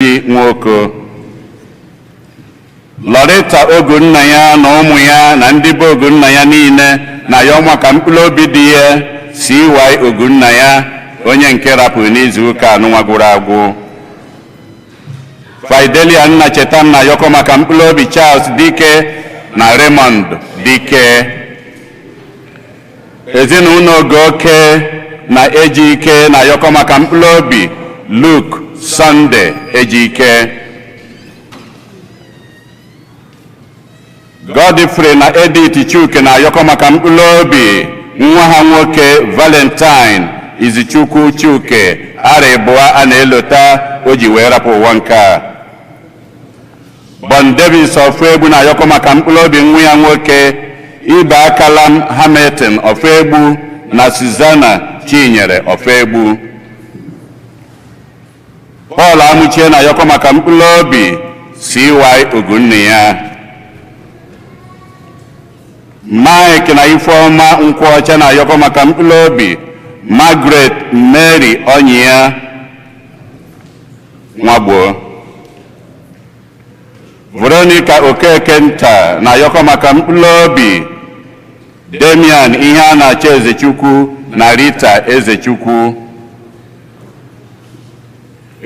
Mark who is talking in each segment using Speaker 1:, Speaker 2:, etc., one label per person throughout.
Speaker 1: Nwoko. Loretta Ogunna ya na ụmụ ya na ndị be Ogunna ya niile na ya maka mkpụrụ obi dị ya CY Ogunna ya, onye nke rapụrụ n'izu ụka anụnwa gwụrụ agwụ. Fidelia Nna Cheta na yọkọ maka mkpụrụ obi Charles Dike na Raymond Dike. Ezinụlọ Ogoke na Ejike na yọkọ maka mkpụrụ obi Luke Sunday Ejike. Godfrey na Edith Chuke na-ayọkọ maka mkpụrụ obi nwa ha nwoke Valentine Izichukwu Chuke, ara ịbụọ a na-elota o ji wee rapụ ụwa nke a. Bon Davis Ofuegbu na-ayọkọ maka mkpụrụ obi nwa ya nwoke Ibe Akalam Hamilton Ofuegbu na Susanna Chinyere Ofuegbu. Paul Amuchie na-ayọkọ maka mkpụrụ obi CY Ogunniya. Mike na Ifeọma Nkwọcha na-ayọkọ maka mkpụrụ obi Margaret Mary Onyia Nwagbo. Veronica Okeke Nta na-ayọkọ maka mkpụrụ obi Damian Ihe a na-achọ Ezechukwu na Rita Ezechukwu.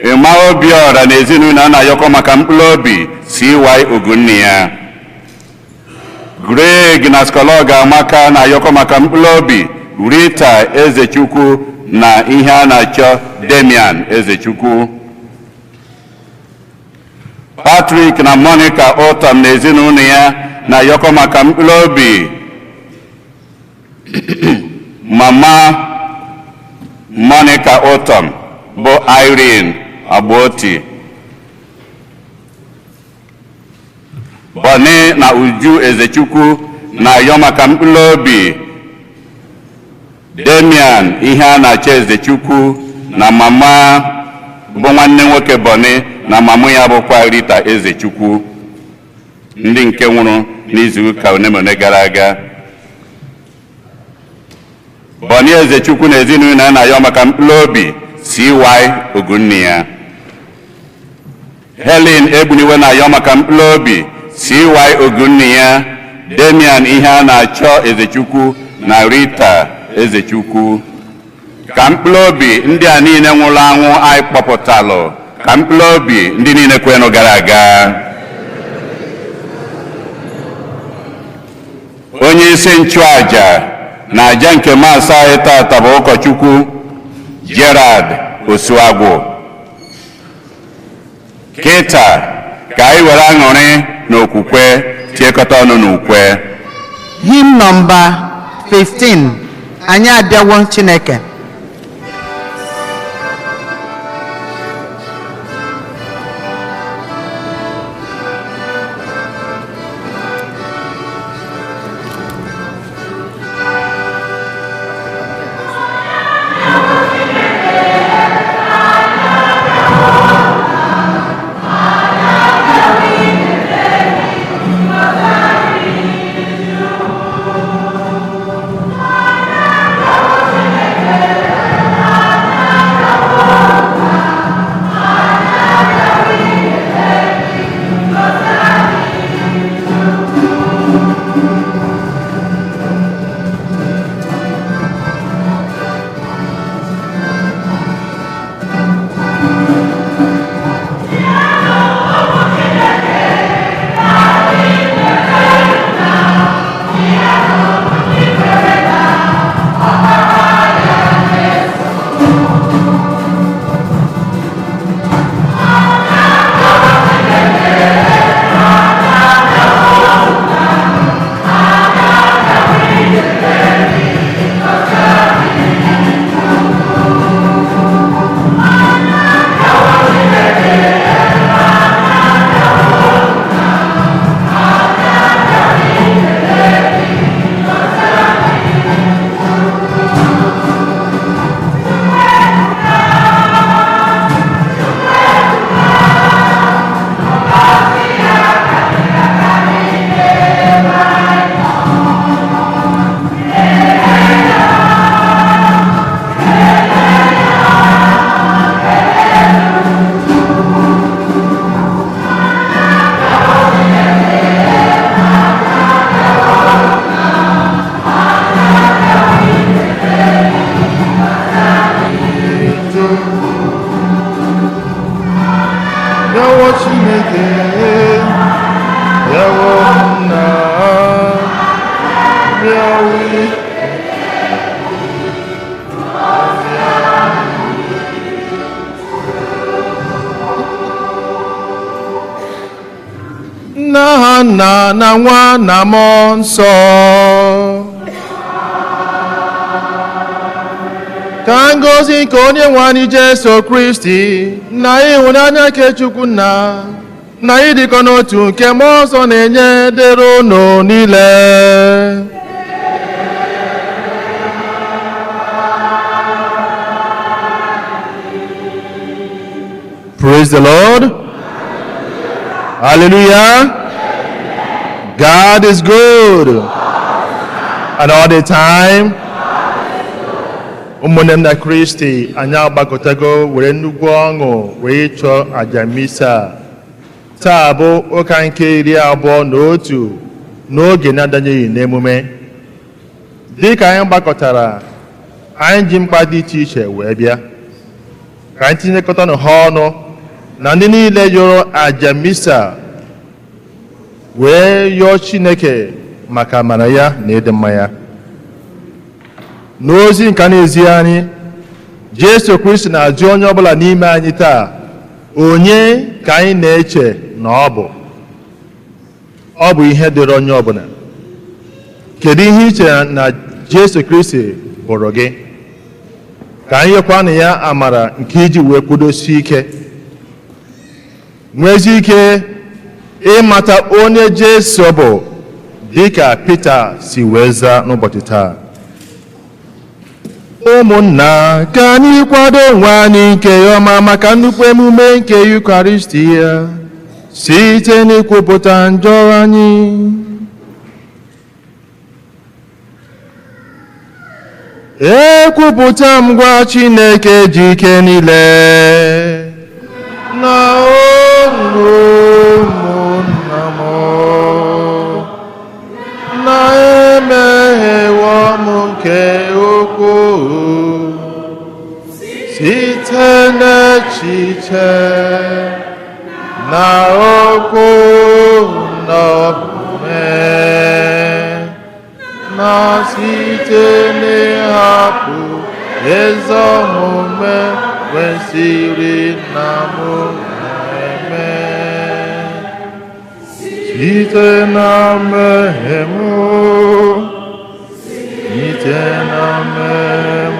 Speaker 1: Emma Obiora na ezinụlọ a na-ayọkọ maka mkpụrụ obi CY Ogunniya. Greg na Skologa Amaka na-ayọkọ maka mkpụrụ obi Rita Ezechukwu na Ihe a na-achọ Damian Ezechukwu. Patrick na Monica Otam na ezinụlọ ya na-ayọkọ maka mkpụrụ obi Mama Monica Otam bụ Irene Agboti. Bọni na Uju Ezechukwu na-ayọ maka mkpụrụ obi Damian Ihe a na-achọ Ezechukwu na mama bụ nwanne nwoke Bọni na mama ya bụkwa Rita Ezechukwu, ndị nke nwụrụ n'izu ụka one ma one gara aga. Bọni Ezechukwu na ezinụlọ ya na-ayọ maka mkpụrụ obi CY Ogunniya. Helen Egbuniwe na-ayọ maka mkpụrụ obi CY Ogunniya, Damian Ihe a na-achọ Ezechukwu na Rita Ezechukwu. Ka mkpụrụ obi ndị a niile nwụrụ anwụ anyị kpọpụtalụ, ka mkpụrụ obi ndị niile kwenụ gara aga. Onye isi nchụaja na aja nke maasị anyị tata bụ ụkọchukwu Gerard Osuagwu. Kịta ka anyị were aṅụrị na okwukwe tiekọta ọnụ n'ukwe.
Speaker 2: Hymn number 15, Anyị Abịawo Chineke.
Speaker 3: Bịawo Chineke, bịawo nna, bịawo. Nna, nna na nwa na mmụọ nsọ. Ka ngọzi nke onye nwe anyị Jesu Kristi na ịhụnanya nke Chukwu nna na ịdịkọ n'otu nke mmụọ nsọ na-enye dịrị unu niile. Praise the Lord. Hallelujah. God is good. And all the time. Ụmụnne m na Kristi, anyị agbakọtago were nnukwu ọṅụ wee chụọ aja misa. Taa bụ ụka nke 21 n'oge na-adanyeghị n'emume. Dị ka anyị gbakọtara, anyị ji mkpa dị iche iche wee bịa. Ka anyị tinyekọtanụ ha ọnụ na ndị niile yọrọ aja misa wee yọọ Chineke maka amara ya na ịdị mma ya. N'ozi nke na-ezi anyị, Jesu Kristi na-ajụ onye ọbụla n'ime anyị taa, onye ka anyị na-eche na ọ bụ? Ọ bụ ihe dịrị onye ọbụla. Kedu ihe i chere na Jesu Kristi bụrụ gị? Ka anyị nyekwanụ ya amara nke iji wee kwudosie ike, nwezi ike ịmata onye Jesu bụ dịka Pita si wee zaa n'ụbọchị taa. Ụmụnna, ka anyị kwado onwe anyị nke ọma maka nnukwu emume nke Yukaristi ya site n'ikwupụta njọ anyị. Ekwupụta m gwa Chineke ji ike niile na unu ụmụnna m na emeghewo m nke ukwuu site n'echiche na okwu na omume na site n'ịhapụ ezi omume kwesịrị na mụ na-eme site na mmehie m, site na mmehie m,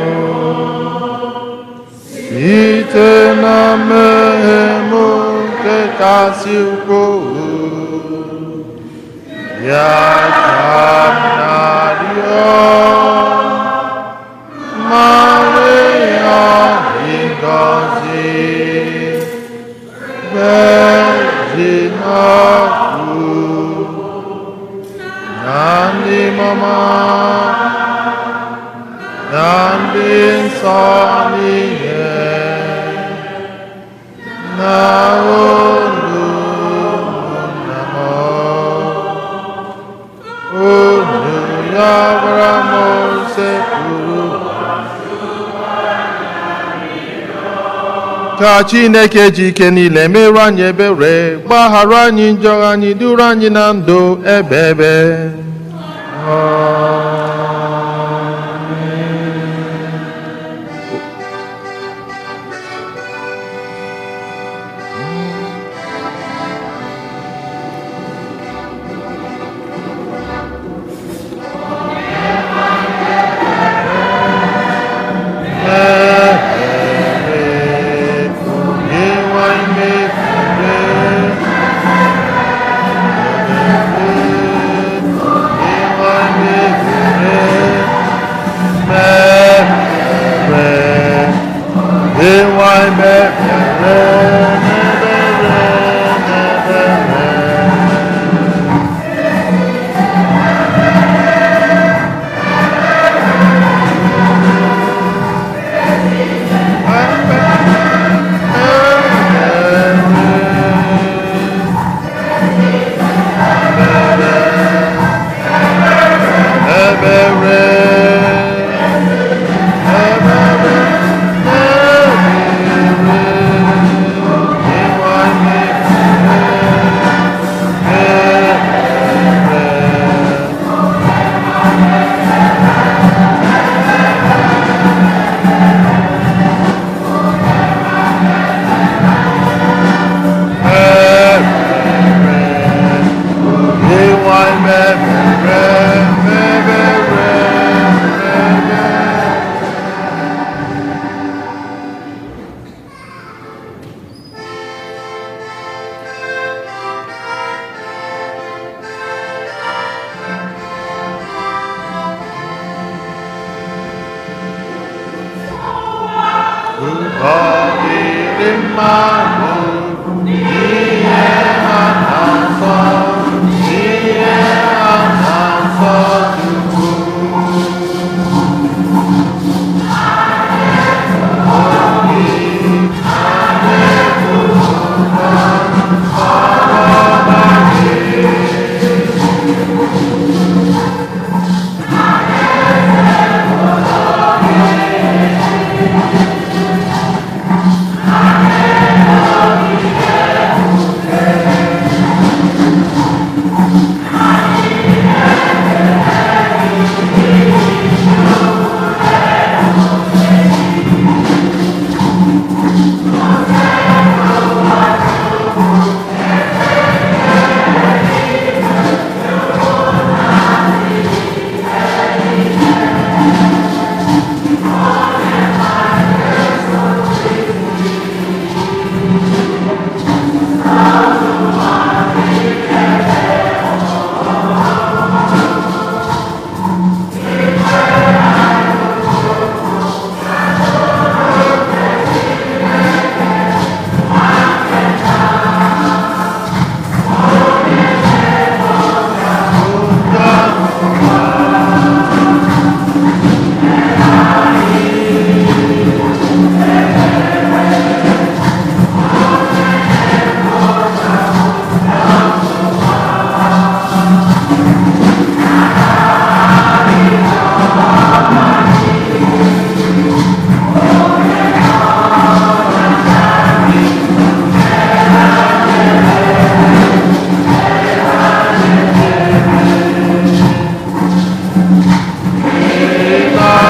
Speaker 3: site na mmehie m nke kasị ukwuu, ya ka m na-arịọ, Maria dị ngọzi, Virgin ọkụ, na ndị mama, na ndị nsọ niile, na unu ụmụnna m, unu ya gwara m sekpuru. Ka Chineke ji ike niile merụ anyị ebere, gbaghara anyị njọ anyị, duru anyị na ndụ ebe ebe. Amen.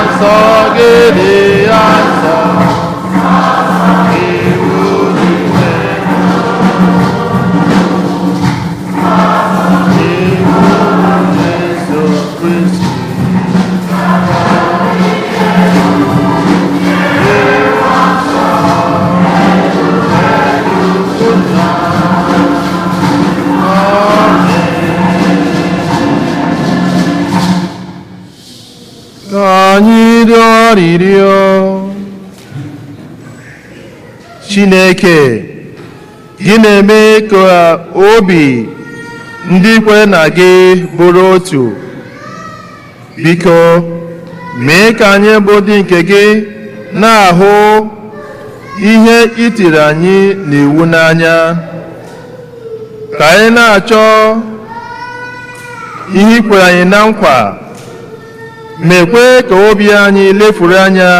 Speaker 3: Nsọ gị dị ya nsọ. Iwu niile. Iwu Jesu Kristi. Ka anyị rịọ arịrịọ. Chineke, gị na-eme ka obi ndị kwere na gị bụrụ otu. Biko, mee ka anyị bụ ndị nke gị na-ahụ ihe i tiri anyị n'iwu n'anya. Ka anyị na-achọ ihe i kwere anyị na nkwa, mekwe ka obi anyị lefuru anya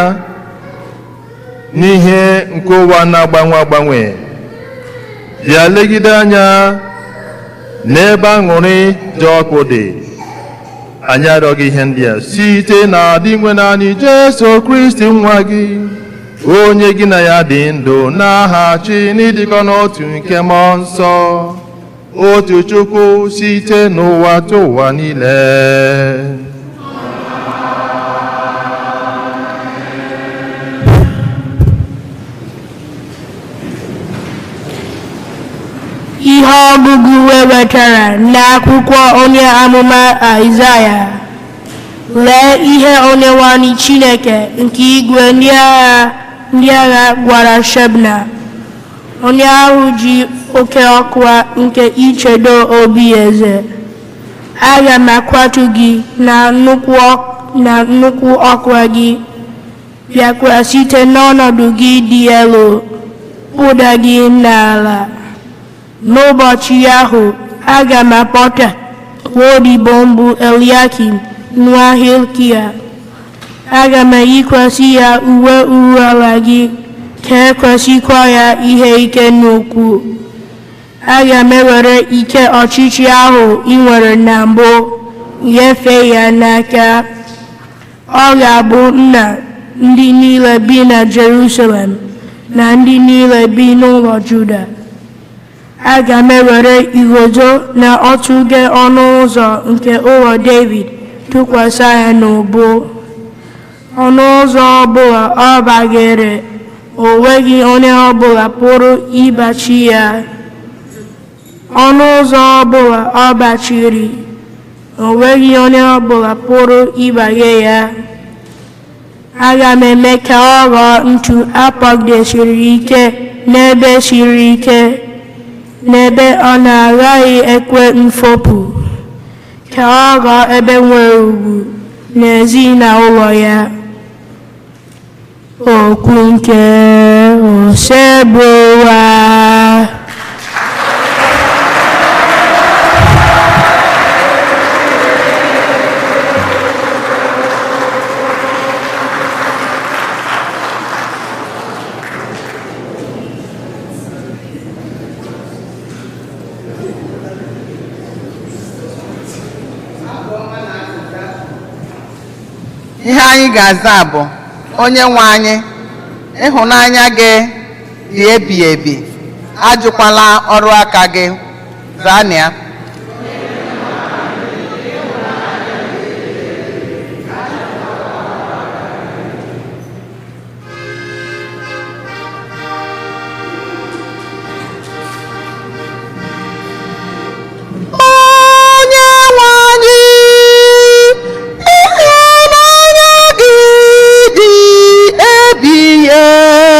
Speaker 3: n'ihe nke ụwa na-agbanwe agbanwe, bịa legide anya n'ebe aṅụrị dị ọkụ dị. Anyị arịọghị ihe ndị a site na dị nwe naanị Jesu Kristi nwa gị, onye gị na ya dị ndụ n'aha chi n'ịdịkọ n'otu nke mmụọ nsọ, otu Chukwu site n'ụwa tụ ụwa niile.
Speaker 4: Ihe ọgụgụ e wetara n'akwụkwọ onye amụma Aịzaya. Lee ihe Onyenweanyị Chineke nke igwe ndị agha gwara Shebna, onye ahụ ji oke ọkwa nke ichedo obi eze. Aga m akwatu gị na nnukwu ọkwa gị, bịakwa site n'ọnọdụ gị dị elu kpụda gị n'ala. N'ụbọchị ahụ, aga m akpọta nwaodibo m bụ Eliakim nwa Hilkia. Aga m eyikwasị ya uwe uruala gị, ka ekwesịkwa ya ihe ike n'ukwu. Aga m ewere ike ọchịchị ahụ ị nwere na mbụ nyefee ya n'aka. Ọ ga-abụ nna ndị niile bi na Jerusalem na ndị niile bi n'ụlọ Juda. Aga m ewere igodo na ọtụghe ọnụ ụzọ nke ụlọ David tụkwasị ya n'ubu. Ọnụ ụzọ ọbụla ọ baghere, o nweghị onye ọbụla pụrụ ịgbachi ya. Ọnụ ụzọ ọbụla ọ gbachiri, o nweghị onye ọbụla pụrụ ịgbaghe ya. Aga m eme ka ọ ghọọ ntu akpọgidesiri ike n'ebe siri ike, n'ebe ọ na-agaghị ekwe mfopụ, ka ọ ghọọ ebe nwere ugwu n'ezinụlọ ya. Okwu nke Osebụrụwa.
Speaker 2: Ihe anyị ga-aza bụ, Onye nwe anyị, ịhụnanya gị dị ebi ebi, ajụkwala ọrụ aka gị. Zaa na ya. Onye nwe anyị, ịhụnanya gị dị ebighị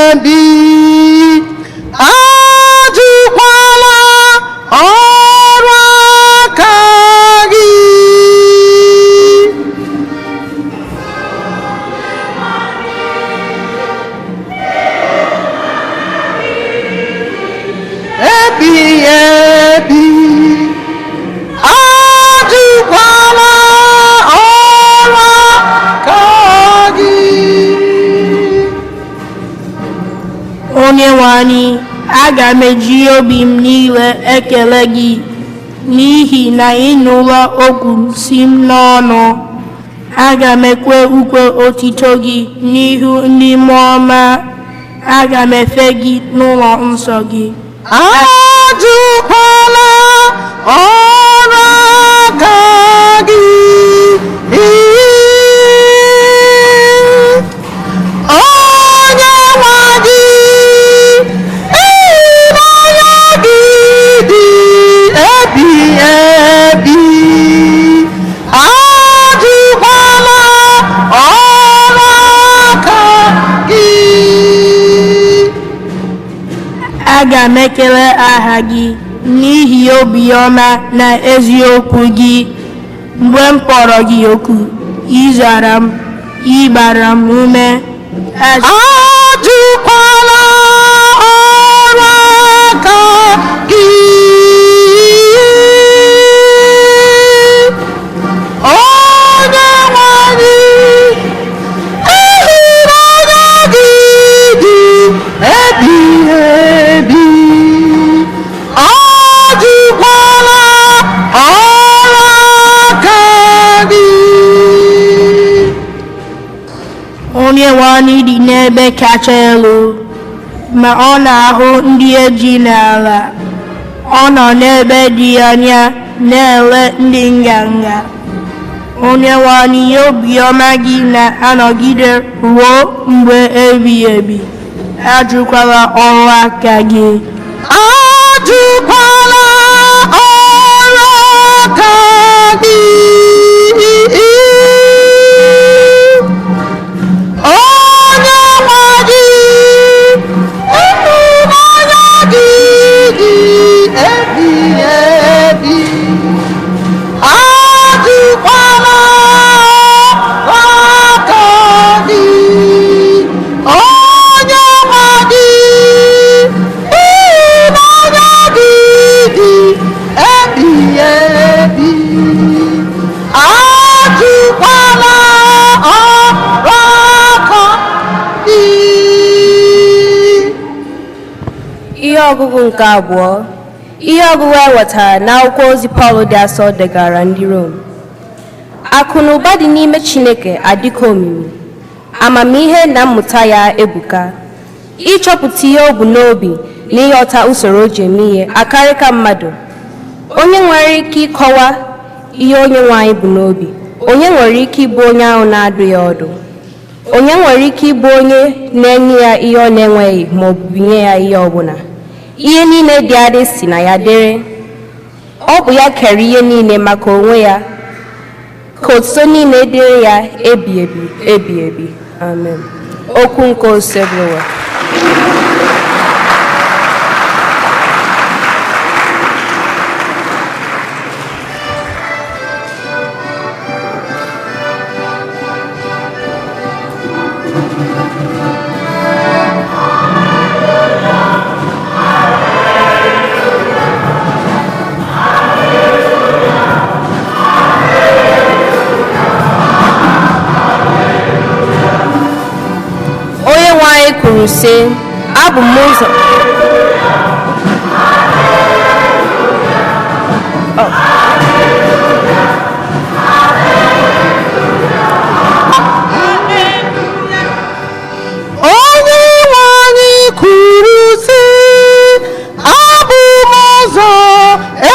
Speaker 2: ebi, ajụkwala ọrụ aka gị. Ebighị ebi, ajụkwala ọrụ aka gị.
Speaker 4: Onye nwe anyị, aga m eji obi m niile ekele gị, n'ihi na ị nụla okwu si m n'ọnụ. Aga m ekwe ukwe otito gị n'ihu ndị mmụọ ọma. Aga m efe gị n'ụlọ nsọ gị.
Speaker 2: Ajụkwala ọrụ aka gị. Onye nwe gị, ịhụnanya gị dị ebighị ebi, ajụkwala ọrụ aka gị.
Speaker 4: Aga m ekele aha gị n'ihi obiọma na eziokwu gị. Mgbe m kpọrọ gị oku, ị zara m, ị gbara m ume.
Speaker 2: Ajụkwala ọrụ aka gị. Onye nwe anyị, ịhụnanya gị dị ebighị ebi, ajụkwala ọrụ aka gị.
Speaker 4: Onye nwe anyị dị n'ebe kacha elu, ma ọ na-ahụ ndị eji n'ala. Ọ nọ n'ebe dị anya na-ele ndị nganga. Onye nwe anyị, obiọma gị na-anọgide ruo mgbe ebighị ebi. Ajụkwala ọrụ aka gị.
Speaker 2: Ajụkwala ọrụ aka gị. Onye nwe gị, ịhụnanya gị dị ebighị ebi, ajụkwala ọrụ aka gị. Onye nwe gị, ịhụnanya gị dị ebighị ebi, ajụkwala ọrụ aka gị.
Speaker 5: Ihe ọgụgụ nke abụọ. Ihe ọgụgụ e wetara n'akwụkwọ ozi Pọl dị asọ degara ndị Rom. Akụ na ụba dị n'ime Chineke adịka omimi, amamihe na mmụta ya ebuka. Ịchọpụta ihe o bu n'obi na ịghọta usoro o ji eme ihe akarịka mmadụ. Onye nwere ike ịkọwa ihe onye nwe anyị bụ n'obi? Onye nwere ike ịbụ onye ahụ na-adụ ya ọdụ? Onye nwere ike ịbụ onye na-enye ya ihe ọ na-enweghị ma ọ bụ binye ya ihe ọbụla? Ihe niile dị adị si na ya dịrị. Ọ bụ ya kere ihe niile maka onwe ya. Ka otuto niile dịrị ya ebi ebi ebi ebi. Amen. Okwu nke Osebụrụwa. Kwuru sị, abụ m ụzọ.
Speaker 2: Onye nwe anyị kwuru sị, abụ m ụzọ,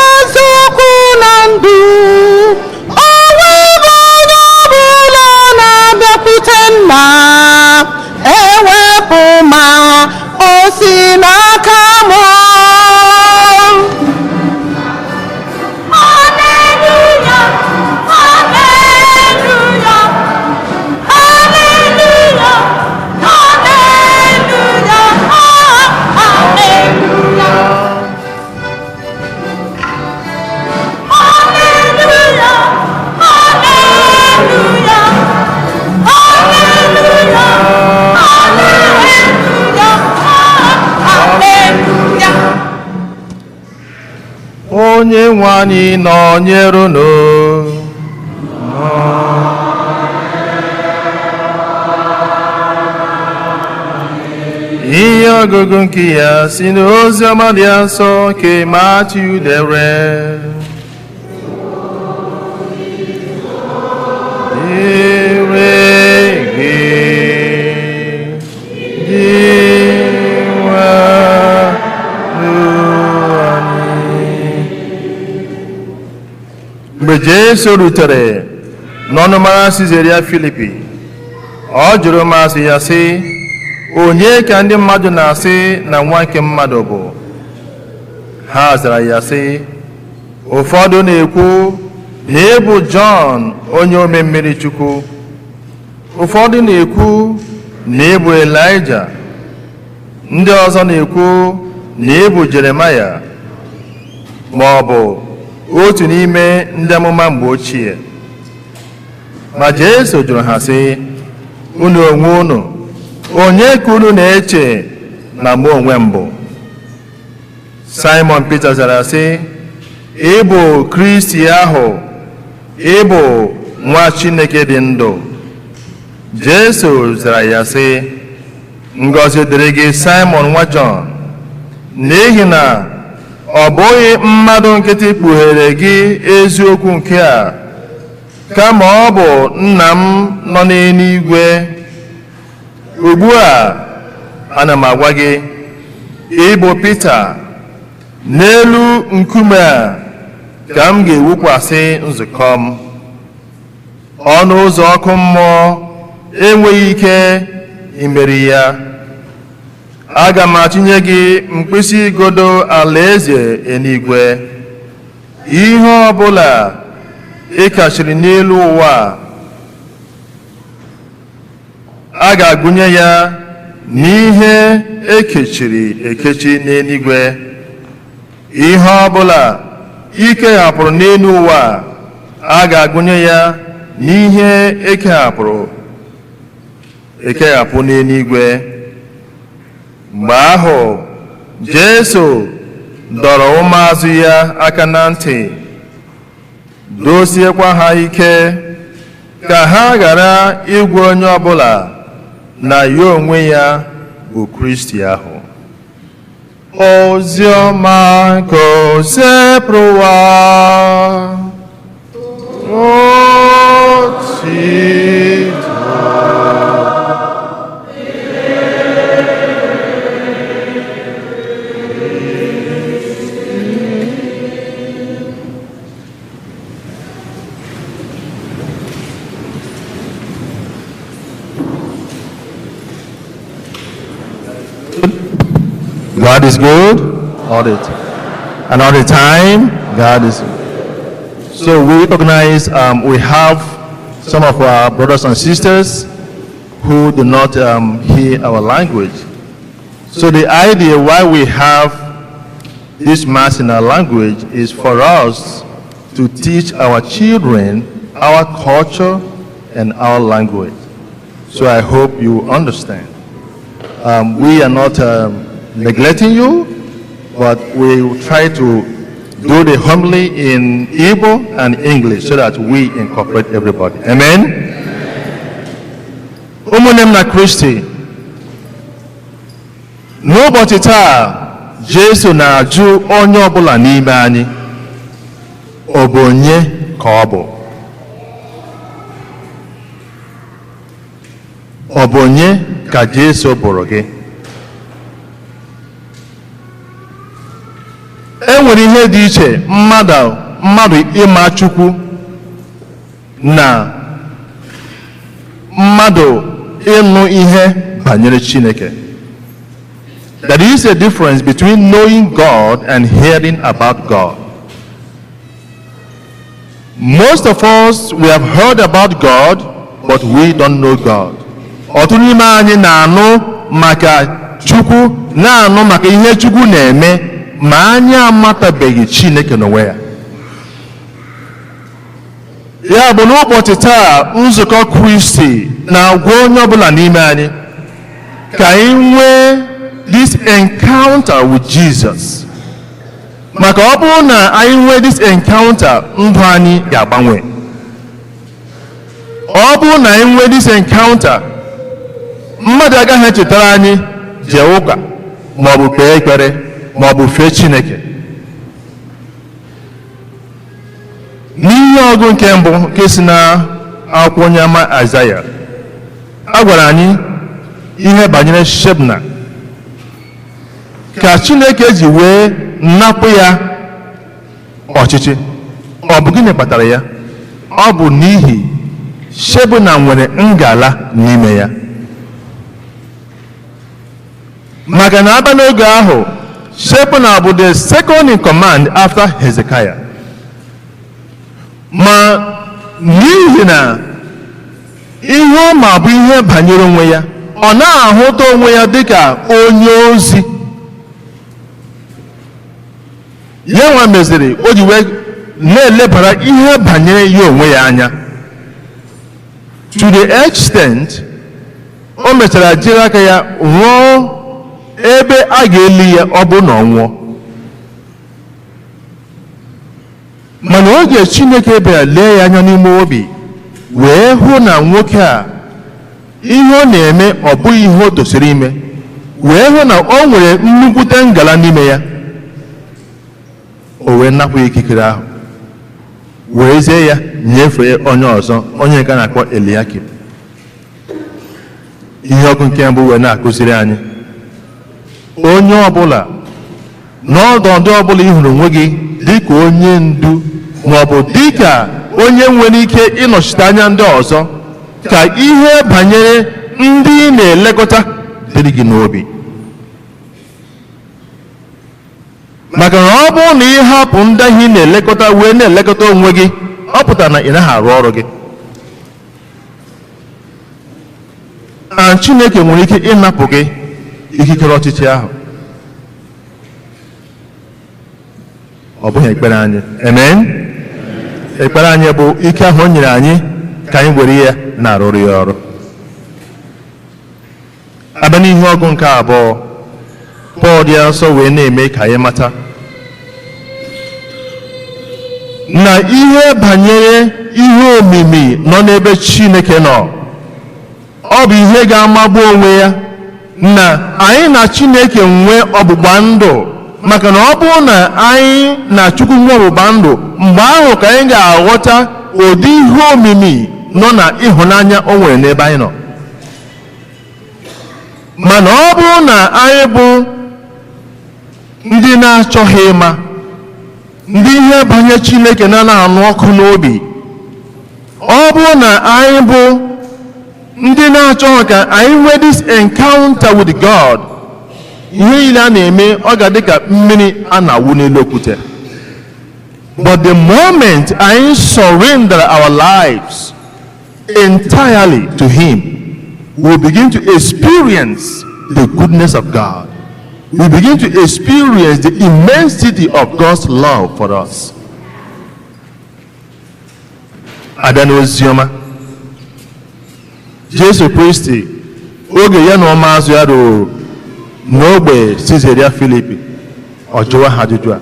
Speaker 2: eziokwu na ndụ. O nweghị onye ọbụla na-abịakwute nna ewepụ ma o si n'aka m.
Speaker 6: Hallelujah! Hallelujah! Hallelujah! Hallelujah! Hallelujah! Hallelujah! Hallelujah! Hallelujah! Hallelujah! Hallelujah!
Speaker 3: Onye nwe anyị nọnyere unu. Ihe ọgụgụ nke ya si n'ozi ọma dị nsọ nke Matiu dere. Dịrị gị, dị nwanụ anyị. Mgbe Jesu rutere n'ọnụmara Sizeria Filipi, ọ jụrụ ụmụazụ ya sị, onye ka ndị mmadụ na-asị na nwa nke mmadụ bụ? Ha zara ya sị, ụfọdụ na-ekwu na ị bụ Jọn onye ome mmiri Chukwu, ụfọdụ na-ekwu na ị bụ Elaịja, ndị ọzọ na-ekwu na ị bụ Jeremaya ma ọ bụ otu n'ime ndị amụma mgbe ochie. Ma Jesu jụrụ ha sị, unu onwe unu, onye ka unu na-eche na mụ onwe m bụ? Simon Peter zara sị, ị bụ Kristi ahụ, ị bụ nwa Chineke dị ndụ. Jesu zara ya sị, ngọzi dịrị gị, Simon nwa Jọn, n'ihi na ọ bụghị mmadụ nkịtị kpughere gị eziokwu nke a, kama ọ bụ nna m nọ n'eluigwe. Ugbu a, ana m agwa gị, ị bụ Pita, n'elu nkume a ka m ga-ewukwasị nzukọ m. Ọnụ ụzọ ọkụ mmụọ enweghị ike imeri ya. Aga m achịnye gị mkpịsị igodo alaeze eluigwe. Ihe ọbụla ị kachiri n'elu ụwa, a ga-agụnye ya n'ihe ekechiri ekechi n'eluigwe. Ihe ọbụla ike hapụrụ n'elu ụwa, a ga-agụnye ya n'ihe ekehapụrụ ekehapụ n'eluigwe. Mgbe ahụ, Jesu dọrọ ụmụazụ ya aka na ntị, dosiekwa ha ike ka ha ghara ịgwa onye ọbụla na ya onwe ya bụ Kristi ahụ. Ozi ọma nke Osebụrụwa. Otito. God is good all the and all the time, God is good. So we recognize we have some of our brothers and sisters who do not hear our language. So the idea why we have this Mass in our language is for us to teach our children our culture and our language. So I hope you understand. We are not neglecting you, but we will try to do the homily in Igbo and English so that we incorporate everybody. Amen? Ụmụnne m na Kristi, N'ụbọchị taa, Jesu na-ajụ onye ọbụla n'ime anyị, ọ bụ onye ka ọ bụ? Ọ bụ onye ka Jesu bụrụ gị? E nwere ihe dị iche mmadụ ịma Chukwu na mmadụ ịnụ ihe banyere Chineke. There is a difference between knowing God and hearing about God. Most of us, we have heard about God, but we don't know God. Ọtụtụ n'ime anyị na-anụ maka Chukwu, na-anụ maka ihe Chukwu na-eme, ma anyị amatabeghị Chineke n'onwe ya. Ya bụ, n'ụbọchị taa, nzukọ Kristi na-agwa onye ọbụla n'ime anyị ka anyị nwee this encounter with Jesus. Maka ọ bụrụ na anyị nwee this encounter, ndụ anyị ga-agbanwe. Ọ bụrụ na anyị nwee this encounter, mmadụ agaghị echetara anyị jee ụka maọbụ kpee ekpere maọbụ fee Chineke. N'ihe ọgụ nke mbụ nke si na akwụkwọ onye ama Aịzaya, a gwara anyị ihe banyere Shebna, ka Chineke ji wee napụ ya ọchịchị. Ọ bụ gịnị kpatara ya? Ọ bụ n'ihi Shebna nwere ngala n'ime ya. Maka na abịa n'oge ahụ, Shebna bụ the second in command after Hezekiah. Ma n'ihi na ihe ọ ma bụ ihe banyere onwe ya, ọ na-ahụta onwe ya dịka onye ozi. Ya nwa meziri o ji wee na-elebara ihe banyere ya onwe ya anya, to the extent o mechara jiri aka ya rụọ ebe a ga-eli ya ọ bụ na ọ nwụọ. Mana oge Chineke bịara lee ya anya n'ime obi wee hụ na nwoke a, ihe ọ na-eme ọ bụghị ihe o tosiri ime, wee hụ na o nwere nnukwute ngala n'ime ya, o wee napụ ikikere ahụ, werezie ya nyefee onye ọzọ, onye nke a na-akpọ Eliakim. Ihe ọgụ nke mbụ wee na-akụziri anyị, onye ọbụla n'ọnọdụ ọbụla ị hụrụ onwe gị dịka onye ndu maọbụ dịka onye nwere ike ịnọchite anya ndị ọzọ, ka ihe banyere ndị ị na-elekọta dịrị gị n'obi. Maka na ọ bụrụ na ị hapụ ndị ahụ ị na-elekọta wee na-elekọta onwe gị, ọ pụtara na ị naghị arụ ọrụ gị. Na Chineke nwere ike ịnapụ gị ikikere ọchịchị ahụ. Ọ bụghị ekpere anyị. Amen. Ekpere anyị bụ ike ahụ o nyere anyị ka anyị were ya na-arụrụ ya ọrụ. Abịa n'ihe ọgụ nke abụọ, Pọl dị nsọ wee na-eme ka anyị mata na ihe banyere ihe omimi nọ n'ebe Chineke nọ, ọ bụ ihe ga-amagbu onwe ya na anyị na Chineke nwee ọgbụgba ndụ. Maka na ọ bụrụ na anyị na Chukwu nwee ọgbụgba ndụ, mgbe ahụ ka anyị ga-aghọta ụdị ihe omimi nọ na ịhụnanya o nwere n'ebe anyị nọ. Mana ọ bụrụ na anyị bụ ndị na-achọghị ịma, ndị ihe banyere Chineke na-anụ ọkụ n'obi, ọ bụrụ na anyị bụ ndị na-achọghị ka anyị nwee this encounter with God, ihe niile a na-eme ọ ga-adị ka mmiri a na-awụ n'elu okwute. But the moment anyị surrender our lives entirely to Him, we begin to experience the goodness of God. We begin to experience the immensity of God's love for us. Abịa n'oziọma, Jesu Kristi, oge ya na ụmụazụ ya ruru n'ogbe Sizeria Filipi, ọ jụwa ha ajụjụ a: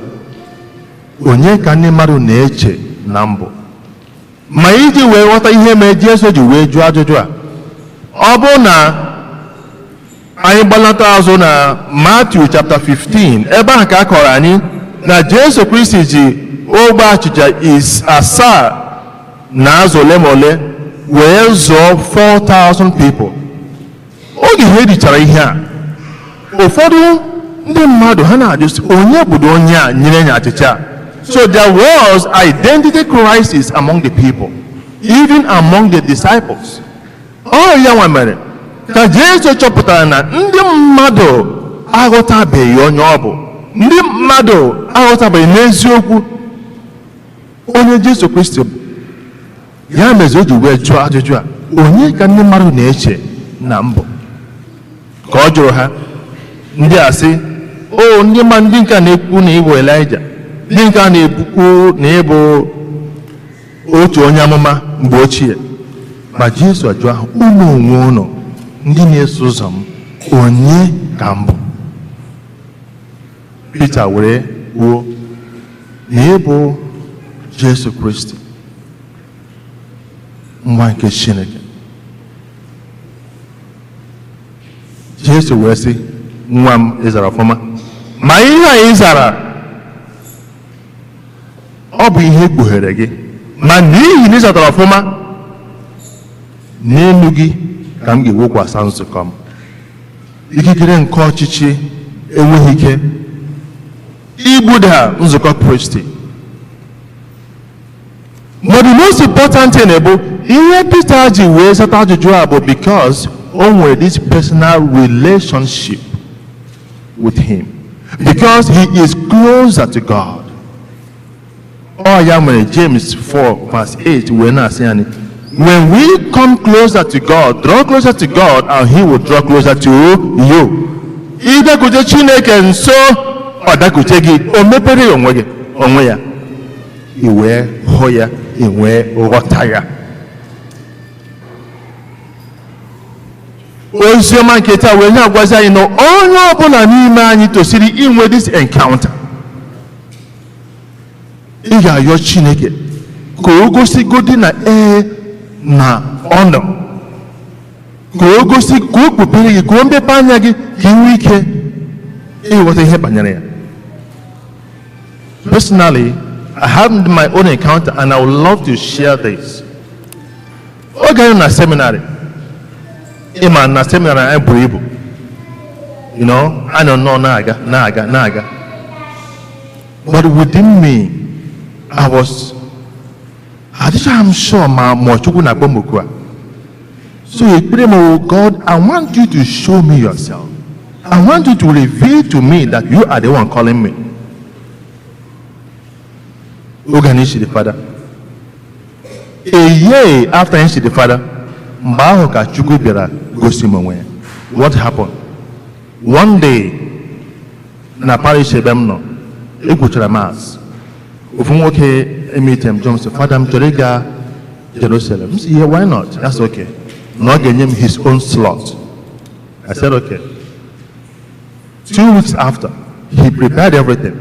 Speaker 3: onye ka ndị mmadụ na-eche na mbụ? Ma iji wee ghọta ihe mere Jesu ji wee jụọ ajụjụ a, ọ bụ na Anyị gbalata azụ na Matthew chapter 15, ebe ahụ ka a kọrọ anyị na Jesu Kristi ji ogbe achịcha 7 na azụ ole ma ole wee zụọ 4,000 people. Oge ha richara ihe a, ụfọdụ ndị mmadụ ha na-ajụ sị, "Onye bụdo onye a nyere ya achịcha a?" So there was identity crisis among the people, even among the disciples. Ọ ya nwa mere ka Jesu chọpụtara na ndị mmadụ aghọtabeghị onye ọ bụ, ndị mmadụ aghọtabeghị n'eziokwu onye Jesu Kristi bụ. Ya mezi o ji wee jụọ ajụjụ a, "Onye ka ndị mmadụ na-eche na mbụ?" Ka ọ jụrụ ha, ndị a sị, "O, ndị ma ndị nke a na-ekwu na ịbụ Elaịja, ndị nke a na-ekwu na ịbụ otu onye amụma mgbe ochie." Ma Jesu ajụọ ahụ, "Unu onwe unu, ndị na-eso ụzọ m, onye ka m bụ?" Pita were kwuo na ịbụ Jesu Kristi, nwa nke Chineke. Jesu wee sị, "Nwa m, ị zara ọfụma, ma ihe a ị zara, ọ bụ ihe ekpughere gị, ma n'ihi na ị zatara ọfụma, n'elu gị ka m ga-ewekwasa nzukọ m." Ikikere nke ọchịchị enweghị ike igbuda nzukọ Kristi. But the most important thing bụ ihe Peter ji wee zata ajụjụ a bụ because o nwere this personal relationship with him, because he is closer to God. Ọ ya mere James 4 verse 8 wee na-asị anyị, "When we come closer to God, draw closer to God and he will draw closer to you." Ịbịakwute Chineke nso, ọ bịakwute gị, o mepere ya onwe gị onwe ya, i wee hụ ya, i wee ghọta ya. Oziọma nke taa wee na-agwazi anyị na onye ọbụla n'ime anyị tosiri inwe this encounter. Ị ga-ayọ Chineke ka o gosigodi na ee na ọ nọ, ka o gosi, ka o kpupere gị, ka o mepe anya gị, ka ị nwee ike ịghọta ihe banyere ya. Personally, I have my own encounter and I would love to share this. Oge anyị na seminary, ịma na seminary anyị buru ibu, anyị nọ na-aga na-aga na-aga. But within me, I was, adịchaghị m sure ma ma Chukwu na-akpọ m oku a. So ekpere m, "Oh God, I want you to show me yourself. I want you to reveal to me that you are the one calling me." Oge anyị chiri fada, a year after anyị chiri fada, mgbe ahụ ka Chukwu bịara gosi m onwe ya. What happened? One day na parish ebe m nọ, ekwuchara mass, ofu nwoke emite m jụọ m sị, "Fada, m chọrọ ịga Jerusalem." M sị, "Yeah, why not? That's okay." Na ọ ga-enye m his own slot. I said, "Okay." 2 weeks after, he prepared everything.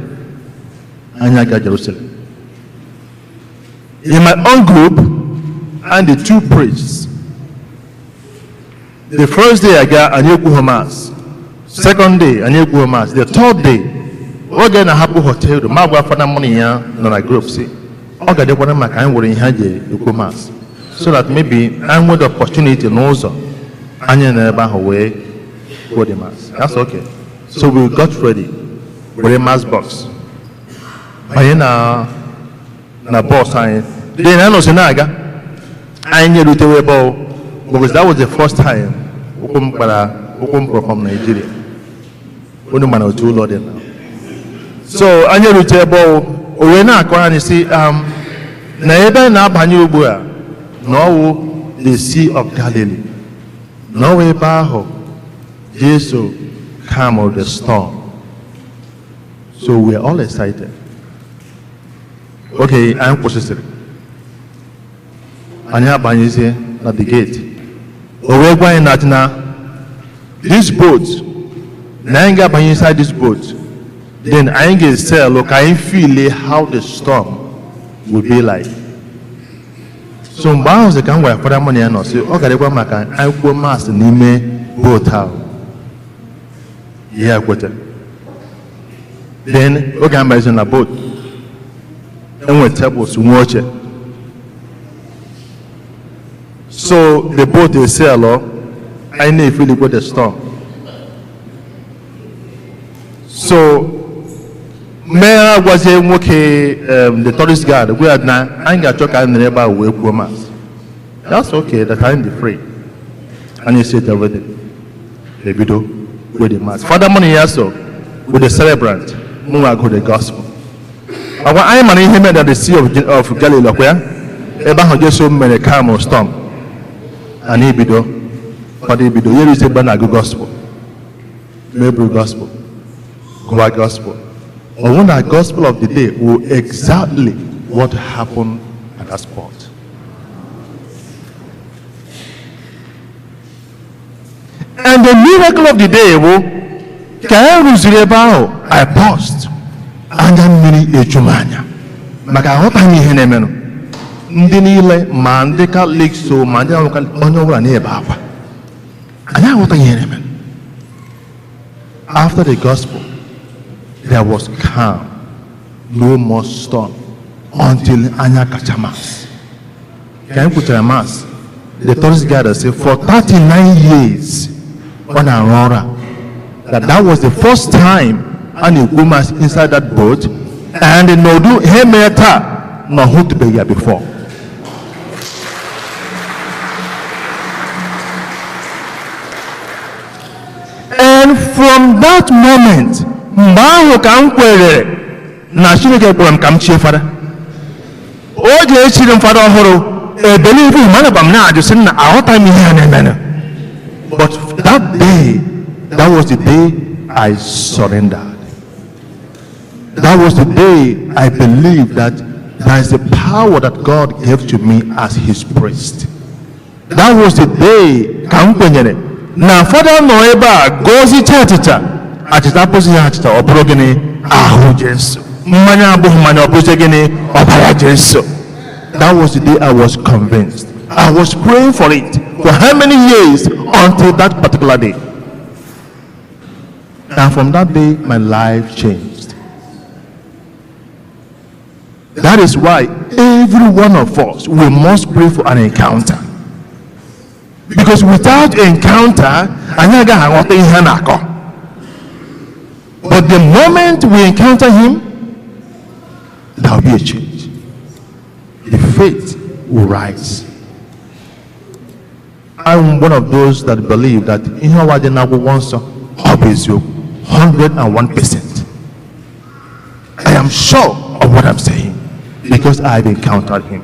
Speaker 3: Anyị aga Jerusalem. In my own group and the two priests. The first day I got, anyị ekwughị mass. Second day, anyị ekwughị mass. The third day, oge na-ahapụ hotel room, ma gwa fada mụ na ya nọ na group si, ọ ga-adịkwana maka anyị nwere ihe a ji ekwu mass, so that maybe anyị nwere the opportunity n'ụzọ anyị nọ ebe ahụ wee kwuo the mass. That's okay. So we got ready, were mass box, banye na bus anyị. Then anyị nọzi na-aga, anyị nyerutewe ebe ọ, because that was the first time ụkwụ m kpara ụkwụ m pụrụ from Nigeria. Unu mana otu ụlọ dị na. So anyị erute ebe ọ, o wee na-akọrọ anyị sị na ebe anyị na-abanye ugbu a na ọwụ the Sea of Galilee, na ọwụ ebe ahụ Jesu calmed the storm. So we are all excited. Okay, anyị kwụsịsịrị, anyị abanyezie na the gate. O wee gwa anyị na this boat, na anyị ga-abanye inside this boat, then anyị ga-eselụ ka anyị feel how the storm will be like. So mgbe ahụ sị ka m gwara fada mụ na ya nọ sị, ọ ga-adịkwa maka anyị kwuo mass n'ime boat ahụ. Ya kweta. Then oge amazi na boat, enwe tables, nwe oche. So the boat is sail, anyị na-efilikwa the storm. So mee agwazie nwoke, the tourist guide, gwa ya na anyị ga-achọ ka anyị nọrọ ebe a wee kwuo mass. That's okay, that anyị dị free. Anyị set everything. Ebido with the mass. Father money ya so with the celebrant, mụ nwa go the gospel. Agwa anyị mara ihe mere na the Sea of Galilee, ọkwa ya? Ebe ahụ Jesu mere calm storm. Anyị ebido, Father ebido, ya erizie ebe a na-agụ gospel. Meburu gospel. Gụwa gospel. Ọ na gospel of the day will exactly what happened at that spot. And the miracle of the day bụ ka anyị rụziri ebe ahụ, I paused. Anya mmiri eju m anya maka aghọtaghị m ihe na-emenụ. Ndị niile, ma ndị Katọlik so ma ndị na onye ọbụla na-ebe akwa. Anyị aghọtaghị ihe na-emenụ. After the gospel, there was calm, no more storm until anya kacha mass. Ka anyị kwuchara mass, the tourist guide say for 39 years ọ na-arụ ọrụ a, that was the first time a na-ekwu mass inside that boat, and n'ọdụ ihe mere taa na ọ hụtụbeghị ya before. And from that moment, mgbe ahụ ka m kwerere na Chineke kpọrọ m ka m chie fada. Oge echiri m fada ọhụrụ, ebelieve m, anakwa m na-ajụ sị na aghọtaghị m ihe a na-emenụ. But that day, that was the day I surrendered. That was the day I believed that there is a power that God gave to me as his priest. That was the day ka m kwenyere na fada nọ ebe a gọzicha achịcha, achịcha abụghị achịcha, ọ bụrụ gịnị? Ahụ Jesu. Mmanya abụghị mmanya, ọ bụrụzie gịnị? Ọbara Jesu. That was the day I was convinced. I was praying for it for how many years until that particular day. And from that day, my life changed. That is why every one of us, we must pray for an encounter. Because without encounter, anyị agaghị aghọta ihe a na-akọ. But the moment we encounter him, there will be a change. The faith will rise. I'm one of those that believe that ihe ọwa dị n'akwụkwọ nsọ, ọ bụ eziokwu, 101%. I am sure of what I'm saying because I've encountered him.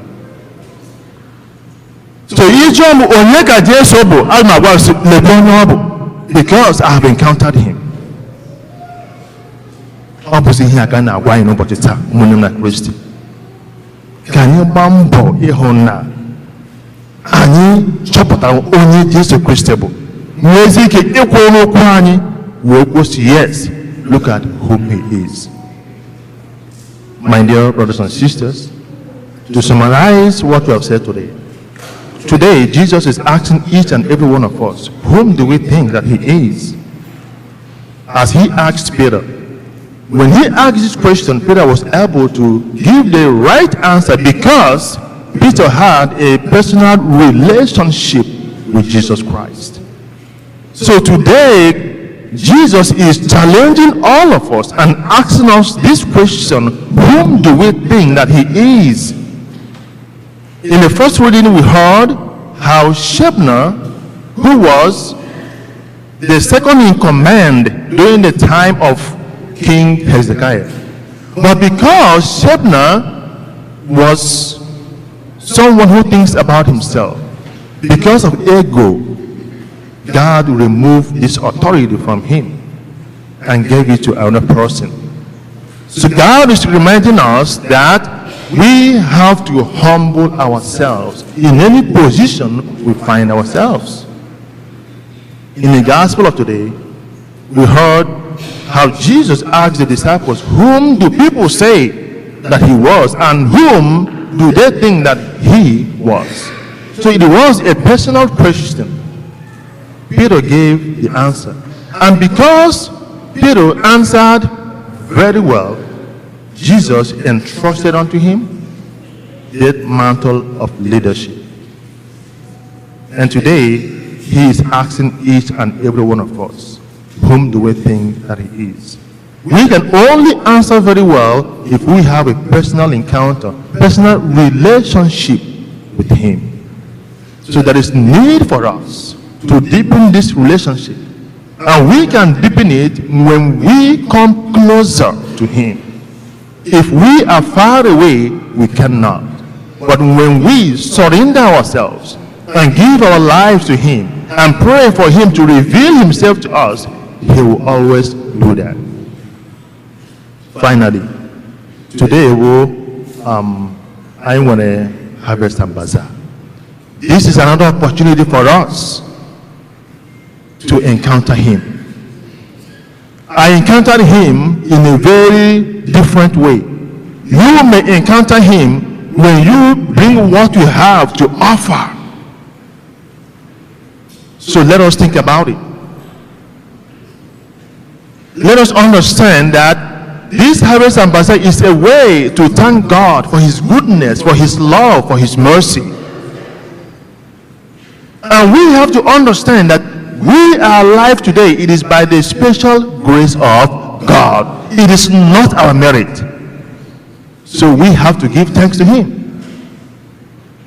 Speaker 3: So ịjụọ m onye ka Jesu bụ, ana m agwa sị lekwa onye ọ bụ, because I have encountered him. Ọ bụzi ihe a ka a na-agwa anyị n'ụbọchị taa, ụmụnne m na Kristi, ka anyị gbaa mbọ ịhụ na anyị chọpụtara onye Jesu Kristi bụ, nwezi ike ịkwụ n'ụkwụ anyị wee kwụsị, yes, look at whom he is. My dear brothers and sisters, to summarize what we have said today, today Jesus is asking each and every one of us, whom do we think that he is? As he asked Peter, when he asked this question, Peter was able to give the right answer because Peter had a personal relationship with Jesus Christ. So today, Jesus is challenging all of us and asking us this question, whom do we think that he is? In the first reading, we heard how Shebna, who was the second in command during the time of King Hezekiah, but because Shebna was someone who thinks about himself, because of ego, God removed this authority from him and gave it to another person. So God is reminding us that we have to humble ourselves in any position we find ourselves. In the gospel of today, we heard how Jesus asked the disciples, whom do people say that he was, and whom do they think that he was? So it was a personal question. Peter gave the answer. And because Peter answered very well. Jesus entrusted unto him the mantle of leadership. And today, he is asking each and every one of us, whom do we think that he is? We can only answer very well if we have a personal encounter, personal relationship with him. So there is need for us to deepen this relationship. And we can deepen it when we come closer to him. If we are far away, we cannot. But when we surrender ourselves and give our lives to him and pray for him to reveal himself to us, he will always do that. Finally, today I want to harvest and bazaar. This is another opportunity for us to encounter him. I encountered him in a very different way. You may encounter him when you bring what you have to offer. So let us think about it. Let us understand that this harvest and bazaar is a way to thank God for his goodness, for his love, for his mercy. And we have to understand that we are alive today. It is by the special grace of God. It is not our merit. So we have to give thanks to him.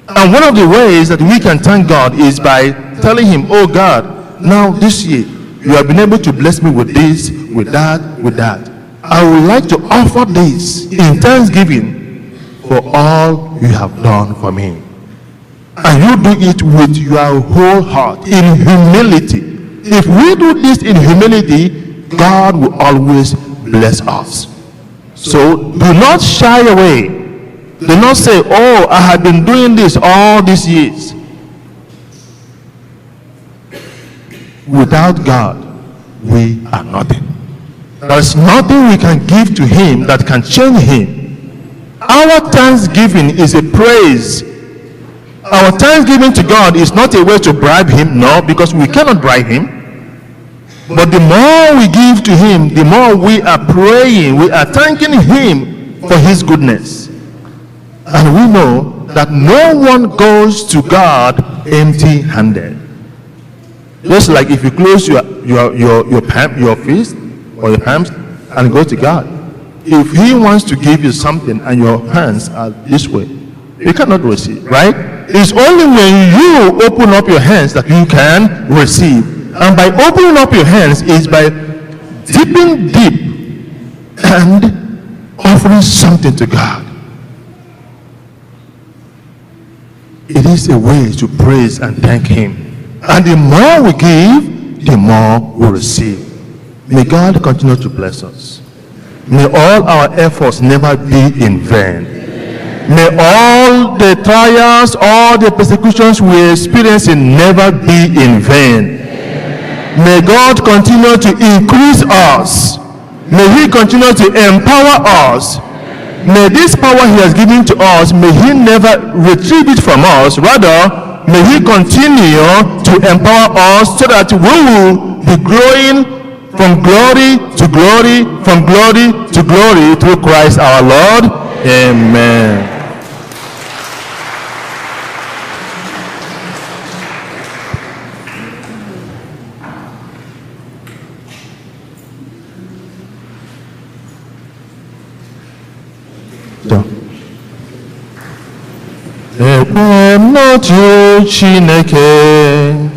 Speaker 3: And one of the ways that we can thank God is by telling him, oh God, now this year, you have been able to bless me with this, with that, with that. I would like to offer this in thanksgiving for all you have done for me. And you do it with your whole heart, in humility. If we do this in humility, God will always bless us. So do not shy away. Do not say, oh, I have been doing this all these years. Without God, we are nothing. There is nothing we can give to him that can change him. Our thanksgiving is a praise. Our thanksgiving to God is not a way to bribe him, no, because we cannot bribe him. But the more we give to him, the more we are praying, we are thanking him for his goodness. And we know that no one goes to God empty-handed. Just like if you close your fist or your palms and go to God, if he wants to give you something and your hands are this way, you cannot receive, right? It's only when you open up your hands that you can receive. And by opening up your hands is by dipping deep and offering something to God. It is a way to praise and thank him. And the more we give, the more we receive. May God continue to bless us. May all our efforts never be in vain. May all the trials, all the persecutions we experience never be in vain. May God continue to increase us. May he continue to empower us. May this power he has given to us, may he never retrieve it from us. Rather, may he continue to empower us so that we will be growing from glory to glory, from glory to glory through Christ our Lord. Amen. Ekwe m n'otu Chineke.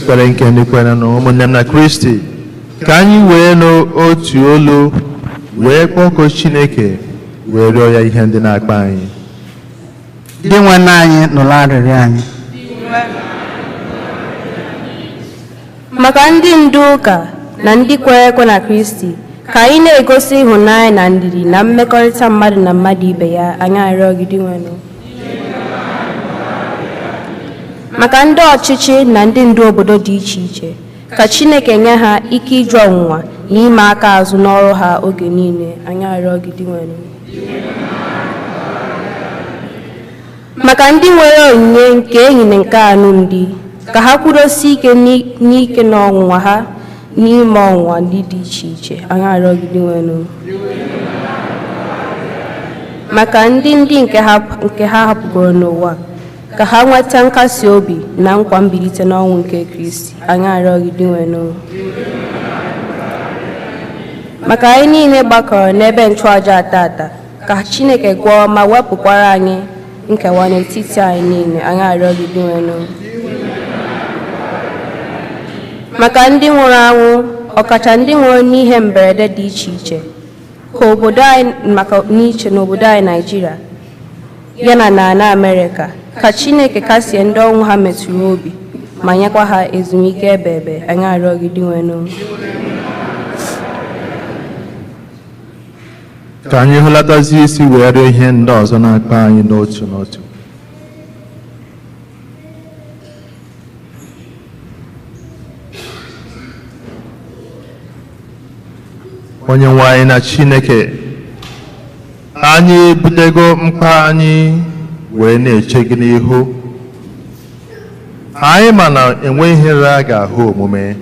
Speaker 3: Ekpere nke ndị kwere na ụmụnne m na Kristi, ka anyị wee n'otu olu wee kpọkuo Chineke wee rịọ ya ihe ndị na-akpa anyị.
Speaker 2: Dinwenụ anyị, nụrụ arịrịọ anyị.
Speaker 5: Maka ndị ndu ụka na ndị kwere ekwe na Kristi, ka anyị na-egosi ịhụnanya na ndidi na mmekọrịta mmadụ na mmadụ ibe ya, anyị arịọ gị, Dinwenụ. Maka ndị ọchịchị na ndị ndu obodo dị iche iche, ka Chineke nye ha ike ịjụ ọnwụnwa na ime aka azụ n'ọrụ ha oge niile, anyị arịọ gị, Dinwenụ. Maka ndị nwere onyinye nke enyi na nke alụmdi, ka ha kwudosie ike n'ike na ọnwụnwa ha n'ime ọnwụnwa ndị dị iche iche, anyị arịọ gị, Dinwenụ. Maka ndị nke ha hapụgoro n'ụwa, ka ha nweta nkasi obi na nkwa mbilite n'ọnwụ nke Kristi, anyị arịọ gị, Dinwenụ. Maka anyị niile gbakọrọ n'ebe nchụaja tata, ka Chineke gwọọ ma wepụkwara anyị nkewa n'etiti anyị niile, anyị arịọ gị, Dinwenụ. Maka ndị nwụrụ anwụ, ọkacha ndị nwụrụ n'ihe mberede dị iche iche ka obodo anyị maka n'iche n'obodo anyị Naịjirịa ya na na Amerịka, ka Chineke kasie ndị ọnwụ ha metụrụ obi ma nyekwa ha ezumike ebe ebe, anyị arịọ gị, Dinwenụ.
Speaker 3: Ka anyị hụlatazie isi wee rịọ ihe ndị ọzọ na-akpa anyị n'otu n'otu. Onye nwe anyị na Chineke, anyị ebutego mkpa anyị wee na-eche gị n'ihu. Anyị ma na enweghị ihe rara a ga-ahụ omume.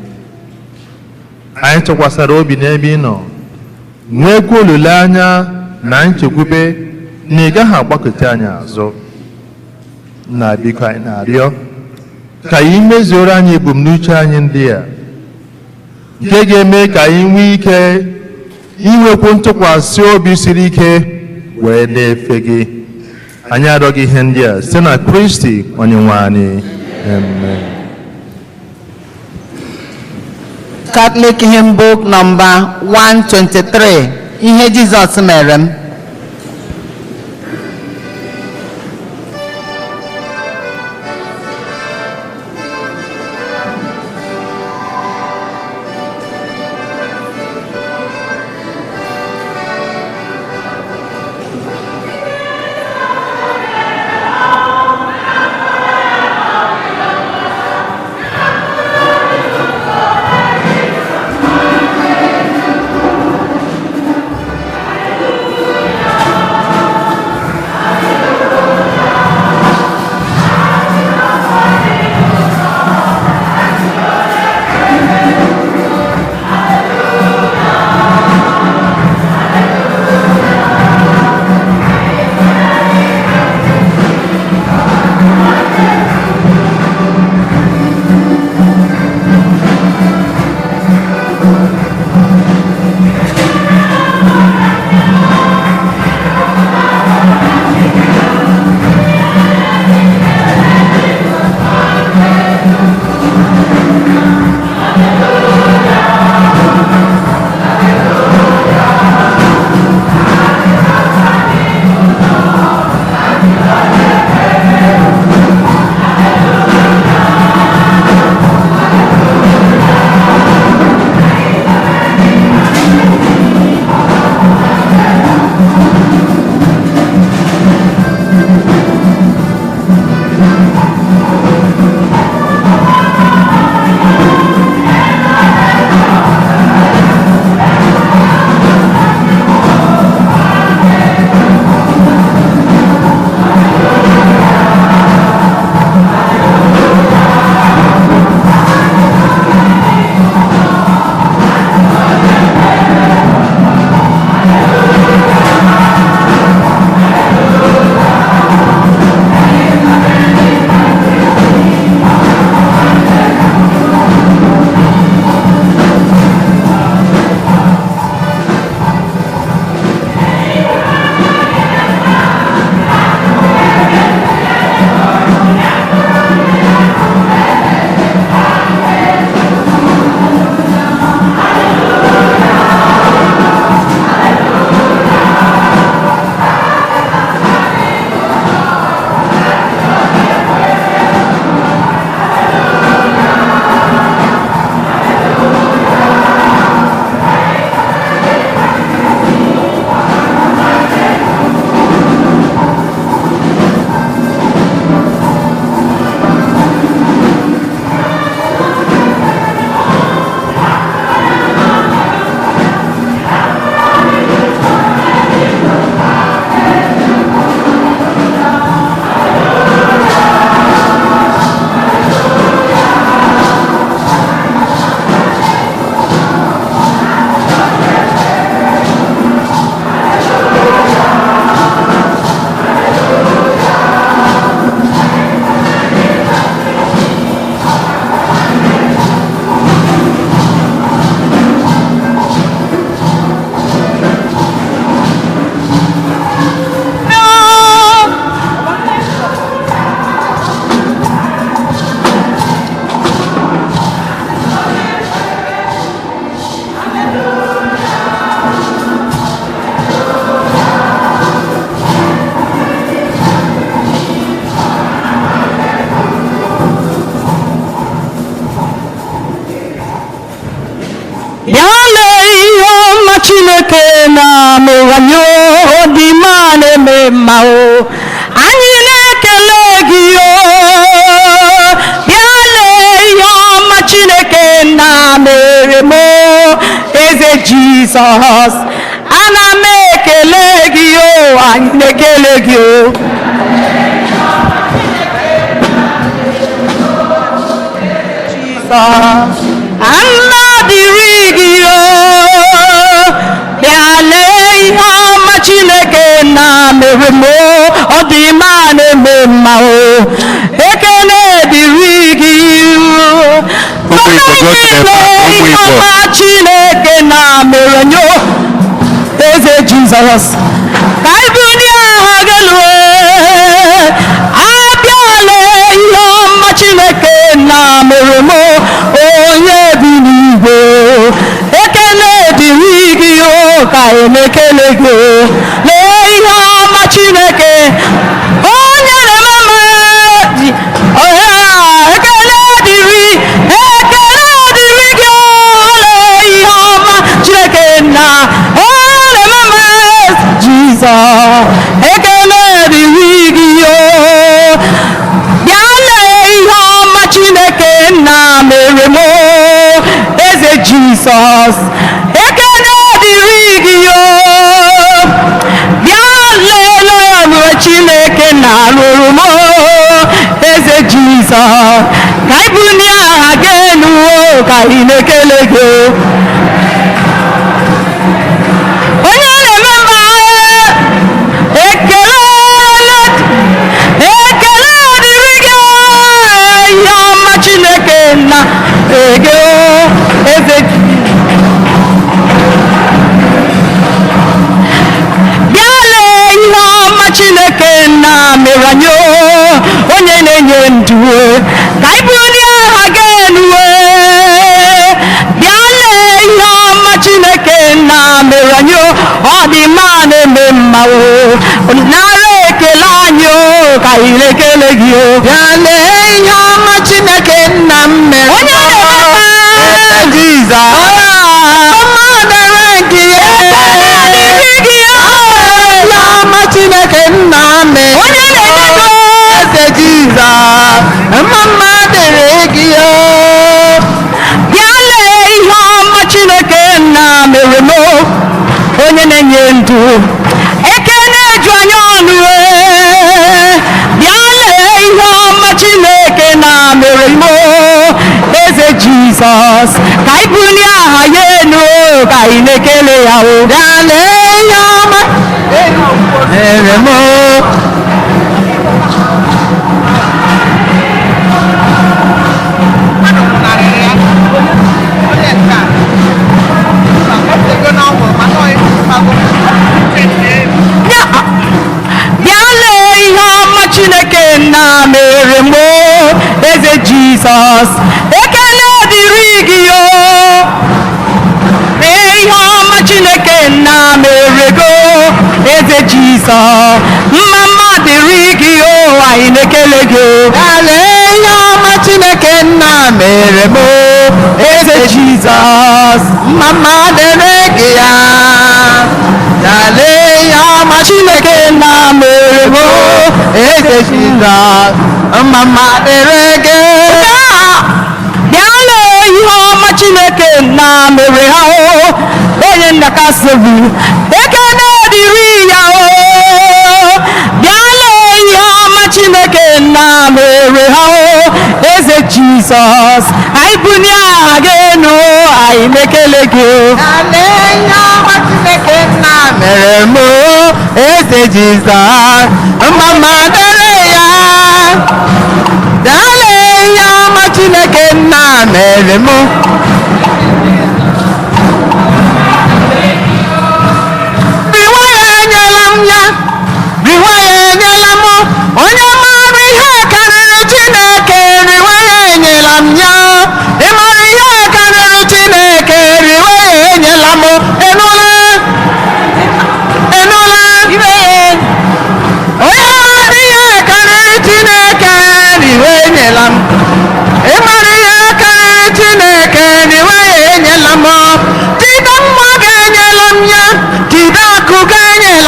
Speaker 3: Anyị tụkwasara obi n'ebe ị nọ, nwekwa olileanya na nchekwube na ị gaghị agbakọta anyị azụ. Na biko, anyị na-arịọ ka ị mezuoro anyị ebumnuche anyị ndị a, nke ga-eme ka anyị nwee ike inwekwu ntụkwasị obi siri ike wee na-efe gị. Anyị arịọ gị ihe ndị a site na Kristi onye nwe anyị. Amen.
Speaker 2: Catholic Hymn Book number 123, Ihe Jizọs mere m.
Speaker 7: anyị o, dị mma na-eme mma o, anyị na-ekele gị o. Bịa lee ihe ọma Chineke na mere m o, eze Jizọs, ana m ekele gị o, anyị na-ekele gị o. Jizọs, nna dịrị gị o. Bịa lee ihe ọma Chineke na mere m o, ọ dị mma na-eme mma o, ekele dịrị gị o.
Speaker 1: Ụmụ Igbo, go to the back,
Speaker 7: Lee
Speaker 1: ụmụ
Speaker 7: ihe
Speaker 1: Igbo.
Speaker 7: ọma Chineke na mere nye o, eze Jizọs, ka anyị bulie aha gị elu. Abịala ihe ọma Chineke na mere m, onye bi n'igwe, ekele dịrị gị o, ka anyị na-ekele gị o. Lee ihe ọma Chineke onye na-eme mma ji ekele dịrị, ekele dịrị gị o. Lee ihe ọma Chineke na onye na-eme mma Jizọs, ekele dịrị gị o. Bịa lee ihe ọma Chineke na mere m o, eze Jizọs, ekele dịrị gị o. Bịa lelee ọrụ Chineke na rụrụ m o, eze Jizọs, ka anyị bulie aha gị elu o, ka anyị na-ekele gị o. Onye na-eme mma, ekele, ekele dịrị gị o, ihe ọma Chineke na ege o, eze. Bịa lee ihe ọma Chineke na mere anyị o, onye na-enye ndụ o, ka anyị bulie aha gị elu o. Bịa lee ihe ọma Chineke na mere anyị o, ọ dị mma na-eme mma o, nara ekele anyị o, ka anyị na-ekele gị o.
Speaker 2: Bịa lee ihe ọma Chineke nna m mere.
Speaker 7: Onye na-eme mma.
Speaker 2: Eze Jizọs. Ọma dịrị gị.
Speaker 7: Ekele dịrị gị o.
Speaker 2: Ihe ọma Chineke nna m mere.
Speaker 7: Onye na-enye ndụ.
Speaker 2: Eze Jizọs. Mma mma dịrị gị o.
Speaker 7: Bịa lee ihe ọma Chineke nna mere m o, onye na-enye ndụ, ekele ju anyị ọnụ e. Bịa lee ihe ọma Chineke na mere m o, eze Jizọs, ka anyị bulie aha ya elu o, ka anyị na-ekele ya o.
Speaker 2: Bịa lee ihe ọma mere m o.
Speaker 7: Bịa lee ihe ọma Chineke na mere m o, eze Jizọs, ekele dịrị gị o. Lee ihe ọma Chineke na mere gị o, eze Jizọs, mma mma dịrị gị o, anyị na-ekele gị o.
Speaker 2: Bịa lee ihe ọma Chineke nna mere m o.
Speaker 7: Eze Jizọs,
Speaker 2: Mma mma dịrị gị ya. Bịa lee ihe ọma
Speaker 7: Chineke na mere m o,
Speaker 2: Eze Jizọs. Mma mma dịrị gị.
Speaker 7: Bịa lee ihe ọma Chineke na mere ha o, onye ndakasị obi, ekele dịrị ya o. Bịa lee ihe ọma Chineke na mere ha o, eze Jizọs, anyị bulie aha gị elu, anyị na-ekele gị o.
Speaker 2: Bịa lee ihe ọma Chineke nna mere m o. Eze Jizọs. Mma mma dịrị ya. Bịa lee ihe ọma Chineke nna mere m. Riwa ya enyela m ya. Riwa ya enyela m. Onye maara ihe karịrị Chineke, riwa ya enyela m ya. Ị mara ihe karịrị Chineke, riwa ya enyela m. Ịnụla? Ịnụla? Onye maara ihe karịrị Chineke, riwa enyela m. Ị mara ihe karịrị Chineke,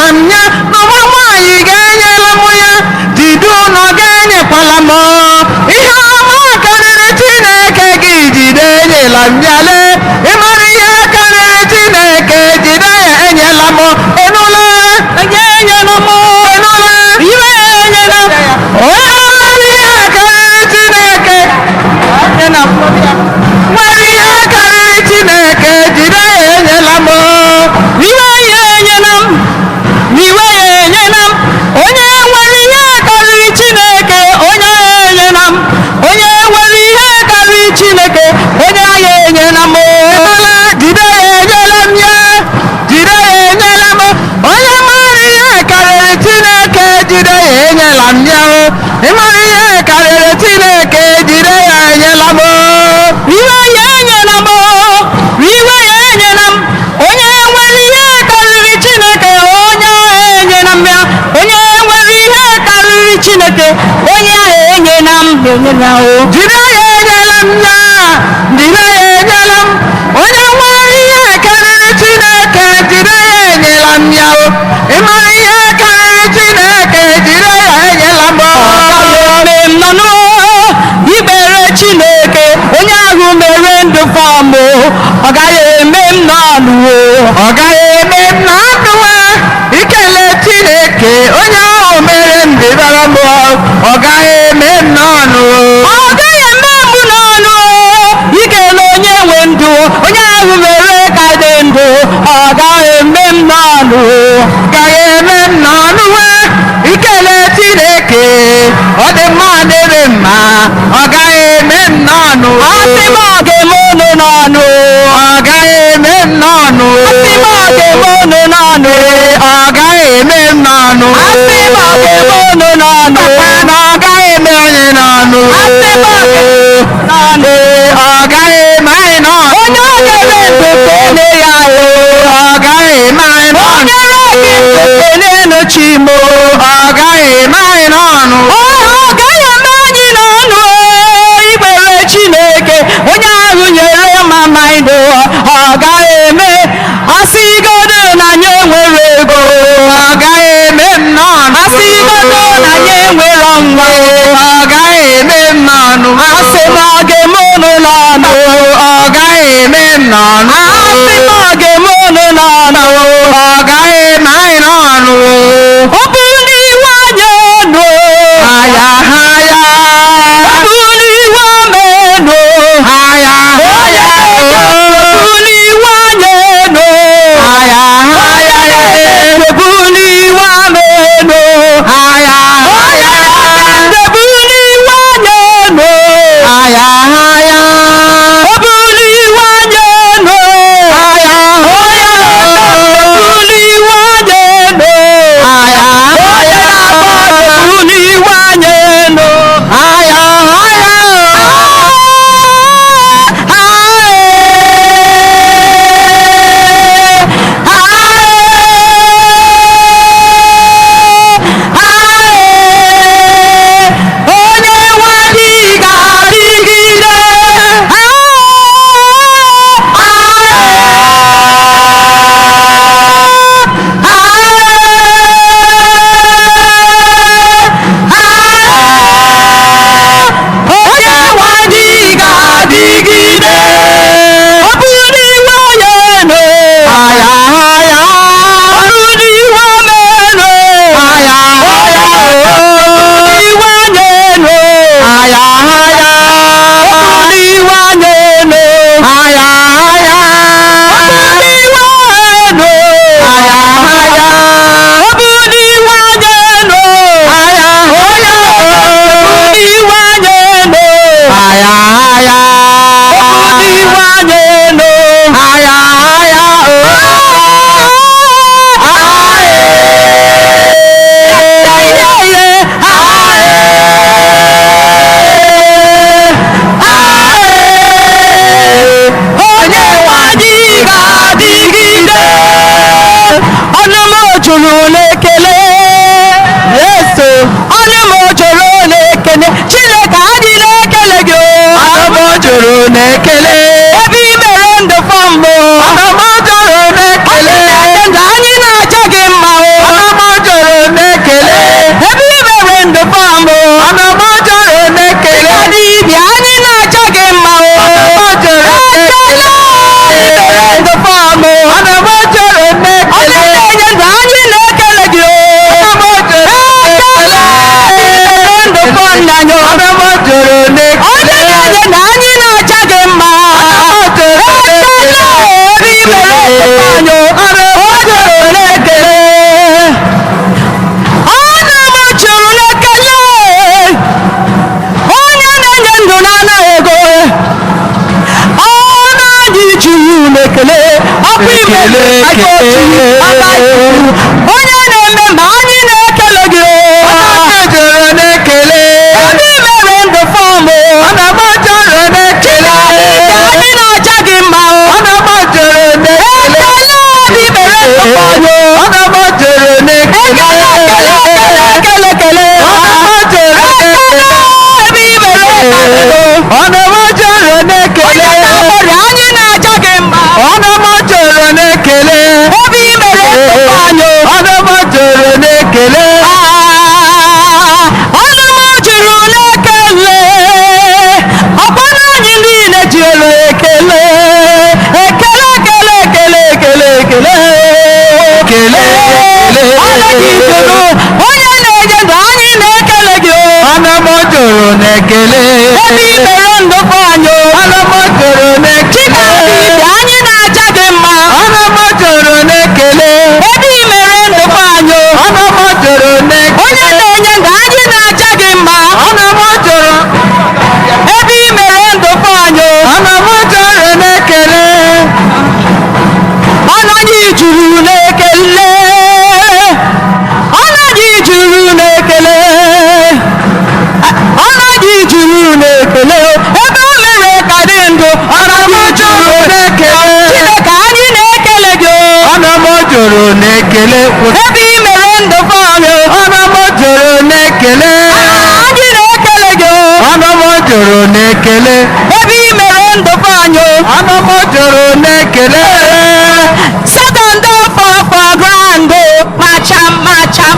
Speaker 2: Enyela m ya. N'ụwa nwaanyị ga-enyela m ya, jide ụlọ ga-enyekwala m. Ihe ọma karịrị Chineke gị jide enyela m ya. Lee, ịmara ihe karịrị Chineke, jide ya enyela m. Ịnụla?
Speaker 7: Onye enyela m.
Speaker 2: Ịnụla?
Speaker 7: Iwe enyela m.
Speaker 2: Onye mara ihe karịrị Chineke, nwere ihe karịrị Chineke, jide ya enyela m.
Speaker 7: Iwe ya enyela m. Iwe ya enyela m. Onye nwere ihe karịrị Chineke, onye enyela m. Onye nwere ihe karịrị Chineke, onye ya enyela m.
Speaker 2: Ịnụla? Jide ya enyela m ya, jide ya enyela m. Onye mara ihe karịrị Chineke, jide ya enyela m ya. O ịmara ihe karịrị Chineke, jide ya enyela m.
Speaker 7: Iwe ya enyela m. Iwe ya enyela m. Onye nwere ihe karịrị Chineke, onye enyela m ya. Onye nwere ihe karịrị Chineke, onye enyela m, enyela o.
Speaker 2: Jide ya enyela m ya, jide ya enyela m. Onye nwere ihe karịrị Chineke, jide ya enyela m ya. O ịmara ihe karịrị Chineke, jide ya enyela m.
Speaker 7: Eme m nọ n'ikpere Chineke, onye ahụ mere ndụ fọm, ọ gaghị eme m n'ọnụ o.
Speaker 2: Ọ gaghị eme m na ndụwa ikele Chineke, onye ahụ mere m dịbara m. Ọ gaghị eme m n'ọnụ.
Speaker 7: Ọ gaghị eme m n'ọnụ ikele onye nwe ndụ, onye ahụ mere ka dị ndụ, ọ gaghị eme m n'ọnụ.
Speaker 2: Gaghị eme m n'ọnụ ikele Chineke, ọ dị mma dịrị mma, ọ gaghị eme m n'ọnụ.
Speaker 7: Asị m ọ ga-eme unu n'ọnụ.
Speaker 2: Ọ gaghị eme m n'ọnụ.
Speaker 7: Asị m ọ ga-eme unu n'ọnụ.
Speaker 2: Ọ gaghị eme m n'ọnụ.
Speaker 7: Asị m ọ ga-eme unu n'ọnụ.
Speaker 2: Papa na ọ gaghị eme anyị n'ọnụ.
Speaker 7: Asị m ọ ga-eme n'ọnụ.
Speaker 2: Ọ gaghị eme anyị n'ọnụ.
Speaker 7: Onye ọ ga-eme ndụ kene ya o.
Speaker 2: Ọ gaghị eme anyị n'ọnụ.
Speaker 7: Onye gị ndụ kenenu chi m o.
Speaker 2: Ọ gaghị eme anyị n'ọnụ.
Speaker 7: Ọ gaghị eme anyị n'ọnụ ikpere Chineke, onye ahụ nyere mama ndụ, ọ gaghị eme. Asịgodo na anyị enwere ego.
Speaker 2: Ọ gaghị eme m n'ọnụ.
Speaker 7: Asịgodo na anyị enwere nwa.
Speaker 2: Ọ gaghị eme m n'ọnụ.
Speaker 7: Asị m ọ ga-eme unu n'ọnụ.
Speaker 2: Ọ gaghị eme m n'ọnụ.
Speaker 7: Asị m ọ ga-eme unu n'ọnụ.
Speaker 2: Ọ gaghị eme anyị n'ọnụ.
Speaker 7: Ọ bụ n'iwe anyị ọnụ.
Speaker 2: Aya ha ya.
Speaker 7: Ọ bụ n'iwe amenụ.
Speaker 2: Aya ha ya.
Speaker 7: Ọ bụ n'iwe anyị enu.
Speaker 2: Aya ha ya.
Speaker 7: Ọ bụ n'iwe amenụ.
Speaker 2: Aya ha ya.
Speaker 7: Ọ bụ n'iwe anyị enu.
Speaker 2: Aya ha ya.
Speaker 7: Ọ bụ n'iwe anyị enu.
Speaker 2: Aya ha ya.
Speaker 7: Onye na-eme ma anyị na-ekele gị.
Speaker 2: Jere na-ekele.
Speaker 7: Ebe i mere ndụ fọm.
Speaker 2: Ana m jere na-ekele.
Speaker 7: Anyị na-aja gị mma.
Speaker 2: Ana m jere na-ekele.
Speaker 7: Ekele ebe i mere ndụ fọm.
Speaker 2: Ana m jere na-ekele.
Speaker 7: Ekele ekele ekele.
Speaker 2: Ana m jere na-ekele.
Speaker 7: Ebe i mere ndụ.
Speaker 2: Ana m jere na-ekele.
Speaker 7: Onye na-akpọrọ anyị na-aja gị mma.
Speaker 2: Ana m jere na-ekele.
Speaker 7: Ebe i mere ndụ fọm.
Speaker 2: Ana m jere na-ekele.
Speaker 7: Ọnụ m juru n'ekele, ọkpara anyị niile juru ekele, ekele ekele ekele ekele ekele
Speaker 2: Ekele, ekele.
Speaker 7: Ọnụ gị juru, onye na-enye ndụ anyị na-ekele gị o.
Speaker 2: Ana m jere na-ekele.
Speaker 7: Ebe i mere ndụ fọ anyị o.
Speaker 2: Ana m jere na-ekele.
Speaker 7: Chikadibịa anyị na-aja gị mma.
Speaker 2: Ana m jere na-ekele.
Speaker 7: Ebe i mere ndụ fọ anyị o.
Speaker 2: Ana m jere na-ekele.
Speaker 7: Onye na-enye ndụ anyị na-aja gị mma.
Speaker 2: Ana m jere.
Speaker 7: Ebe i mere ndụ fọ anyị o.
Speaker 2: Ana m jere na-ekele.
Speaker 7: Ọnụ anyị juru n'ekele, ọnụ anyị juru n'ekele, ọnụ anyị juru n'ekele, ebe o mere ka dị ndụ, ọnụ anyị juru
Speaker 2: na-ekele.
Speaker 7: Chineke anyị na-ekele gị o.
Speaker 2: Ana m jere na-ekele.
Speaker 7: Ebe i mere ndụ fọlụ,
Speaker 2: Ana m jere na-ekele.
Speaker 7: anyị na-ekele gị o.
Speaker 2: Ana m jere na-ekele.
Speaker 7: Ebe i mere ndụ fọnyụ,
Speaker 2: Ana m jere na-ekele.
Speaker 7: Satan don fall for ground o, macham macham.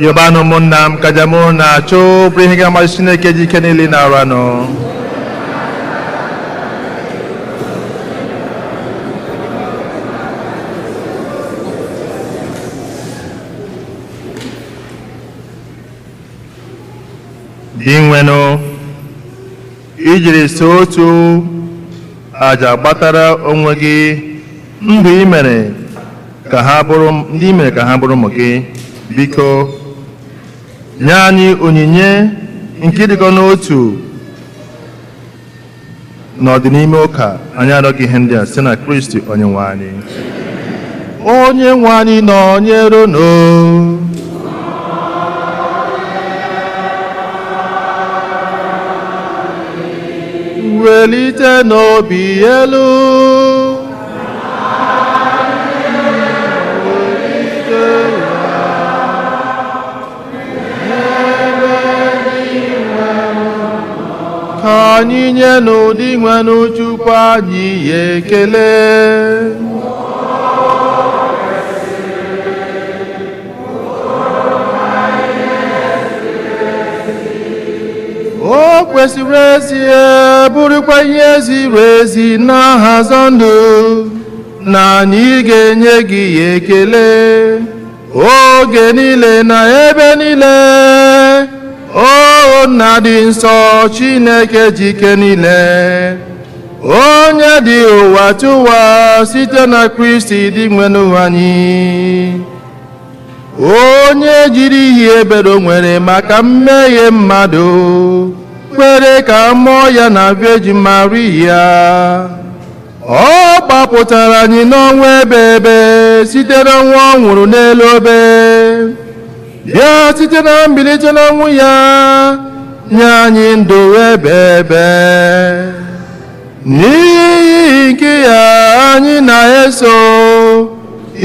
Speaker 3: Yobanụ ụmụnna m ka mụ na-achọ bụrụ ihe ga-amasị Chineke ji ike niile na-arụ anụ. Dị nwenụ, ijiri so otu aja gbatara onwe gị ndụ i mere ka ha bụrụ ndị i mere ka ha bụrụ ụmụ gị, biko nye anyị onyinye nke ịdịkọ n'otu n'ọdịnime ụka. Anyị arịọghị ihe ndị a site na Kristi onye nwe anyị. Onye nwe anyị nọnyere unu. Welite n'obi elu. Welite ya n'ebe Dinwenụ. Ka anyị nye n'ụdị nwenụ Chukwu anyị ya ekele. Kwesịrị ezie, bụrụkwa ihe ziri ezi na-ahazọ ndụ na anyị ga-enye gị ekele oge niile na ebe niile, o nna dị nsọ, Chineke jike niile, onye dị ụwa tụwa, site na Kristi dị nwenụ anyị, onye jiri ihe ebere o nwere maka mmehie mmadụ kwere ka mmụọ ya na Virgin Maria. Ọ gbapụtara anyị n'ọnwa ebe ebe site n'ọnwụ ọ nwụrụ n'elu obe, bịa site na mbilite n'ọnwụ ya nye anyị ndụ ebe ebe. N'ihi nke ya, anyị na-eso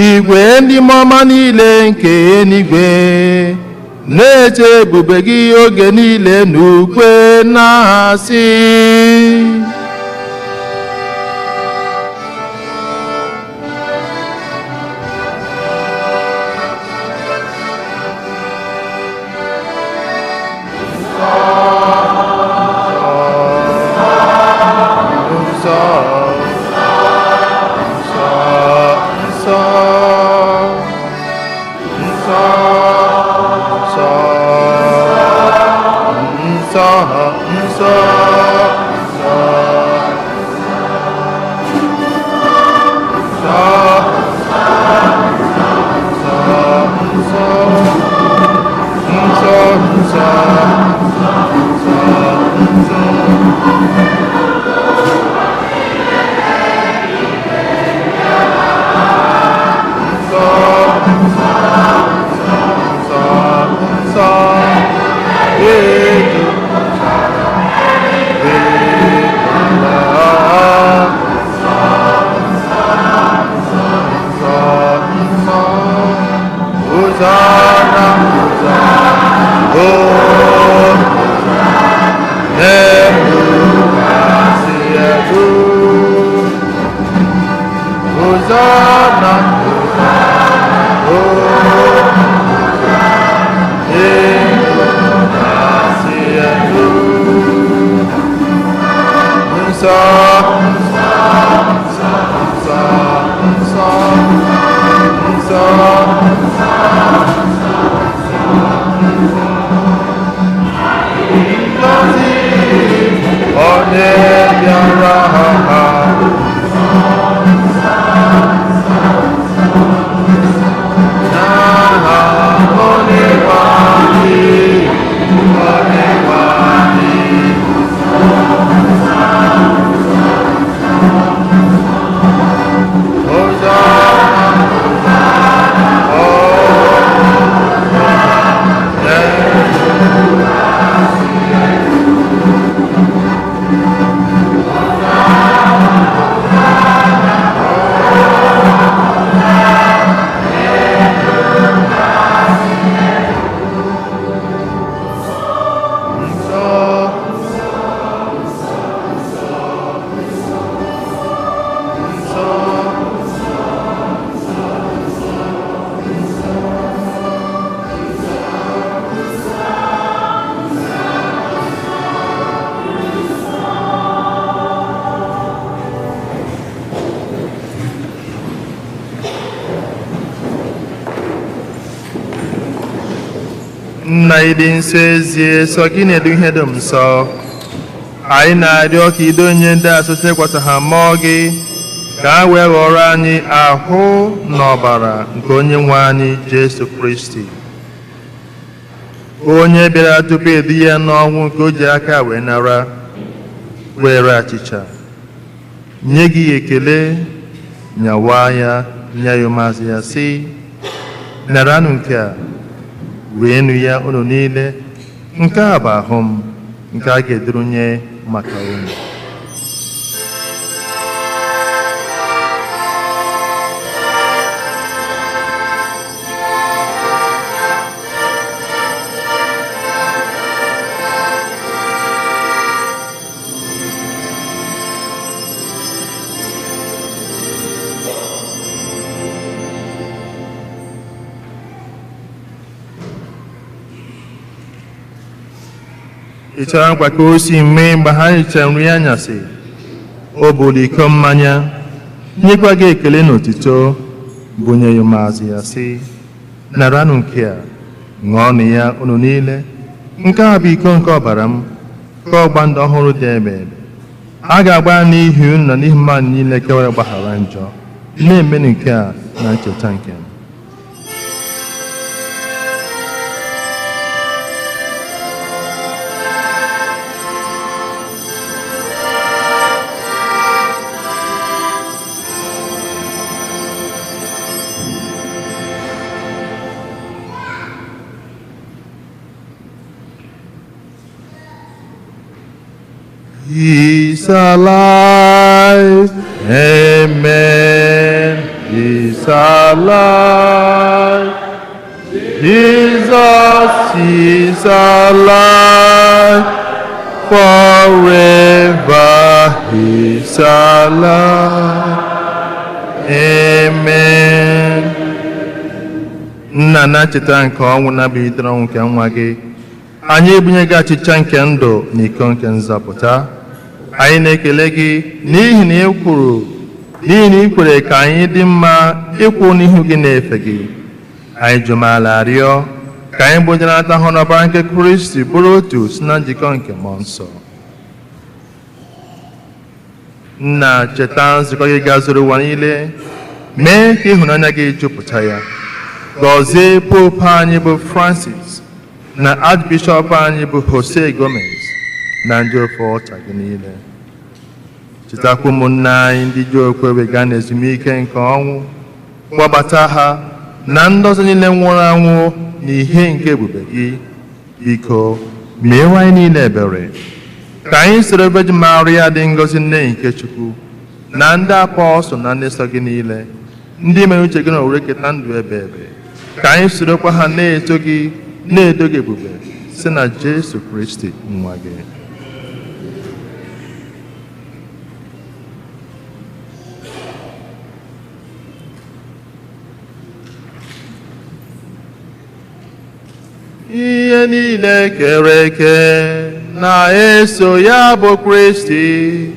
Speaker 3: igwe ndị mmụọ niile nke eluigwe na-eche ebube gị oge niile n'ukwe na-asị: Nsọ, nsọ, nsọ, nsọ, nsọ, nsọ, nsọ, nsọ, nsọ, nsọ, nsọ, nsọ, nsọ, nsọ. Nsọ, nsọ, nsọ, eju ala. Nsọ, nsọ, Hosanna, Hosanna, Hosanna, n'elu kasị elu. Hosanna, Hosanna, n'elu kasị elu. Nsọ, nsọ, nsọ, nsọ, nsọ. Ngọzi onye bịara ha. N'aha Onyenwe anyị, Onyenwe anyị. Hosanna, Hosanna. Nsọ, nsọ. Nna, ịdị nsọ ezie, sọ gị na-edu ihe dum nsọ. Anyị na-arịọ ka ido nye ndị a site kwasa ha mmụọ gị, ka ha wee ghọrọ anyị ahụ na ọbara nke onye nwe anyị Jesu Kristi, onye bịara tupu edu ya n'ọnwụ nke o ji aka wee nara, were achịcha, nye gị ekele, nyawa ya, nye ya ụmụazụ ya, sị: "Naranụ nke a, rienụ ya unu niile. Nke a bụ ahụ m nke a ga-eduru nye maka unu." Ị chọrọ nkwa ka o si mee mgbe ha richara nri anyasị, o buru iko mmanya, nyekwa gị ekele na otuto, bunye ya ụmụazụ ya sị, naranụ nke a, ṅụọnụ ya unu niile. Nke a bụ iko nke ọbara m, ka ọgba ndụ ọhụrụ dị ebe ebe. A ga-agba ya n'ihi unu na n'ihi mmadụ niile kewara gbaghara njọ. Na-emenụ nke a na ncheta nke m. He's alive. Amen. He's alive. Jesus is alive. Forever he's alive. Amen. Nna na ncheta nke ọnwụ na-abilitere ọnwụ nke nwa gị, anyị ebunye gị achịcha nke ndụ na iko nke nzọpụta. Anyị na-ekele gị n'ihi na ị kwuru n'ihi na ị kwere ka anyị dị mma ịkwụ n'ihu gị na-efe gị. Anyị jụmala arịọ ka anyị bụ ndị na-ata ahụhụ n'ọbara nke Kristi bụrụ otu si na njikọ nke mmụọ nsọ. Nna, cheta nzukọ gị gazuru ụwa niile, mee ka ịhụnanya gị jupụta ya. Gọzie Popu anyị bụ Francis na Archbishọp anyị bụ Jose Gomez na ndị ofe ọcha gị niile. Chetakwa ụmụnne anyị ndị ji okwe gaa n'ezumike nke ọnwụ, kpọbata ha na ndị ọzọ niile nwụrụ anwụ n'ihe nke ebube gị. Biko meewe anyị niile ebere ka anyị soro Virgin Maria dị ngọzi nne nke Chukwu na ndị apọstụl na ndị nsọ gị niile, ndị mere uche gị na owere keta ndụ ebe ebe, ka anyị sorokwa ha na-eto gị na-edo gị ebube si na Jesu Kristi nwa gị. Ihe niile kere eke na-eso ya bụ Kristi,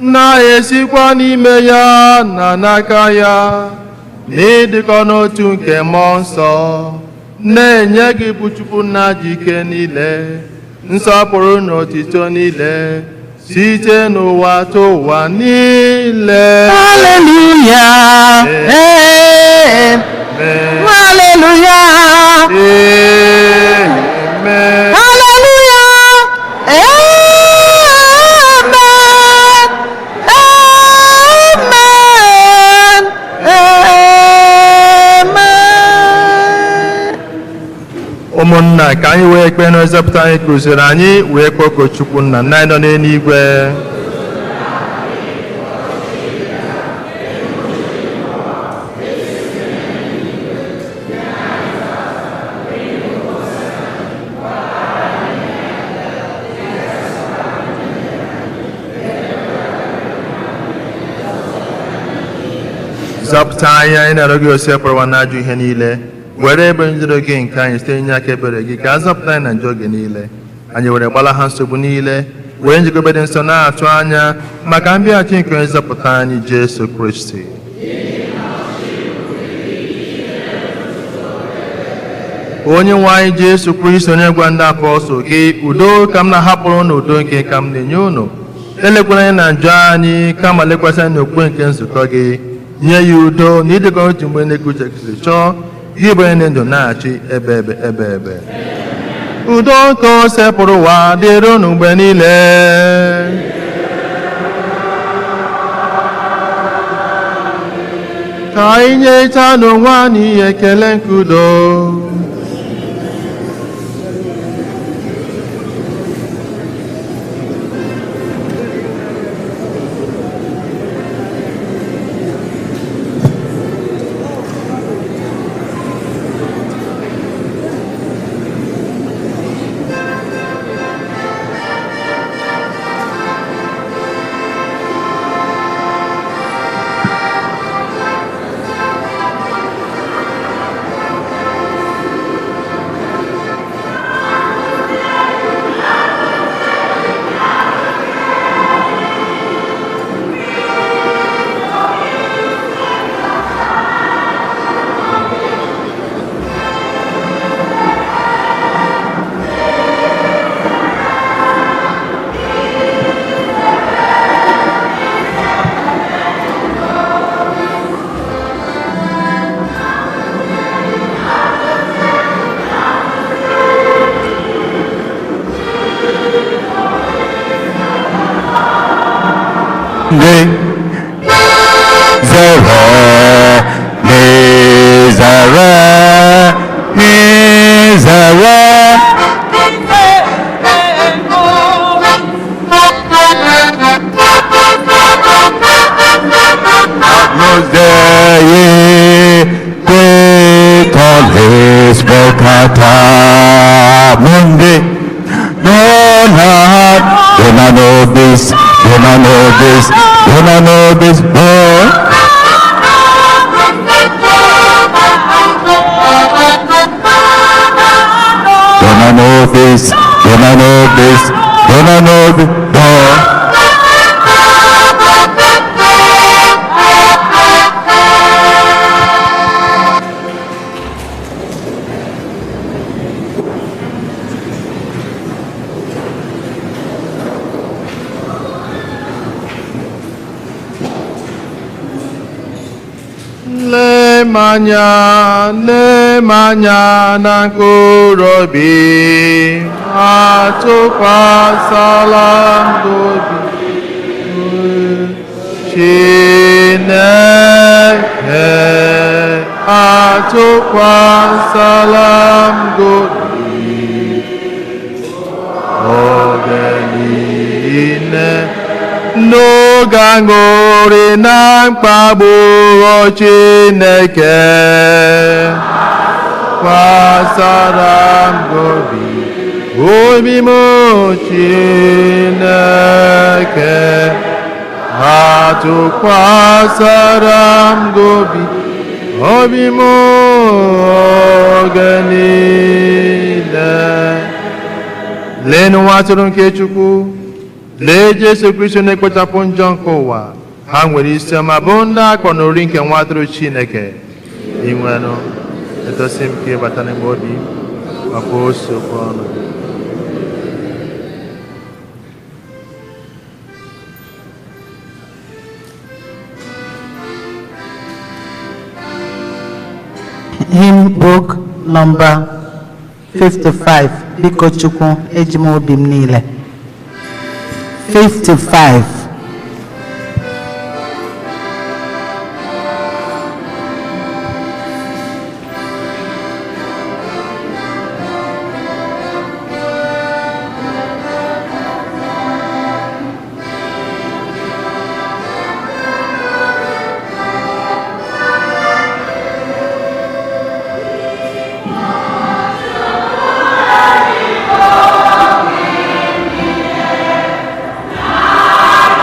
Speaker 3: na-esikwa n'ime ya na n'aka ya, n'ịdịkọ n'otu nke mmụọ nsọ, na-enye gị bụ Chukwu nna ji ike niile, nsọpụrụ na otito niile, site n'ụwa ta ụwa niile.
Speaker 2: Hallelujah. Amen. Hallelujah.
Speaker 3: Amen.
Speaker 2: Hallelujah. Amen. Amen. Amen.
Speaker 3: Ụmụnna, ka anyị wee kpee n'nzọpụta anyị kụziri anyị wee kpọkuo Chukwu nna nna anyị nọ n'eluigwe. Zọpụta anyị, anyị na-arịọ gị, Osebụrụwa na ajọ ihe niile, were ebe njide gị nke anyị site n'inye aka ebere gị ka a zọpụta anyị na njọ oge niile, anyị were gbalaha nsogbu niile, were njikọbe dị nsọ na-atụ anya maka mbịaghachi nke onye nzọpụta anyị Jesu Kristi. Onye nwe anyị Jesu Kristi, onye gwa ndị apọstụl gị, udo ka m na-ahapụrụ unu, udo nke ka m na-enye unu, elekwala anya na njọ anyị, kama lekwasị anya n'okwukwe nke nzukọ gị, nye ya udo na ịdịkọ otu mgbe na-eke uche gị siri chọọ, gị bụ onye ndụ na-achị ebe ebe ebe ebe. Udo nke Osebụrụwa dịrị unu mgbe niile. Ka anyị nyerịta n'onwe anyị ekele nke udo.
Speaker 1: Ndị zere n'izere n'izere. Agnus Dei, qui tollis peccata mundi, non ad, dona nobis, dona nobis, dona nobis, oh. Dona nobis, dona nobis, dona nobis, do.
Speaker 3: Lee m anya, lee m anya na mkpụrụ obi, atụkwasịla m obi. Chineke, atụkwasịla m obi oge niile. N'oge aṅụrị na mkpagbu, o Chineke, kwasara m obi, obi m, Chineke, atụkwasara m obi, obi m oge niile. Leenụ nwa atụrụ nke Chukwu, lee Jesu Kristo na-ekpochapụ njọ nke ụwa. Ha nwere isi ọma bụ ndị akpọ n'ori nke nwa atụrụ Chineke. Inwenụ etosi m ka ịbata n'ime obi m, maka ose okwu ọnụ gị.
Speaker 8: Hymn book number 55, Biko Chukwu, eji m obi m niile. 55.
Speaker 6: Thank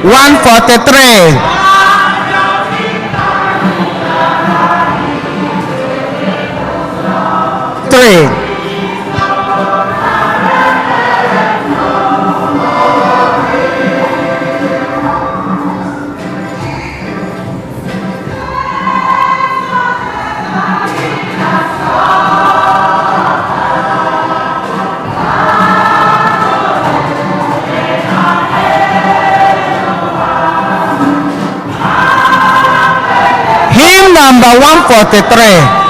Speaker 8: 143. Three. Hymn number 143.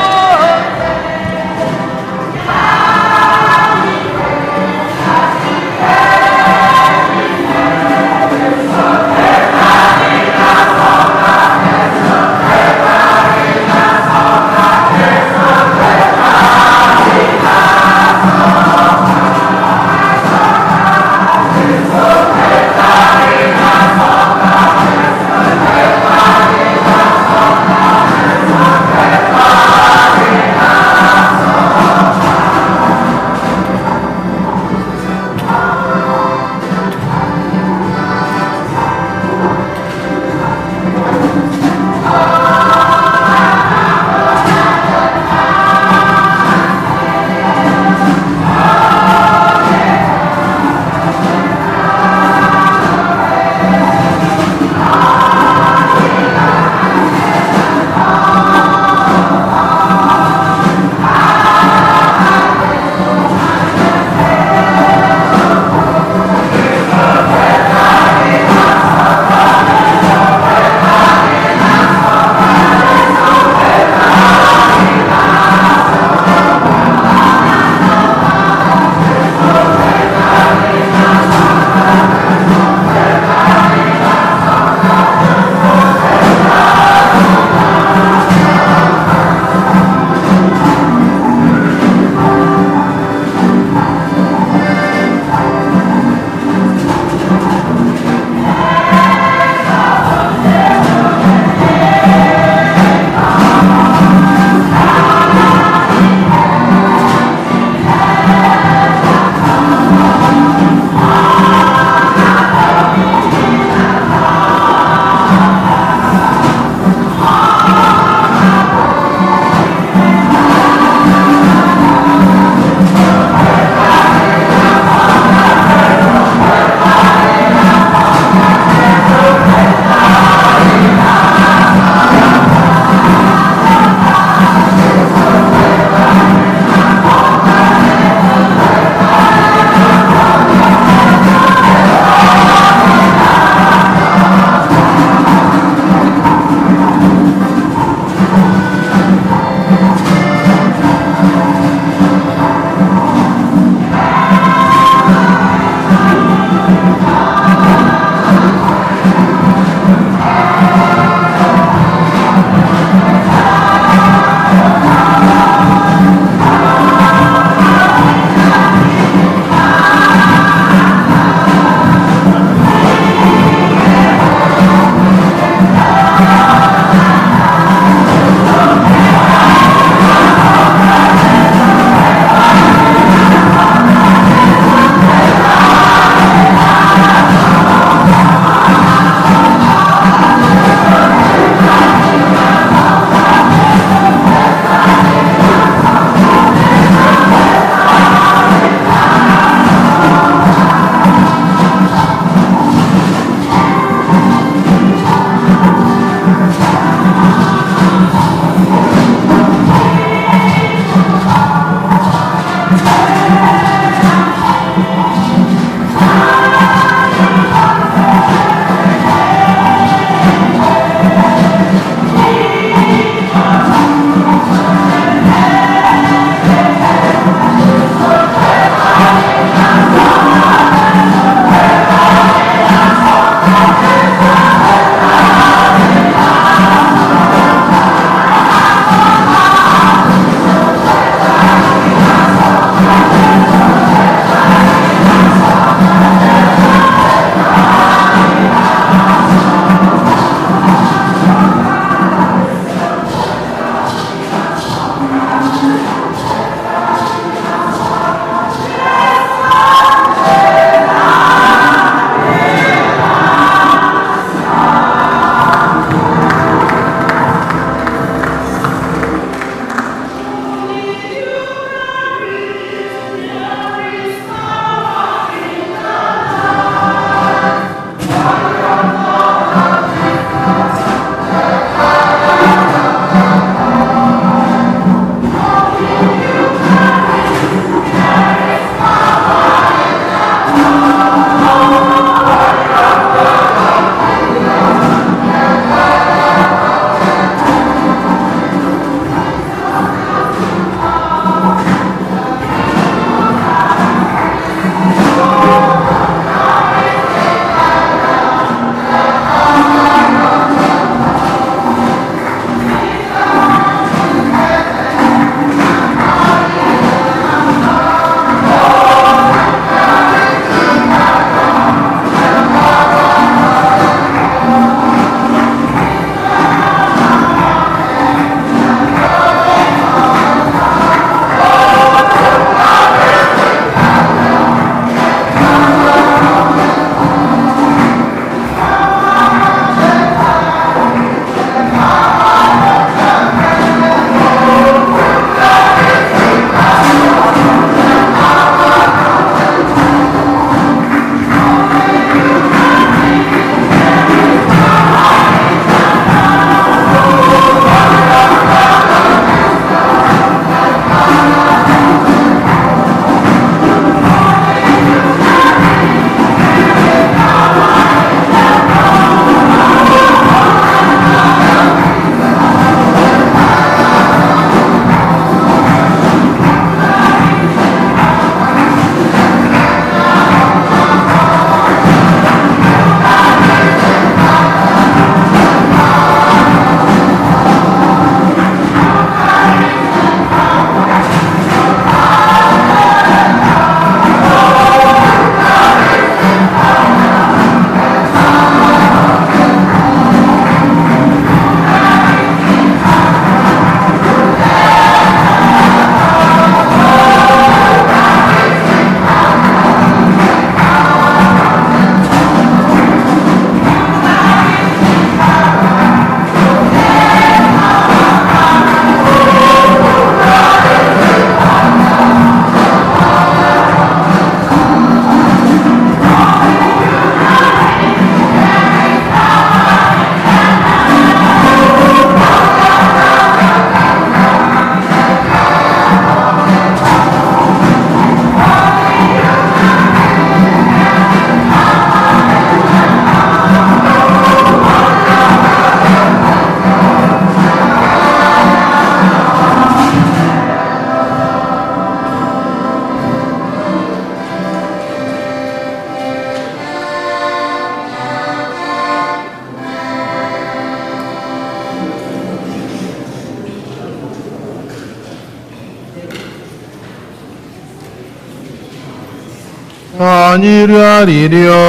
Speaker 3: Anyị rịọ arịrịọ.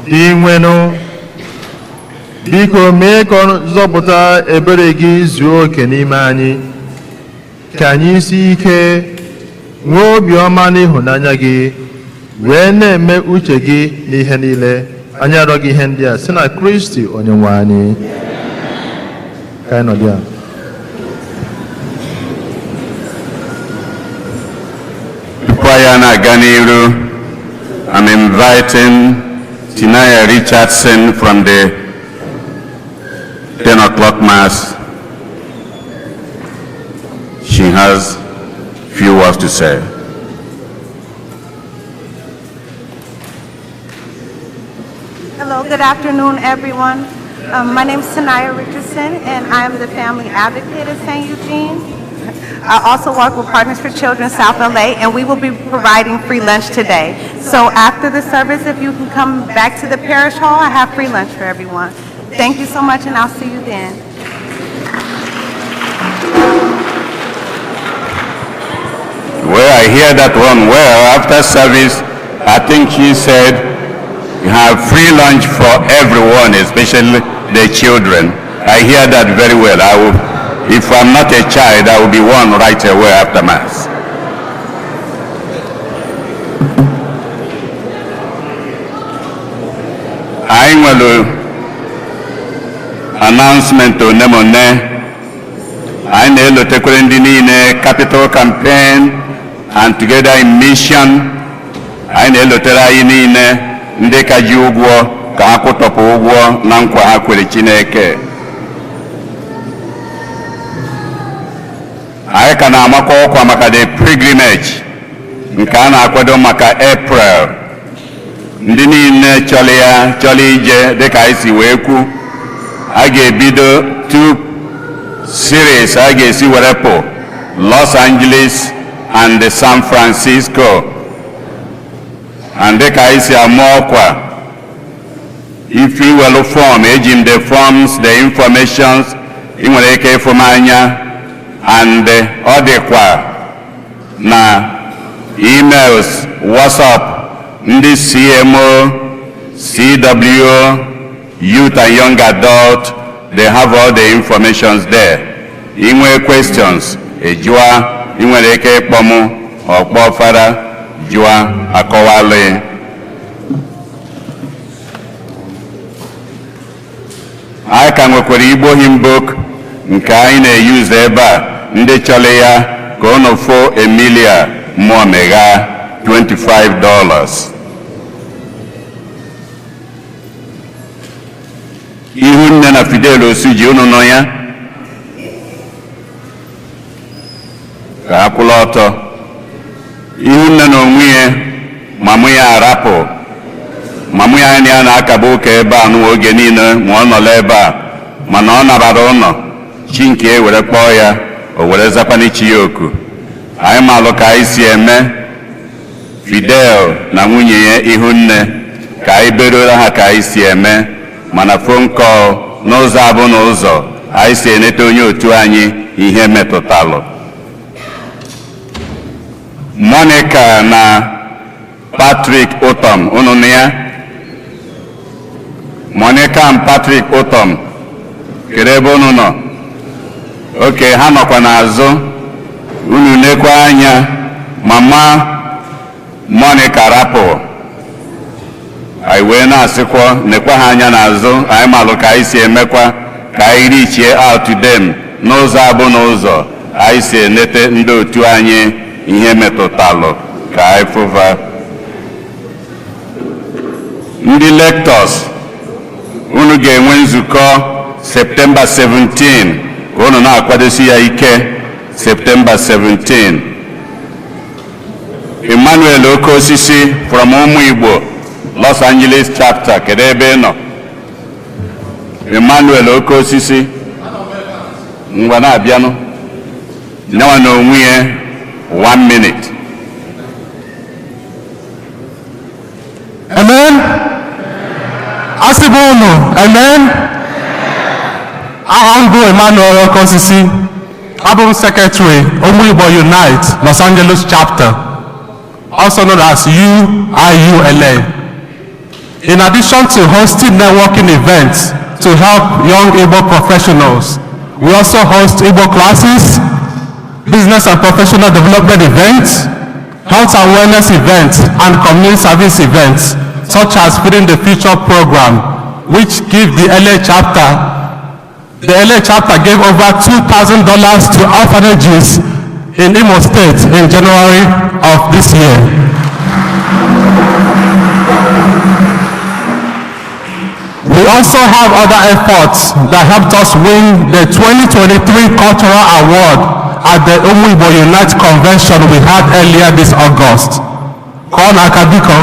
Speaker 3: Dinwenụ, biko mee ka nzọpụta ebere gị zuo oke n'ime anyị, ka anyị si ike nwee obiọma n'ịhụnanya gị, wee na-eme uche gị n'ihe niile. Anyị arịọ gị ihe ndị a si na Kristi onye nwe anyị. Ka anyị nọdụ ya.
Speaker 1: Tupu anyị na-aga n'iru, I'm inviting Tinaya Richardson from the 10 o'clock Mass. She has few words to say.
Speaker 9: Hello, good afternoon, everyone. My name is Tanaya Richardson, and I am the family advocate at St. Eugene. I also work with Partners for Children South LA, and we will be providing free lunch today. So after the service, if you can come back to the parish hall, I have free lunch for everyone. Thank you so much, and I'll see you then.
Speaker 1: Well, I hear that one well. After service, I think she said, you have free lunch for everyone, especially the children. I hear that very well. I will, if I'm not a child, I will be one right away after Mass. Anyị nwere announcement one ma one. Anyị na-elotekwere ndị niile capital campaign and Together in Mission. Anyị na-elotere anyị niile ndị ka ji ụgwọ ka ha kwụtọpụ ụgwọ na nkwa ha kwere Chineke. Anyị ka na-amakwa ọkwa maka the pilgrimage nke a na-akwado maka April. Ndị niile chọrọ ya, chọrọ ije, dịka anyị si wee kwu, a ga-ebido two series a ga-esi were pụ Los Angeles and San Francisco. And dịka anyị si ama ọkwa, if you welu form, eji m the forms, the informations, ị nwere ike ịfụ m anya, and ọ dịkwa na emails, WhatsApp, ndị CMO, CWO, youth and young adult, they have all the informations there. Ị nwee questions, ejụa, ị nwere ike ịkpọ mụ, ọkpọ fada, jụa, akọwalụ. Anyị ka nwekwara Igbo hymn book nke anyị na-eyuzu ebe a. Ndị chọrọ ya, ka unu fụ Emilia Mmụọmegha, $25. Ihu nne na Fidel Osuji, unu nọ ya ka ha kwụla ọtọ. Ihu nne na onwe ya, mamụ ya arapụ, mamụ ya na ya na-akaba ụka ebe a n'oge niile ma ọ nọrọ ebe a, mana ọ nabara ụlọ chi nke e were kpọọ ya, o were zakwana chi ya oku. Anyị malụ ka anyị si eme Fidel na nwunye ya ihu nne, ka anyị berora ha ka anyị si eme, mana phone call n'ụzọ abụ n'ụzọ anyị si eneta onye otu anyị ihe metụtalụ. Monica na Patrick Utom, unu nụ ya? Monica and Patrick Utom, kedu ebe unu nọ? Oke ha nọkwa n'azụ. Unu nekwa anya, mama Monica rapụ anyị wee na-asịkwa nekwa ha anya n'azụ. Anyị malụ ka anyị si emekwa ka anyị reachie out to them n'ụzọ abụ n'ụzọ anyị si enete ndị otu anyị ihe metụtalụ ka anyị fụva. Ndị lectors, unu ga-enwe nzukọ September 17, ka unu na-akwadosi ya ike. September 17. Emmanuel Okeosisi from Ụmụ Igbo Los Angeles chapter, kedu ebe ị nọ, Emmanuel Okeosisi? Ngwa, na-abịanụ nyawa na onwe ya. One minute.
Speaker 10: Amen. Asị bụ unu, amen. Aha m bụ Emmanuel Okosisi. Abụ m Secretary Ụmụ Igbo Unite Los Angeles Chapter, also known as UIULA. In addition to hosting networking events to help young Igbo professionals, we also host Igbo classes, business and professional development events, health and wellness events, and community service events, such as Feeding the Future program, which give the LA chapter, the LA chapter gave over $2,000 to orphanages in Imo State in January of this year. We also have other efforts that helped us win the 2023 Cultural Award at the Umu Igbo Unite Convention we had earlier this August. Kụọ aka biko.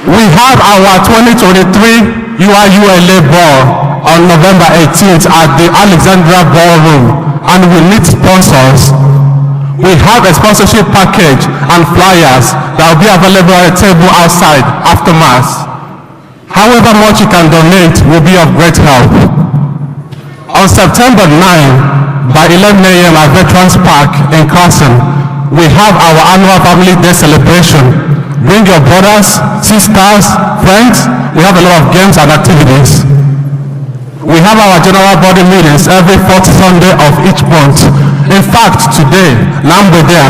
Speaker 10: We have our 2023 UIULA Ball on November 18th at the Alexandra Ballroom, and we need sponsors. We have a sponsorship package and flyers that will be available at a table outside after Mass. However much you can donate will be of great help. On September 9, by 11 a.m. at Veterans Park in Carson, we have our annual Family Day celebration. Bring your brothers, sisters, friends. We have a lot of games and activities. We have our general body meetings every fourth Sunday of each month. In fact, today, na mgbede a,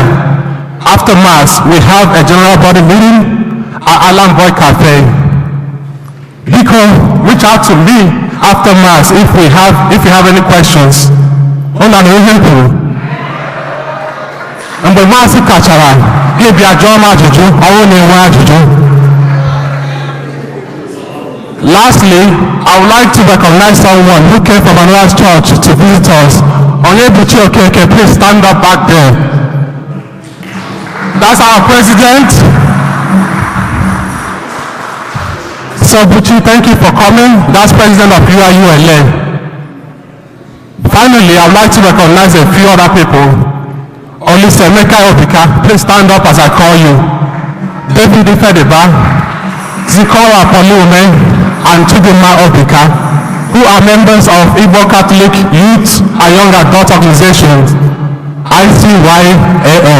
Speaker 10: after Mass, we have a general body meeting at Alan Boy Cafe. Biko, reach out to me after Mass if you have any questions. Unu anụ ihe m kwuru? Mgbe Mass kachara, gị bịa jụọ m ajụjụ, ọ bụrụ na enwe ajụjụ. Lastly, I would like to recognize someone who came from another church to visit us. Onyebuchi Okeke, please stand up back there. That's our president. So Buchi, thank you for coming. That's president of UIULA. Finally, I would like to recognize a few other people. Olise Emeka Obika, please stand up as I call you. David Ifediba, Zikora Polume, and Chidinma Obika, who are members of Igbo Catholic Youth and Young Adult Organizations, ICYAO,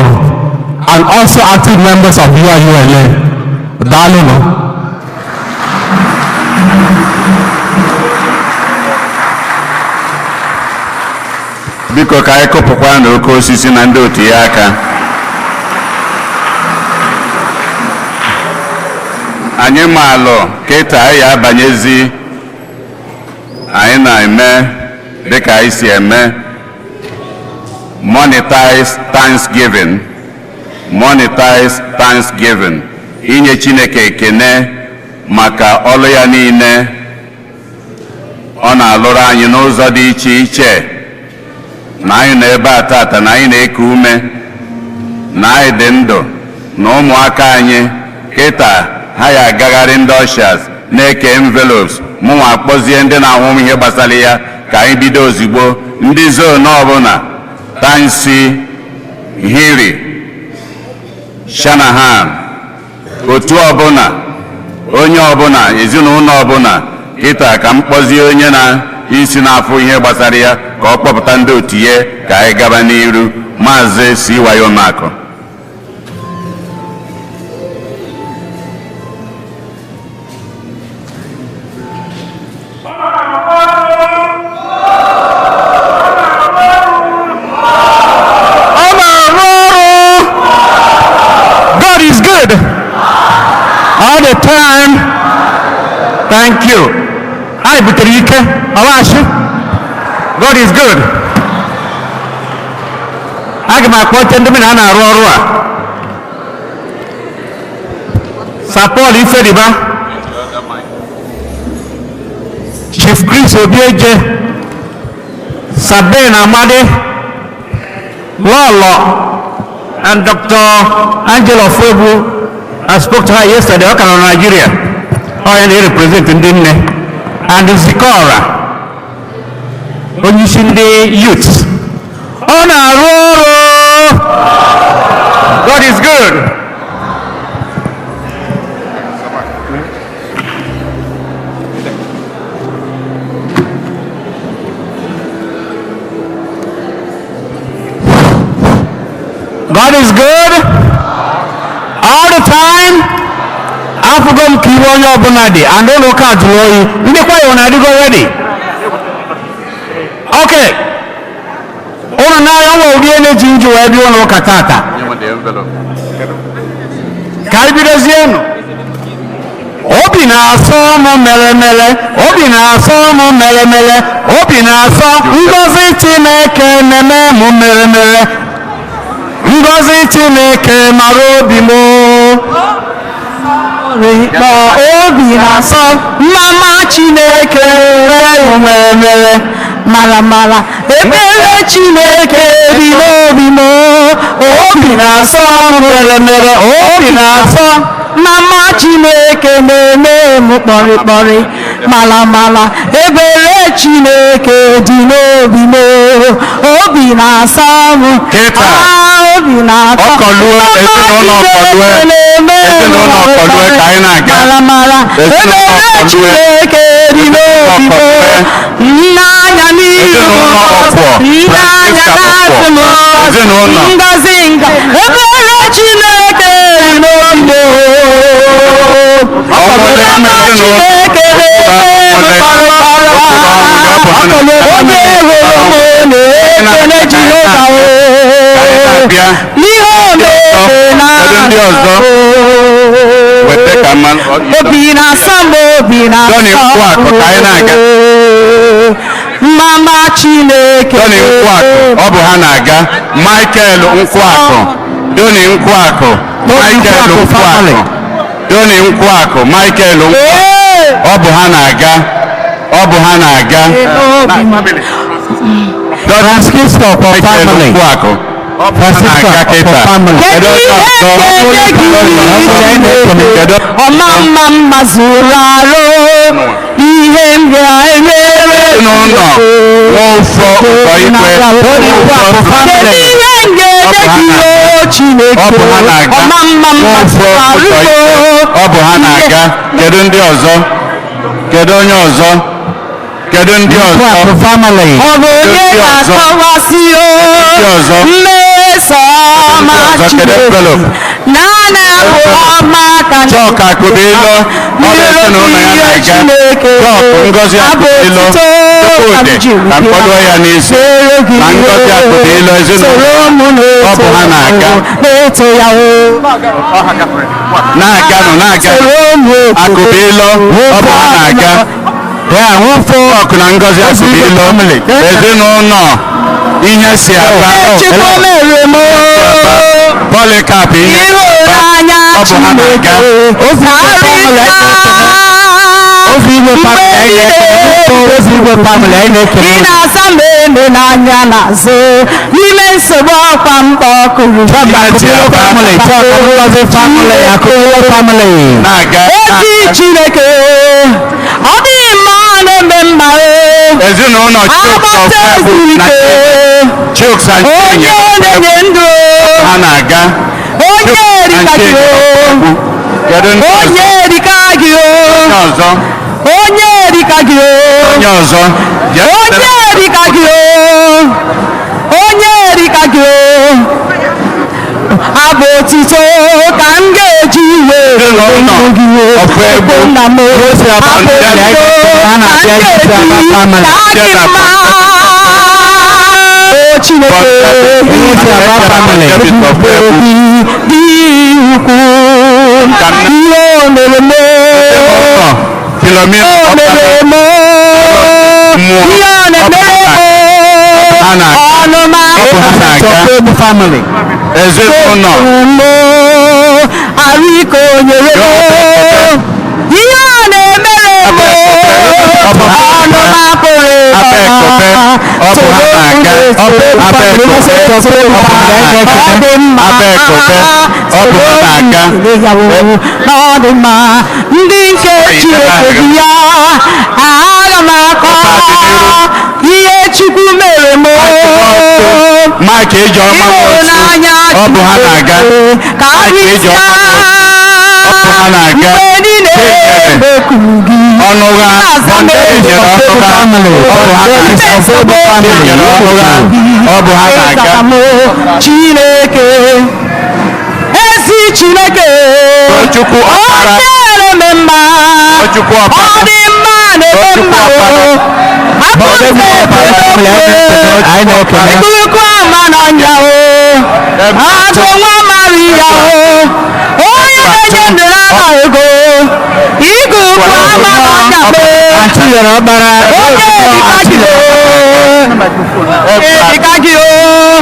Speaker 10: and also active members of UIULA. Daalụnụ.
Speaker 1: Biko, ka anyị kụpụkwa na oke osisi na ndị otu ya aka. Anyị maalụ kịta anyị abanyezi, anyị na-eme dịka anyị si eme monetize Thanksgiving, monetize Thanksgiving, inye Chineke ekene maka ọlụ ya niile ọ na-alụrụ anyị n'ụzọ dị iche iche, na anyị nọ ebe a tata, na anyị na-eku ume, na anyị dị ndụ, na ụmụaka anyị kịta ha ya agagharị, ndị ushers na-eke envelopes. Mụnwa akpọzie ndị na-ahụ ihe gbasara ya ka anyị bido ozugbo. Ndị zone ọbụla, Tansi, Hiri, Shanahan, otu ọbụla, onye ọbụla, ezinụlọ ọbụla, kịta ka m kpọzie onye na isi na-afụ ihe gbasara ya ka ọ kpọpụta ndị otu ya ka anyị gaba n'iru. Maazị C.Y. Omakụ.
Speaker 2: Ọ na-arụ ọrụ. God is good all the time. Thank you. Anyị butere ike ọwashi. God is good. Aga m akpọte ndị mụ na ha na-arụ ọrụ a. Sir Paul Ifediba, Chief Chris Obieje, Sabin Amadi, Lolo, and Dr. Angela Fuebu. I spoke to her yesterday. Ọ ka nọ na Nigeria. Ọ ya na-represent ndị nne. And Zikora, onye isi ndị youth. Ọ na-arụ ọrụ. God is good. God is good all the time. Afụgo m ka iwe onye ọbụla dị and ụlọ ụka jụrụ oyi. Ndị kwaya unu adịgo ready? Okay. Ụnụ n'anya nwa ụdị energy nji wee bịa ụlọ ụka tata. Ka anyị bidozienụ. Obi na-asọ m mere mere, obi na-asọ m mere mere, obi na-asọ ngọzi Chineke na-eme m mere mere. Ngọzi Chineke mara obi m.
Speaker 7: Ma obi na-asọ mama Chineke mere mere mara mara ebere Chineke dị n'obi m. Obi na-asọ
Speaker 2: mere mere, obi na-asọ
Speaker 7: mama Chineke na-eme m kpọrị kpọrị mara mara ebere Chineke dị n'obi m. Obi na-asọ m.
Speaker 1: Kịta.
Speaker 7: Obi na-asọ
Speaker 1: Ọkọlue, ezinụlọ Ọkọlue, ezinụlọ Ọkọlue ka anyị na-aga.
Speaker 7: Mara mara
Speaker 1: Ezinụlọ
Speaker 7: ebere
Speaker 1: Ọkọlue.
Speaker 7: Chineke dị n'obi m. Nne anya n'ihu,
Speaker 1: Ezinụlọ Ọkwọ,
Speaker 7: nne anya
Speaker 1: Francisca
Speaker 7: n'azụ m.
Speaker 1: Ọkwọ, ezinụlọ.
Speaker 7: Ngọzi nga ebere Chineke dị n'obi m.
Speaker 1: Ọkọlue ama ezinụlọ.
Speaker 7: Chineke na-eme m kpọrọ kpọrọ. Onye hụrụ m na-ekele Jehova o. N'ihe ọ na-eme na
Speaker 1: Kedu ndị ọzọ? Weta ka mmanụ.
Speaker 7: Obi na-asọ m, obi na-asọ
Speaker 1: Johnny Nkwakụ, ka anyị na-aga.
Speaker 7: Mama Chineke.
Speaker 1: Tony Nkwakụ, ọ bụ ha na-aga. Michael Nkwakụ, Tony Nkwakụ, Michael Nkwakụ, Tony Nkwakụ, Michael Nkwakụ, ọ bụ ha na-aga. Ọ bụ ha na-aga.
Speaker 2: Francisco for
Speaker 1: Michael
Speaker 2: family.
Speaker 1: Nkwakụ, ọ bụ ha
Speaker 2: Francisco
Speaker 1: na-aga
Speaker 2: for
Speaker 1: kịta.
Speaker 2: family.
Speaker 1: Kedu
Speaker 7: Kedu
Speaker 1: onye
Speaker 7: ihe
Speaker 1: ọzọ?
Speaker 7: ga-enye gị
Speaker 1: Kedu
Speaker 7: ọma mma mma zuru arụ ihe m ga-enyere
Speaker 1: ezinụlọ Nwofọ ụkọ ikwe?
Speaker 7: Kedu ihe m ga-enye gị o Chineke?
Speaker 1: Ọ bụ ha na-aga.
Speaker 7: Ọma mma mma
Speaker 1: Nwofọ
Speaker 7: zuru arụ
Speaker 1: ụkọ ikwe, ọ bụ ha na-aga. Kedu ndị ọzọ? Kedu onye ọzọ? Kedu ndị ọzọ?
Speaker 2: Nkwakụ family.
Speaker 7: Ọ bụ onye
Speaker 1: Ndị ọzọ?
Speaker 7: ga-akọwasị o
Speaker 1: Ndị ọzọ?
Speaker 7: mmeso ọma
Speaker 1: Ndị ọzọ? Kedu
Speaker 7: Chineke
Speaker 1: envelope?
Speaker 7: naanị abụ ọma ka
Speaker 1: Chọk Akụbilo, ọ bụ ezinụlọ ya na-aga.
Speaker 7: Chineke
Speaker 1: Chọk Ngozi
Speaker 7: abụ
Speaker 1: Akụbilo,
Speaker 7: otuto ka m
Speaker 1: Chukwudị,
Speaker 7: jiri
Speaker 1: ka m kpọdo ya n'isi.
Speaker 7: mere gị
Speaker 1: Na Ngozi Akụbilo, ezinụlọ
Speaker 7: soro m
Speaker 1: ọ bụ ha na-aga.
Speaker 7: na-eto ya o
Speaker 1: Na-aganụ, na-aga.
Speaker 7: Soro m
Speaker 1: Akụbilo, ọ bụ ha na-aga.
Speaker 2: Ya Nwofọ
Speaker 1: Chọk na Ngozi Akụbilo, ezinụlọ ihe si aba.
Speaker 7: Chukwu mere m
Speaker 1: Polycarp ihe si aba.
Speaker 7: ịhụnanya
Speaker 1: Ọ bụ ha na-aga.
Speaker 7: Chineke
Speaker 2: Ozi Igwe family anyị na-ekele. Ozi Igwe family anyị na-ekele.
Speaker 7: Ị na-asa m eme n'anya n'azụ n'ime nsogbu ọkwa mkpọ kụrụ.
Speaker 2: Akụbilo family, Chọk Ngozi family, Akụbilo family.
Speaker 1: Na-aga.
Speaker 7: Ezi Chineke, ọ dị mma na-eme mma o.
Speaker 1: Ezinụlọ Chuks
Speaker 7: Agbata
Speaker 1: Ọfegbu na
Speaker 7: ezurike
Speaker 1: Chuks and
Speaker 7: onye
Speaker 1: Chinye
Speaker 7: na-enye ndụ,
Speaker 1: ha na-aga.
Speaker 7: onye erika gị o.
Speaker 1: Kedu ndị ọzọ?
Speaker 7: Onye erika gị o.
Speaker 1: Onye ọzọ?
Speaker 7: Onye erika gị o.
Speaker 1: Onye ọzọ? Jee.
Speaker 7: Onye erika gị o. Onye erika gị o. Abụ otito ka m ga-eji wee
Speaker 1: Ezinụlọ
Speaker 7: gị o.
Speaker 1: Ọfegbu.
Speaker 7: Nna m o. Abụ otito ka m ga-eji taa gị mma o Chineke. Dị ukwuu ihe o mere m
Speaker 1: Philomena
Speaker 7: o mere m ihe ọ na-emere m
Speaker 1: Ha na-aga.
Speaker 7: ọnụ m
Speaker 1: Ọ bụ ha na-aga.
Speaker 2: Ọfegbu family.
Speaker 1: Ezinụlọ
Speaker 7: m arụ ike o nyere m ihe ọ na-emere m ọnụ m apụghị
Speaker 1: Abba Ekobe, ọ bụ ha na-aga. Abba Ekobe, ọ bụ ha na-aga.
Speaker 7: Ọ dị mma.
Speaker 1: Abba Ekobe, ọ bụ ha na-aga.
Speaker 7: Ọ dị mma ndị nke Chineke dị ya aga m akọ ihe Chukwu mere m.
Speaker 1: Mike Ijeọma Nwosu,
Speaker 7: Ịhụnanya
Speaker 1: ọ bụ ha na-aga.
Speaker 7: ka
Speaker 1: Mike Ijeọma Nwosu, ọ bụ ha na-aga.
Speaker 7: Mgbe niile mekuru gị
Speaker 1: Ọnụgha, Chinyere Ọnụgha, ọ bụ ha na-aga. Chinyere Ọnụgha, ọ bụ ha na-aga.
Speaker 7: Chineke.
Speaker 1: Tochukwu Ọkpara.
Speaker 7: Onye na-eme mma.
Speaker 1: Tochukwu Ọkpara.
Speaker 7: Ọ dị mma na-eme mma o. Abụze
Speaker 2: Anyị na-ekele.
Speaker 7: Ikuku ama n'ọnya o. Agụ nwa Maria o. Onye na-enye ndụ n'ama ego. Ikuku ama n'ọnya o.
Speaker 2: Aunty yọrọ ọkpara.
Speaker 7: Onye dịka gị o. Onye dịka gị o.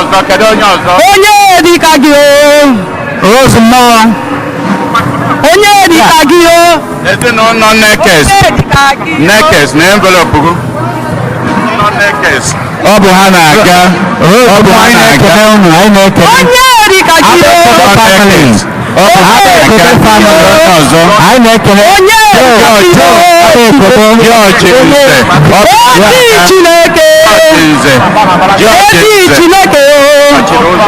Speaker 1: Ọzọ, kedu onye ọzọ?
Speaker 7: Onye dịka gị o.
Speaker 2: Rose mmụọ.
Speaker 7: Onye dịka gị o.
Speaker 1: Ezinụlọ Nekes.
Speaker 7: Onye dịka gị o.
Speaker 1: Nekes na envelope gị. Ezinụlọ Nekes. Ọ bụ ha na-aga. Ọ bụ ha
Speaker 2: Anyị
Speaker 1: na-aga.
Speaker 2: na-ekele unu, anyị na-ekele.
Speaker 7: Onye dịka gị o.
Speaker 2: Abeokuta family.
Speaker 1: Ọ bụ ha
Speaker 2: Abeokuta
Speaker 1: na-aga.
Speaker 2: family.
Speaker 1: Onye ọzọ.
Speaker 2: Anyị na-ekele.
Speaker 7: Onye dịka gị o.
Speaker 2: Abeokuta.
Speaker 1: George Nze. Ọ bụ ha
Speaker 7: Ezi
Speaker 1: na-aga.
Speaker 7: Chineke.
Speaker 1: Nze. George
Speaker 7: Ezi
Speaker 1: Nze.
Speaker 7: Chineke o.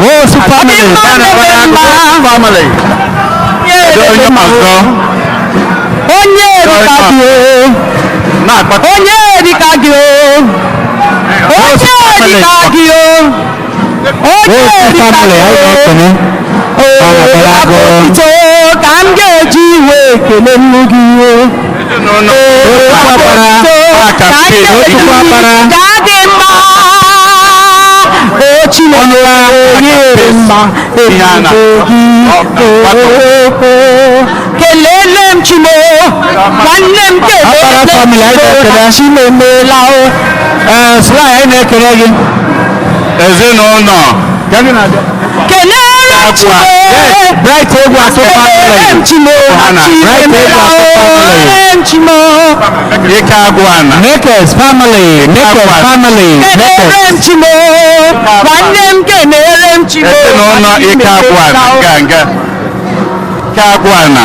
Speaker 2: Rose family.
Speaker 7: Ọ dị mma na-eme mma.
Speaker 1: Family. Kedu onye ọzọ?
Speaker 7: Onye dịka gị o.
Speaker 1: Na-akpata.
Speaker 7: Onye dịka gị o. Onye dịka gị o. Onye
Speaker 2: Rose
Speaker 7: dịka
Speaker 2: family.
Speaker 7: gị
Speaker 2: Anyị
Speaker 7: o.
Speaker 2: na-ekele.
Speaker 7: Oo,
Speaker 2: Agụ.
Speaker 7: otito ka m ga-eji wee kele nnu gị o.
Speaker 1: Ezinụlọ.
Speaker 7: Otito ka m ga-eji gaa dị mma. O Chineke onye dị mma ebube gị oo. Kelele m Chimo, nwanne m
Speaker 2: Ọkpara
Speaker 7: kelele
Speaker 2: family, anyị
Speaker 7: m
Speaker 2: na-ekele.
Speaker 7: na Chimemela o.
Speaker 2: Ee, Sly, anyị na-ekele gị.
Speaker 1: Ezinụlọ.
Speaker 7: Kelere m Chimo.
Speaker 2: Bright Egwu Atụ
Speaker 7: Kelere
Speaker 2: family.
Speaker 7: m Chimo na Chimemela o. Kelere m Chimo.
Speaker 1: Ike agwụ ana.
Speaker 2: Nekes family. Nekes family.
Speaker 7: Kelere
Speaker 2: Nekes.
Speaker 7: m Chimo. Nwanne m kelere m Chimo.
Speaker 1: Ezinụlọ ike agwụ ana. Nga nga. Ike agwụ ana.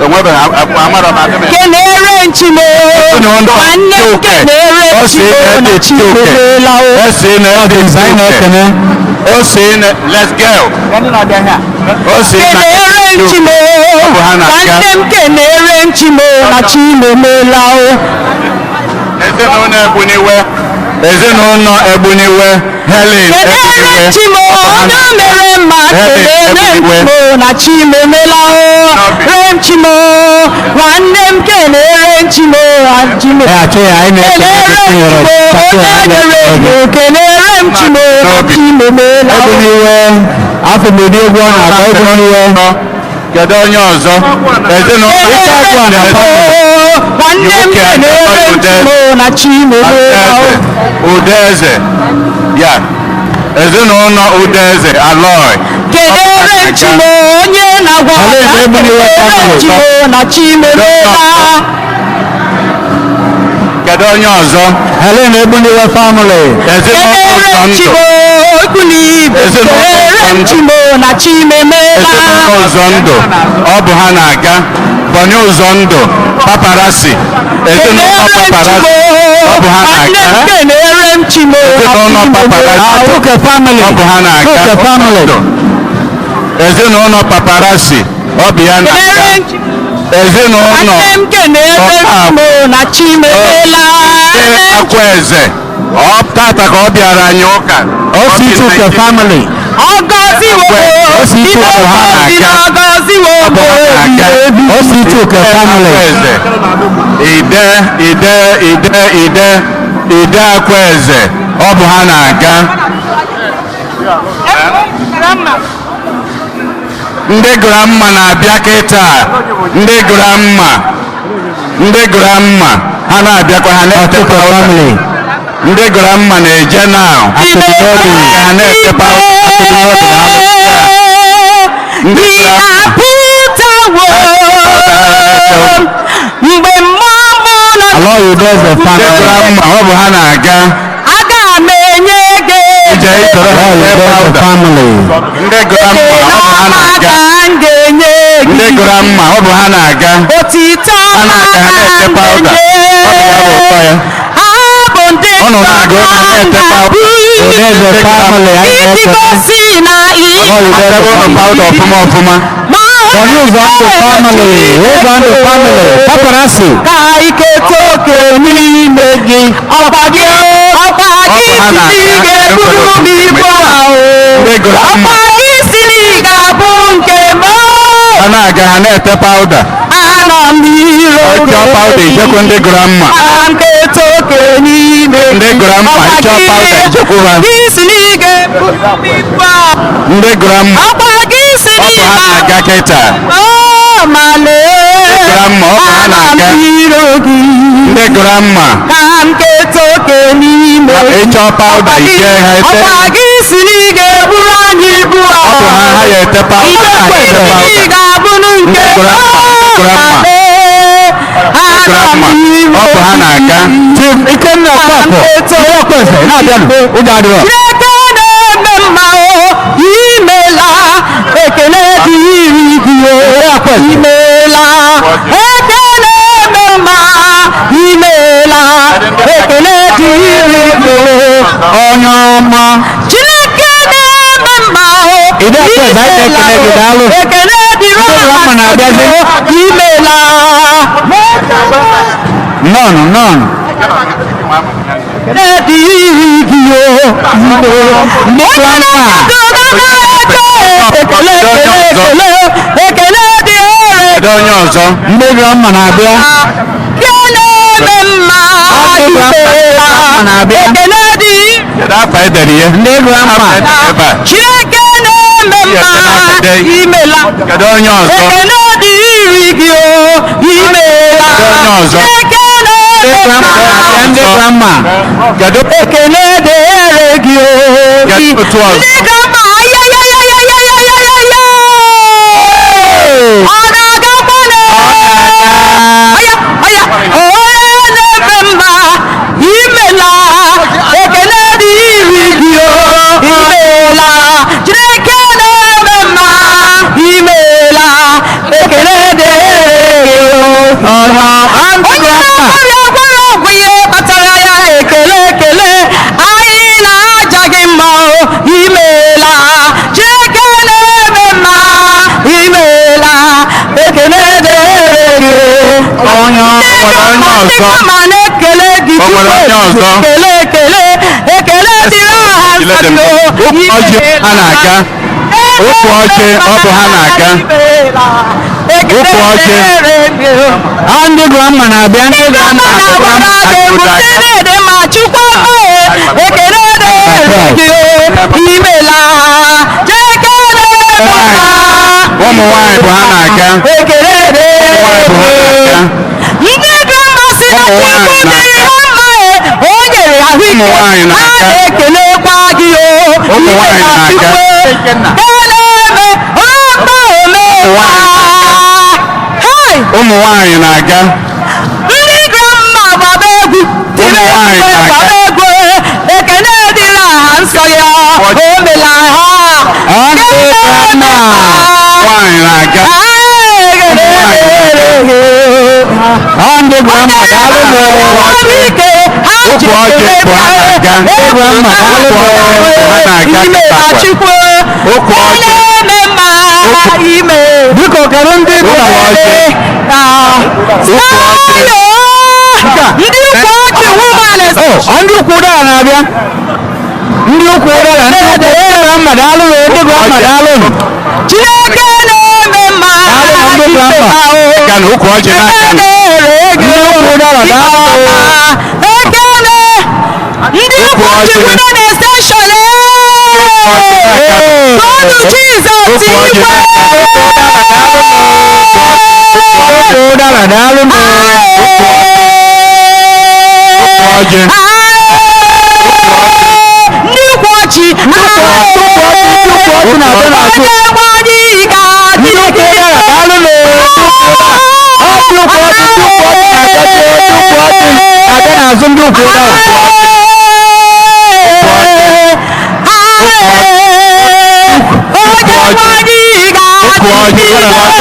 Speaker 1: Enwebeghị amara m adị m.
Speaker 7: Kelere m Chimo.
Speaker 1: Ezinụlọ
Speaker 7: Nwanne m
Speaker 1: Chioke.
Speaker 7: kelere m
Speaker 1: O si
Speaker 7: Chimo na
Speaker 1: na Chioke.
Speaker 7: Chimemela o.
Speaker 1: O si na
Speaker 2: Anyị na-ekele.
Speaker 1: O si na let's go. O si na
Speaker 7: Kelere m Chimo.
Speaker 1: Ọ bụ ha na-aga.
Speaker 7: Nwanne m kelere m Chimo na Chimemela o.
Speaker 1: Ezinụlọ Egbuniwe. Ezinụlọ Egbuniwe. Helen
Speaker 7: Kelere m
Speaker 1: Egbuniwe.
Speaker 7: Chimo onye mere mma
Speaker 1: Helen
Speaker 7: kelere m
Speaker 1: Egbuniwe.
Speaker 7: Chimo na Chimemela o. Re m Chimo nwanne m kelere m Chimo na Chimo.
Speaker 2: Ee, achọ ya, anyị na-ekele
Speaker 7: Kelere
Speaker 2: gị,
Speaker 7: m
Speaker 2: Chinyere.
Speaker 7: Chimo
Speaker 2: Achọ ya,
Speaker 7: onye
Speaker 2: anyị
Speaker 7: nyere
Speaker 2: na-ekele gị.
Speaker 7: ndụ kelere m Chimo na Chimemela o.
Speaker 2: Egbuniwe. Afọ m ụdị egwu ọ na-agba Egbuniwe.
Speaker 1: Kedu onye ọzọ? Ezinụlọ
Speaker 2: Ike agwụ ana family.
Speaker 7: Nwanne m kelere m Chimo na Chimemela o.
Speaker 1: Udeze. Ya. Ezinụlọ Udeze Aloy.
Speaker 7: Kelere m Chimo onye na-agwọ
Speaker 2: Alaeze
Speaker 7: ọrịa
Speaker 2: Egbuniwe
Speaker 7: kelere m
Speaker 2: family.
Speaker 7: Chimo na Chimemela.
Speaker 1: Kedu onye ọzọ?
Speaker 2: Helen Egbuniwe family.
Speaker 1: Ezinụlọ
Speaker 7: Kelere m
Speaker 1: Ụzọndụ.
Speaker 7: Chimo Ekwunibe
Speaker 1: Ezinụlọ
Speaker 7: kelere m
Speaker 1: Ụzọndụ.
Speaker 7: Chimo na Chimemela.
Speaker 1: Ezinụlọ Ụzọndụ. Ọ bụ ha na-aga. Bọnye Ụzọndụ. Paparasi. Ezinụlọ
Speaker 7: Kelere m
Speaker 1: paparasi.
Speaker 7: Chimo
Speaker 1: Ọ bụ ha
Speaker 7: nwanne m
Speaker 1: na-aga.
Speaker 7: kelere m Chimo na
Speaker 1: Ezinụlọ
Speaker 7: Chimemela.
Speaker 1: paparasi.
Speaker 2: Chuke family.
Speaker 1: Ọ bụ ha na-aga.
Speaker 2: Chuke family.
Speaker 1: Ezinụlọ paparasi. Ọ bụ ya na-aga.
Speaker 7: Kelere m Chimo
Speaker 1: Ezinụlọ
Speaker 7: nwanne m kelere m Chimo na Chimemela.
Speaker 1: Ee, Akwaeze. Ọ tata ka ọ bịara anyị ụka.
Speaker 2: Osi Chuke family.
Speaker 7: Ọgọziwo
Speaker 2: Osi
Speaker 7: ime
Speaker 2: Chuke ha
Speaker 7: ozi
Speaker 1: na-aga.
Speaker 7: na ọgọziwo
Speaker 1: Ọ bụ ha na-aga.
Speaker 7: ebi.
Speaker 2: Osi Chuke family.
Speaker 1: Akwaeze. Ide ide ide ide ide Akwaeze. Ọ bụ ha na-aga. Ndị grandma na-abịa kịta. Ndị grandma. Ndị grandma ha na-abịakwa ha na-ete
Speaker 2: Chuke
Speaker 1: powder.
Speaker 2: family.
Speaker 1: Ndị grandma na-eje now.
Speaker 2: Akụdịnobi.
Speaker 1: Ha na-ete powder. Ndị grandma.
Speaker 7: Apụtawo mgbe mmụọ mụ nọ
Speaker 2: Aloy Udeze
Speaker 1: Ndị
Speaker 2: family.
Speaker 1: grandma ọ bụ ha na-aga.
Speaker 7: aga m enye gị
Speaker 1: Ije isoro ha
Speaker 2: Aloy
Speaker 1: tee
Speaker 2: Udeze
Speaker 1: powder.
Speaker 2: family.
Speaker 1: Ndị grandma ọ bụ ha
Speaker 7: ọma
Speaker 1: na-aga.
Speaker 7: ka m ga-enye
Speaker 1: Ndị
Speaker 7: gị
Speaker 1: grandma ọ bụ ha na-aga.
Speaker 7: otito
Speaker 1: Ha
Speaker 7: ọma
Speaker 1: na-aga ha
Speaker 7: ka
Speaker 1: na-ete
Speaker 7: m
Speaker 1: powder.
Speaker 7: ga-enye
Speaker 1: Ọ bụ ya bụ ụtọ ya.
Speaker 7: abụ ndị
Speaker 1: Ọ nọ na-aga
Speaker 7: nsọ
Speaker 1: ụka
Speaker 7: ka m
Speaker 1: na-ete powder.
Speaker 7: ga-abụ
Speaker 2: Udeze family. Anyị
Speaker 7: iji
Speaker 2: na-ekele.
Speaker 7: gosi na ị
Speaker 2: Aloy Udeze
Speaker 1: Adebe ụnụ
Speaker 2: family.
Speaker 1: powder ọfụma ọfụma.
Speaker 2: Bonny Ụzọndụ family. Ụzọndụ family. Paparazzi.
Speaker 7: Ka iketa oke n'ime gị ọkwa gị ọkwa gị
Speaker 1: Ọ bụ ha
Speaker 7: si na ị
Speaker 1: na-aga.
Speaker 7: ga-eburu m ibu ahụ
Speaker 1: Ndị grandma.
Speaker 7: ọkwa gị si na ị ga-abụ nke m
Speaker 1: Ha na-aga. na-aga, ha na-ete powder.
Speaker 7: Ana m n'iro.
Speaker 1: Ịchọ powder, ijekwu ndị grandma.
Speaker 7: Ka m keta oke n'ime.
Speaker 1: Ndị grandma, ịchọ powder, ijekwu ha.
Speaker 7: Gị si na ị ga-ebu m ibu a.
Speaker 1: Ndị grandma,
Speaker 7: Ọkwa gị si
Speaker 1: ọ
Speaker 7: na
Speaker 1: bụ
Speaker 7: ị
Speaker 1: ha na-aga kịta.
Speaker 7: Oh, ma lee.
Speaker 1: Grandma, ọ bụ ha
Speaker 7: Ana m
Speaker 1: na-aga.
Speaker 7: n'iro gị.
Speaker 1: Ndị grandma,
Speaker 7: Ka m keta oke n'ime.
Speaker 1: ịchọ powder, ije ha ete.
Speaker 7: Ọkwa gị si na ị ga-eburu anyị ibu a.
Speaker 1: Ọ bụ ha, ha ya ete powder, ha ete
Speaker 7: Ị
Speaker 1: powder.
Speaker 7: ga-abụrụ nke.
Speaker 1: Ndị grandma, ndị grandma.
Speaker 7: Ana m
Speaker 1: Grandma,
Speaker 7: n'iro
Speaker 1: ọ bụ ha na-aga.
Speaker 2: Chief Ikenna Okafor, onye ọkwa eze, na-abịanụ, ụjọ adịrọ.
Speaker 7: Chineke na-eme mma o, imela, ekele dịrị gị o, imela, ekele eme mma, imela, ekele dịrị gị o.
Speaker 2: Onye ọma.
Speaker 7: Chineke na-eme mma o,
Speaker 2: Ide ọkwa eze, anyị na-ekele gị, daalụ.
Speaker 7: ekele dịrị
Speaker 2: Ndị grandma na-abịazi.
Speaker 7: imela.
Speaker 2: Nnọọnụ, nnọọnụ.
Speaker 7: Ekele dịrị gị o, imela.
Speaker 2: Ndị grandma.
Speaker 7: Ekele, ekele, ekele, ekele dịrị
Speaker 1: Kedu onye ọzọ?
Speaker 2: Ndị grandma na-abịa.
Speaker 7: Ekele eme mma, imela.
Speaker 2: Na-abịa.
Speaker 7: Ekele dị
Speaker 1: Kedu afa edere ya?
Speaker 2: Ndị grandma.
Speaker 1: Afa edere ebe a.
Speaker 7: Chineke na-eme mma, imela.
Speaker 1: Kedu onye ọzọ?
Speaker 7: Ekele dịrị gị o, imela.
Speaker 1: Kedu onye ọzọ?
Speaker 7: Chineke
Speaker 2: Ndị
Speaker 7: na-eme
Speaker 2: grandma
Speaker 7: mma,
Speaker 2: na-abịa, ndị grandma.
Speaker 1: Kedu
Speaker 7: ekele dịrị gị o.
Speaker 1: Kedu otu ọzọ?
Speaker 7: Ndị grandma, ayayayayayayaya. Ọ na-agakwa na Aya, aya, onye na-eme mma, imela, ekele dịrị gị o, imela, Chineke na-eme mma, imela, ekele dịrị gị o.
Speaker 2: Ndị
Speaker 7: Onye
Speaker 2: grandma.
Speaker 7: na-akwara akwara ọgwụ ihe kpatara ya, ekele ekele, anyị na-aja gị mma o, imela, Chineke na-eme mma, imela, ekele dịrị gị o.
Speaker 2: Onye ọma.
Speaker 1: O nwere onye
Speaker 7: Ndị
Speaker 1: ọzọ?
Speaker 7: kama na-ekele gị
Speaker 1: O nwere onye ọzọ?
Speaker 7: ekele ekele ekele dịrị aha
Speaker 1: Let them
Speaker 7: nsọ
Speaker 1: go.
Speaker 7: gị o.
Speaker 1: Ukwu ọjị ha na-aga. Ukwu ọjị, ọ bụ ha na-aga. Ukwu ọjị.
Speaker 2: Ah, ndị grandma na-abịa, ndị grandma.
Speaker 7: Ekele dịrị gị o, imela, Chineke
Speaker 1: Ụmụ nwaanyị bụ ha na-aga.
Speaker 7: ekele
Speaker 1: Ụmụ nwaanyị bụ ha na-aga.
Speaker 7: Ndị grandma si na
Speaker 1: Ụmụ
Speaker 7: Chukwu
Speaker 1: nwaanyị
Speaker 7: dịrị ha mma e, o nyere ahụike,
Speaker 1: Ụmụ nwaanyị
Speaker 7: ha
Speaker 1: na-aga.
Speaker 7: na-ekelekwa gị o.
Speaker 1: Ụmụ nwaanyị
Speaker 7: Imela
Speaker 1: na-aga.
Speaker 7: Chukwu, eleme, ọba omekwa. Hai!
Speaker 1: Ụmụ nwaanyị na-aga.
Speaker 7: Ndị grandma gbaba egwu, tiri
Speaker 1: Ụmụ nwaanyị
Speaker 7: egwu,
Speaker 1: na-aga.
Speaker 7: gbaba egwu, ekele dịrị aha nsọ ya, o mela ha.
Speaker 2: Ndị grandma.
Speaker 1: Nwaanyị na-aga.
Speaker 2: Ah, ndị grandma, daalụ nụ.
Speaker 1: Ukwu ọjị bụ ha na-aga.
Speaker 2: Ndị grandma, daalụ nụ.
Speaker 1: Ha na-aga kịtakwa. Ukwu ọjị.
Speaker 2: Biko, kedu ndị
Speaker 1: Ukwu ọjị. Ukwu ọjị.
Speaker 7: Ndị ukwu ọjị woman.
Speaker 2: Oh, ndị ukwu ụdara na-abịa. Ndị ukwu ụdara, ndị ukwu grandma, daalụ nụ, ndị grandma, daalụ nụ.
Speaker 7: Chineke na-eme mma.
Speaker 2: Daalụ nụ, ndị grandma.
Speaker 1: Aga na ukwu ọjị na-aga.
Speaker 2: Ndị ukwu ụdara, daalụ nụ.
Speaker 7: Ekele ndị ukwu ọjị women extension. Tonu Jizọs igwe.
Speaker 2: Ukwu ụdara, daalụ nụ.
Speaker 1: Ukwu ọjị.
Speaker 7: Ndị ukwu ọjị.
Speaker 2: Ndị ukwu ọjị na-abịa n'azụ.
Speaker 7: Onye nwe anyị ga-adị.
Speaker 2: Ndị ukwu ụdara, daalụ nụ. Ọ ndị ukwu ọjị, ndị ukwu ọjị na-abịa, ndị ukwu ọjị na-abịa n'azụ ndị ukwu ụdara.
Speaker 7: Onye nwe anyị
Speaker 1: Ukwu ọjị.
Speaker 7: ga-adị.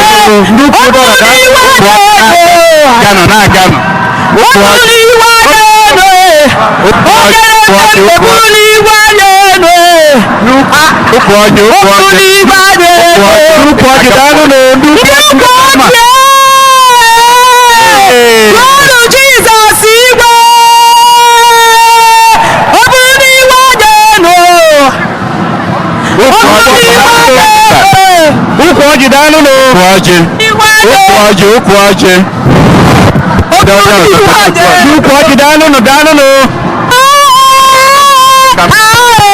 Speaker 2: Ndị ukwu ụdara, daalụ nụ.
Speaker 1: Ganụ na-aganụ. Ukwu ọjị. Ukwu ọjị. Ukwu ọjị. Ukwu ọjị. Ukwu ọjị. Ukwu ọjị.
Speaker 2: Ukwu ọjị, daalụ nụ. Ndị ukwu ọjị.
Speaker 7: Tonu Jizọs igwe, ọ bụrụ na iwe onye nụ,
Speaker 1: Ukwu
Speaker 7: ọ bụrụ
Speaker 1: ọjị.
Speaker 7: na iwe onye nụ.
Speaker 2: Ukwu ọjị, daalụ nụ.
Speaker 1: Ukwu ọjị. Ọjị, ukwu ọjị. Ndị ọzọ, ndị ukwu ọjị, daalụnụ, daalụnụ. Ndị ukwu ọjị, daalụnụ.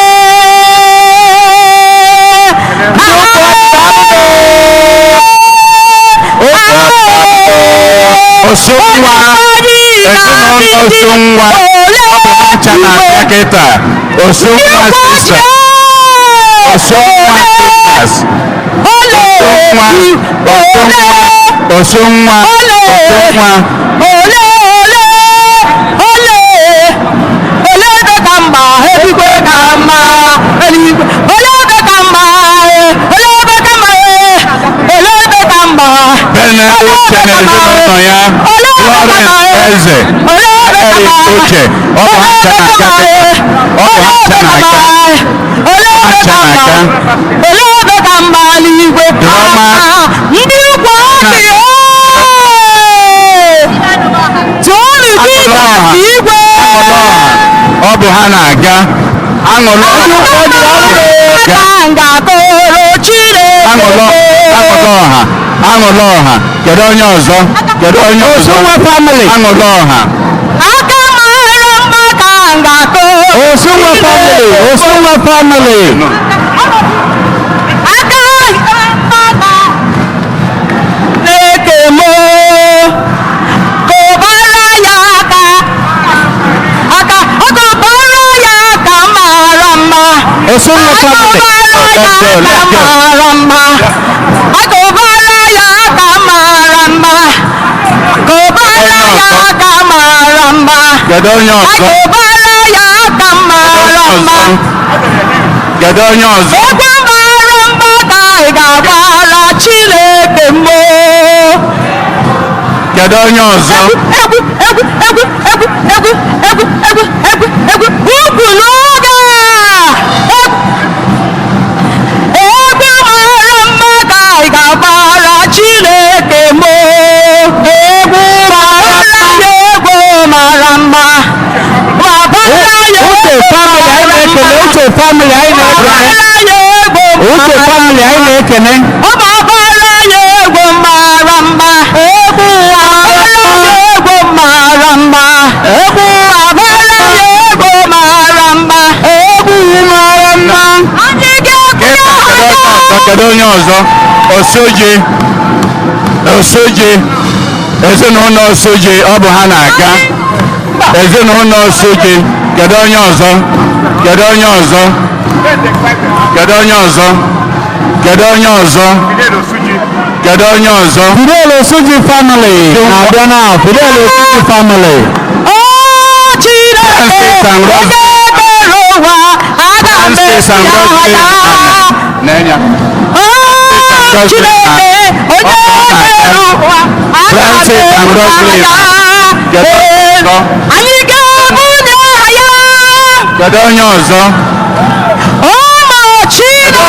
Speaker 1: Osunwa, ezinụlọ Osunwa, ọ bụ ha ncha na-abịa kịta. Osunwa sista, Osunwa sisters, Osunwa, Osunwa, Osunwa, Osunwa.
Speaker 7: Ole, ole, ole, ole ebe ka mma, eluigwe ka mma, eluigwe. Ole ebe ka mma, ole ebe ka mma, ole ebe ka mma.
Speaker 1: Bene Uche na ezinụlọ ya, Florence Eze, Eric Uche, ọ bụ ha ncha na-aga kịta. Ọ bụ ha ncha na-aga.
Speaker 7: Ole ebe ka mma, ole ebe ka mma n'igwe.
Speaker 1: Drama.
Speaker 7: Ndị ukwu ọchị, tụọnụ Jizọs igwe.
Speaker 1: Ọ bụ ha na-aga. Aṅụlọ
Speaker 7: Aka nga-akụrụ Chineke.
Speaker 1: Aṅụlọ, aṅụlọ ọha, aṅụlọ ọha. Kedu onye ọzọ? Kedu onye ọzọ?
Speaker 2: Osunwa family.
Speaker 1: Aṅụlọ ọha.
Speaker 7: Aka mara mma ka nga-akụrụ.
Speaker 2: Osunwa family. Osunwa family.
Speaker 7: Aka mma ka na-eke m, kụbara ya aka, aka, kụbara ya aka mara mma.
Speaker 2: Osunwa family.
Speaker 7: Akụbara ya aka mara mma. Akụbara ya aka mara mma. Kụbara ya aka mara mma.
Speaker 1: Kedu onye ọzọ?
Speaker 7: Akụbara ya aka mara mma.
Speaker 1: Kedu onye ọzọ?
Speaker 7: Egwu mara mma ka ị ga-agbara Chineke mbụ.
Speaker 1: Kedu onye ọzọ?
Speaker 7: Egwu, egwu, egwu, egwu, egwu, egwu, egwu, egwu, egwu, ukwu n'oge a. Egwu mara mma ka ị ga-agbara Chineke mbụ. Egwu mara mma, egwu mara mma. Gbabara ya
Speaker 2: Uche family anyị na-ekene. Uche family anyị na-ekene.
Speaker 7: gbabara ya egwu
Speaker 2: Uche
Speaker 7: mara
Speaker 2: family anyị na-ekene.
Speaker 7: Ọ gbabara ya egwu mara mma. Egwu gbabara ya egwu mara mma. Egwu gbabara ya egwu mara mma.
Speaker 2: Egwu mara mma.
Speaker 7: Anyị ga-ekwu
Speaker 1: Kịta, kedu onye ọzọ? Kedu onye ọzọ? Osoji, Osoji, ezinụlọ Osoji, ọ bụ ha na-aga. Ezinụlọ Osoji, kedu onye ọzọ? Kedu onye ọzọ? Kedu onye ọzọ? Kedu onye ọzọ? Kedu onye ọzọ?
Speaker 2: Fidel Osuji family na-abịa na Fidel Osuji family.
Speaker 7: O Chineke,
Speaker 1: Francis and Rose.
Speaker 7: onye kere ụwa, aga m
Speaker 1: Francis and
Speaker 7: esi
Speaker 1: Rosemary
Speaker 7: ya.
Speaker 1: N'enya.
Speaker 7: O Chineke, onye kere ụwa, aga m
Speaker 1: Francis and
Speaker 7: esi
Speaker 1: Rosemary.
Speaker 7: ya.
Speaker 1: Kedu onye ọzọ?
Speaker 7: Anyị ga-ebunye aha ya.
Speaker 1: Kedu onye ọzọ?
Speaker 7: Ụmụ Chineke.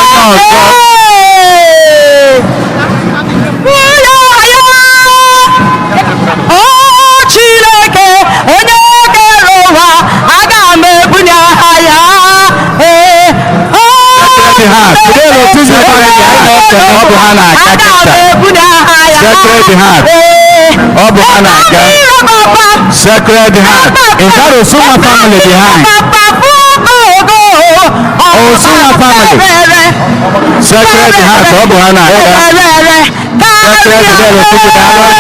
Speaker 7: Bunye aha ya. O Chineke, onye kere ụwa, aga m ebunye aha ya. Ee, o
Speaker 1: Sacred Heart.
Speaker 2: Fidel Osuji family anyị na-ekene.
Speaker 1: Ọ bụ ha na-aga
Speaker 7: aga m
Speaker 1: kịta.
Speaker 7: ebunye aha ya.
Speaker 1: Sacred Heart.
Speaker 7: Ee,
Speaker 1: Ọ bụ ha na-aga. Sacred Heart.
Speaker 2: Is that Osunwa family behind? Osunwa family.
Speaker 1: Sacred Heart, ọ bụ ha na-aga. Sacred Fidel Osuji, daalụ.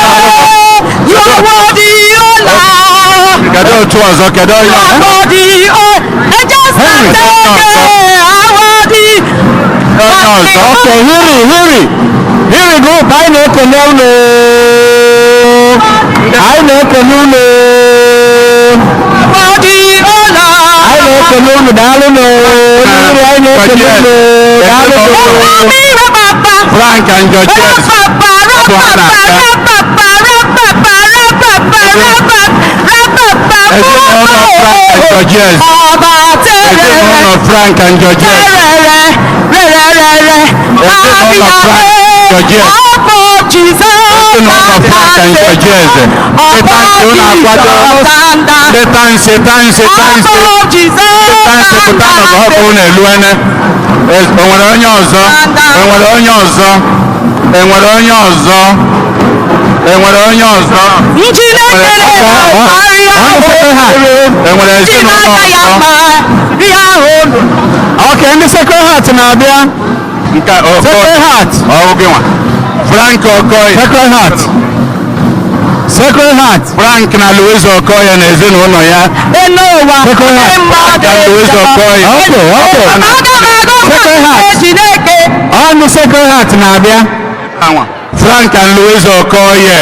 Speaker 1: Kedu otu ọzọ? Kedu onye ọzọ? Henry. Onye ọzọ?
Speaker 2: Okay, Hiri, Hiri. Hiri group anyị na-ekene unu. Anyị na-ekene unu. Anyị na-ekene unu, daalụ nụ. Hiri anyị na-ekene unu, daalụ nụ.
Speaker 1: Frank and Georges. Ọ bụ ha na-aga. Ezinụlọ Frank and Georges. Ezinụlọ Frank and Georges. Ezinụlọ Frank Georges. Ezinụlọ Frank and Georges. Ndị tansi unu akwado. Ndị tansi, tansi, tansi. Ndị tansi pụtanụ ka ọ bụ unu eluene. O nwere onye ọzọ? E nwere onye ọzọ? E nwere onye ọzọ? Enwere onye ọzọ?
Speaker 7: Chinekele karịa.
Speaker 1: Enwere ezinụlọ
Speaker 7: Chinaka ya
Speaker 1: ọzọ?
Speaker 7: ma ihe ahụ.
Speaker 10: Okay, ndị Sacred Heart na-abịa.
Speaker 1: Nke a, Okoye.
Speaker 10: Sacred Heart.
Speaker 1: Ọ gị nwa. Frank Okoye.
Speaker 10: Sacred Heart. Sacred Heart.
Speaker 1: Frank na Louise Okoye na ezinụlọ ya.
Speaker 7: Enu ụwa
Speaker 10: Sacred Heart.
Speaker 7: ndị mmadụ
Speaker 1: Frank and Louise Okoye.
Speaker 10: Okay.
Speaker 7: Aga m agụ
Speaker 10: Sacred
Speaker 7: maka
Speaker 10: Heart.
Speaker 7: Chineke.
Speaker 10: Ọ ndị Sacred Heart na-abịa.
Speaker 1: Anwa. Frank and Louise Okoye.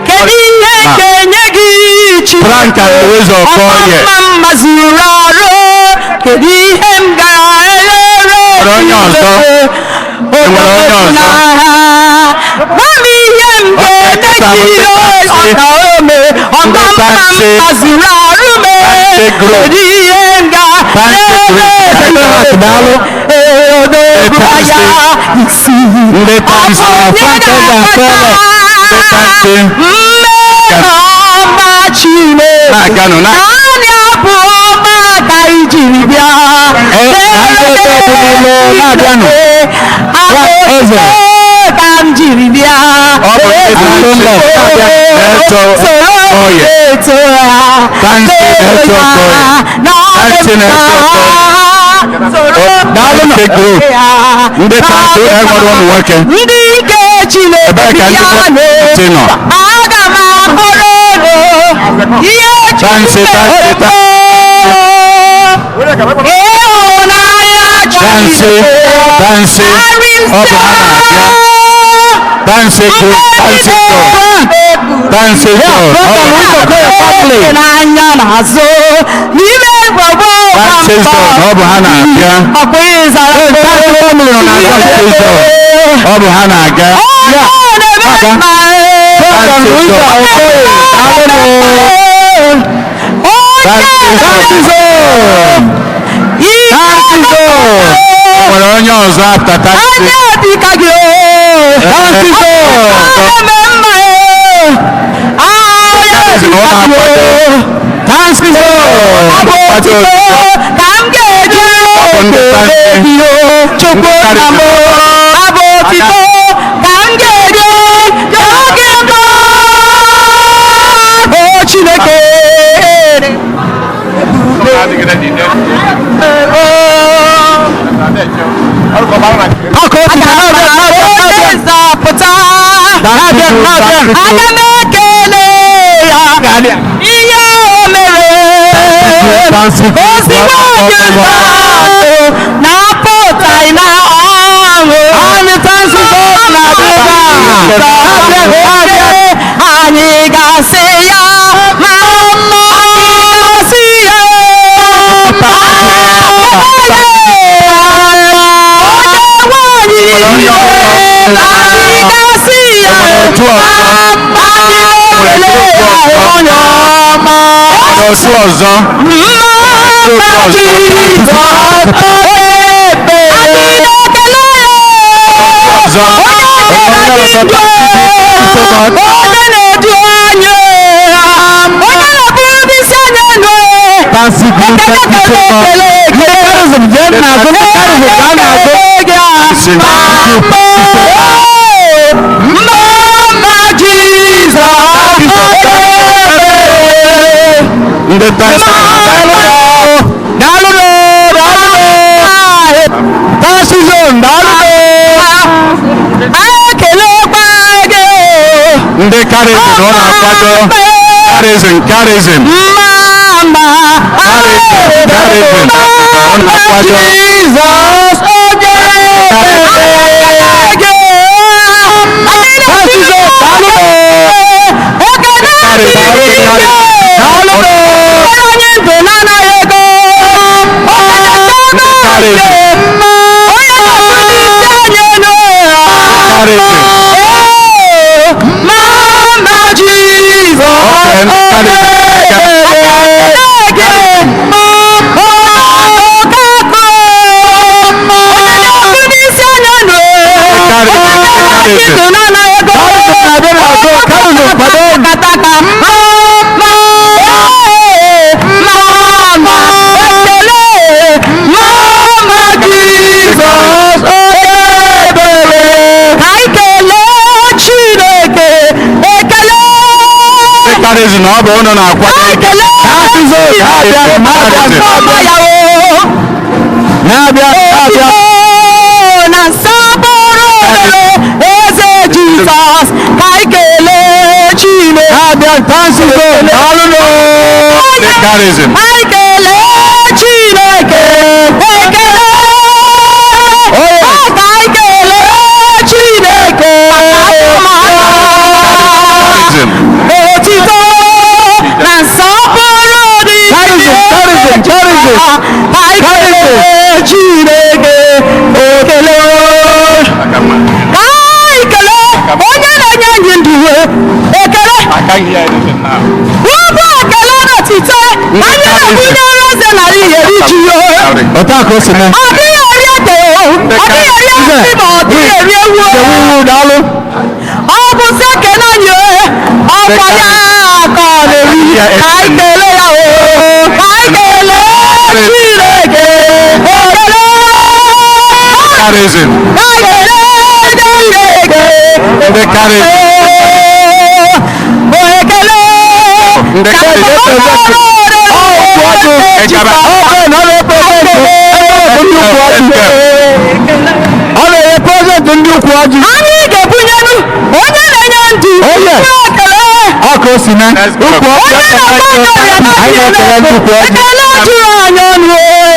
Speaker 7: Kedu ihe ga-enye gị Chineke?
Speaker 1: Frank and Louise Okoye.
Speaker 7: Ọma mma zuru arụ. Kedu ihe m ga-elere?
Speaker 1: Nwere onye ọzọ? Enwere onye ọzọ?
Speaker 7: Gwa m ihe m ga-eme gị. Ọka ome ọma mma mma zuru arụ me. Kedu ihe m ga-elere?
Speaker 10: Sacred Heart, daalụ.
Speaker 7: Odogwu aya isi.
Speaker 1: Ndị Tansi.
Speaker 10: Frank Eze Afele.
Speaker 1: Ndị Tansi.
Speaker 7: Mmehie ọma Chineke.
Speaker 1: Na-aganụ na.
Speaker 7: Naanị abụ ọma ka i jiri bịa.
Speaker 10: Ee, na ndị ebe dị niile na-abịanụ. Frank Eze.
Speaker 7: Ka m jiri bịa.
Speaker 1: Ọ bụ ndị Tansi na-eto
Speaker 7: Soro
Speaker 1: Okoye.
Speaker 7: eto ya.
Speaker 1: Tansi na-eto Okoye. Tansi na-eto Okoye.
Speaker 7: Soro
Speaker 1: Daalụ na group. Ndị Tansi enwere ụmụ nwoke.
Speaker 7: Ndị nke Chineke
Speaker 1: Ebee ka ndị
Speaker 7: bịa
Speaker 1: Tansi nọ?
Speaker 7: Aga m akọrọ unu ihe
Speaker 1: Tansi, Tansi,
Speaker 7: Ịhụnanya
Speaker 1: Tansi,
Speaker 7: Chineke
Speaker 1: Tansi. Ọ bụ ha na-abịa. Tansi group, Tansi group. Tansi group. Ọ bụ ha na-abịa.
Speaker 7: N'anya n'azụ n'ime gbogbo
Speaker 1: Tansi zone, ọ bụ ha na-abịa.
Speaker 7: Ọkwa ịzara
Speaker 1: Tansi family nọ na Tansi zone. Ọ bụ ha na-aga.
Speaker 10: Frank and Louise Okoye, daalụ. Tansi zone. Tansi zone.
Speaker 1: Nwere onye ọzọ after Tansi?
Speaker 7: Onye dịka gị.
Speaker 10: Tansi zone.
Speaker 1: Tansi na ọ na-akwado.
Speaker 10: Tansi zone.
Speaker 1: Kwado.
Speaker 7: Ka m ga-eji
Speaker 1: Ọ bụ ndị Tansi.
Speaker 7: Chukwu nna m, abụ otito ka m ga-eji oge mbụ. O Chineke.
Speaker 10: Ọkụ
Speaker 7: Aga m onye nzọpụta.
Speaker 10: Na-abịa, na-abịa.
Speaker 7: Aga m ekele ya ihe o mere.
Speaker 10: Tansi
Speaker 7: Ozigbo onye nzọpụta na-apụta na ọṅụ.
Speaker 10: Anyị Tansi zone na-abịa ebe a. Na-abịa, na-abịa.
Speaker 7: Anyị ga-asị ya ma mma. Anyị ga-asị ya ma onye nwe anyị. Anyị ga-asị ya
Speaker 1: Otu ọzọ.
Speaker 7: ma anyị na-ekele ya onye ọma.
Speaker 1: Otu ọzọ.
Speaker 7: Mma Jizọs ebe. Anyị na-ekele ya.
Speaker 1: Ọzọ.
Speaker 7: Onye na-edu anyị, onye na-eburu isi anyị elu.
Speaker 10: Tansi group, thank you so much. Ndị charism, jee n'azụ, ndị charism gaa n'azụ.
Speaker 1: Tansi group.
Speaker 7: Mama Jizọs.
Speaker 1: Ndị Tansi.
Speaker 10: Daalụ, daalụ. Tansi zone, daalụ.
Speaker 7: Ekelekwa gị.
Speaker 1: Ndị charism ọ na-akwado. Charism, charism.
Speaker 7: Mama.
Speaker 1: Charism, charism. Ọ na-akwado.
Speaker 7: Jizọs onye Mama Jesus, Chineke.
Speaker 1: na ọ bụ unu na-akwado.
Speaker 7: Ekele ọma ya o.
Speaker 10: Na-abịa, na-abịa.
Speaker 7: Otito na nsọpụrụ dịrị eze Jizọs, ka anyị kelee Chineke.
Speaker 10: Na-abịa, Tansizo, daalụnụ.
Speaker 1: Ndị charism.
Speaker 7: Anyị kelee Chineke, ekele. Ọ ka anyị kelee Chineke maka
Speaker 1: Charism.
Speaker 7: Otito na nsọpụrụ dị
Speaker 10: Charism, charism, charism.
Speaker 7: Anyị kelee Chineke, ekele.
Speaker 1: Aka mma.
Speaker 7: Ka anyị kelee onye na-enye anyị ndụ, ekele.
Speaker 1: I can't hear anything now.
Speaker 7: Ugwu ekele n'otito anyị na-ebunyere eze na ihe iji yo.
Speaker 10: Otu a ka o si mee.
Speaker 7: Ọ dịghị eri ede o, ọ dịghị eri esi ma ọ dịghị eri ewu o.
Speaker 10: Ewu, daalụ.
Speaker 7: Ọ bụ sị ekele anyị o, ọkwa ya ka ọ na-eri. Ka anyị kelee ya o, ka anyị kelee Chineke, ekele.
Speaker 1: Charism.
Speaker 7: Ka anyị kelee Chineke.
Speaker 1: Ndị charism.
Speaker 7: Ekele.
Speaker 1: Ndị charism.
Speaker 10: Ọ na-enye prezidenti ndị ukwu ọjị.
Speaker 7: Anyị ga-ebunyelu onye na-enye ndụ
Speaker 10: Oh, yes.
Speaker 7: ekele.
Speaker 10: Ọ ka o si mee.
Speaker 1: Let's go.
Speaker 10: Ukwu ọjị.
Speaker 7: Onye na-agba ọrịa
Speaker 10: Anyị na-ekele ndị ukwu ọjị.
Speaker 7: Ekele juru anyị ọnụ o.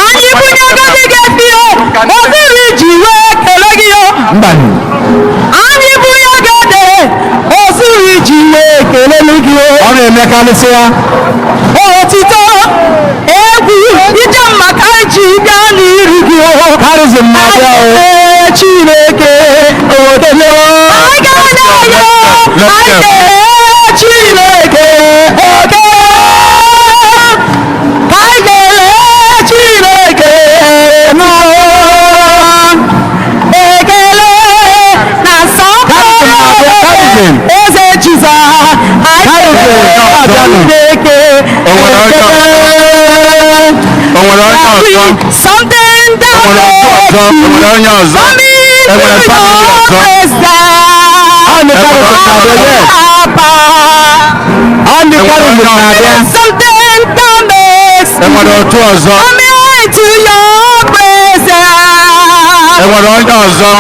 Speaker 7: Anyị bunyego gị ga-efi o, oziri ji wee kele gị o.
Speaker 10: Mbanụ.
Speaker 7: Anyị bunyego ede, oziri ji wee kelelu gị o.
Speaker 10: Ọ na-emekarịsị ya.
Speaker 7: Otito, egwu, ije maka iji bịa n'iru gị o.
Speaker 10: Charism na-abịa o.
Speaker 7: Ee, Chineke, ekele. Anyị ga-enye ya, anyị kelee Chineke, ekele. Ka anyị kelee Chineke, ekele na nsọpụrụ
Speaker 10: Charism.
Speaker 7: eze Jizọs. Anyị kelee Chineke,
Speaker 1: O nwere onye
Speaker 7: ekele.
Speaker 1: O nwere onye ọzọ?
Speaker 7: Something that
Speaker 1: O nwere otu ọzọ? O nwere onye ọzọ? E nwere family ọzọ?
Speaker 10: Ọ ndị charism na-abịa, yes. Ọ ndị charism na-abịa.
Speaker 7: Something that makes
Speaker 1: E nwere otu ọzọ?
Speaker 7: me to your presence.
Speaker 1: E nwere onye ọzọ?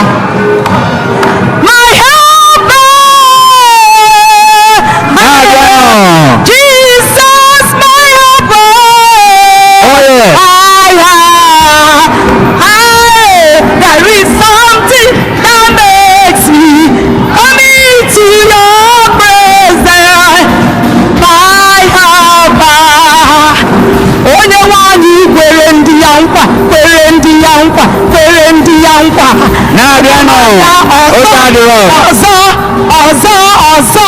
Speaker 7: My helper, my
Speaker 10: Na-abịa.
Speaker 7: Jesus, my helper.
Speaker 10: Oh, yes.
Speaker 7: There is something that makes me come into your presence, my helper. Onye nwanyị kwere ndị ya nkwa, kwere ndị ya nkwa, kwere ndị ya nkwa.
Speaker 10: Na-abịa nụ. Otu adịrọ.
Speaker 7: Ọzọ, ọzọ, ọzọ.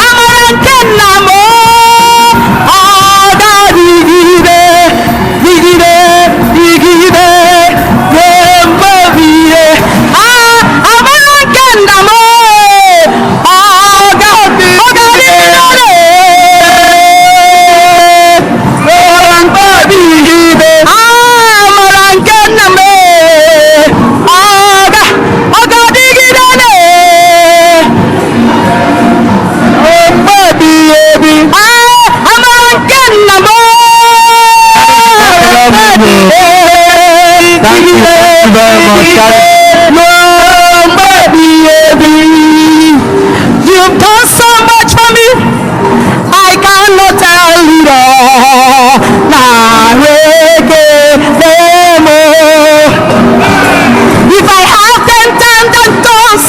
Speaker 7: Amara nke nna m ọ ga-adịgide, dịgide, dịgide ruo mgbe ebighị. Amara nke nna m ọ ga-adịgide ruo mgbe ebighị. Amara nke nna m ọ ga-adịgide mgbe ebighị ebi. Amara nke nna m
Speaker 10: Thank you very much.
Speaker 7: mgbe ebighị ebi. You've done so much for me, I cannot tell it all. Nara ekele m. If I have 10,000 tongues,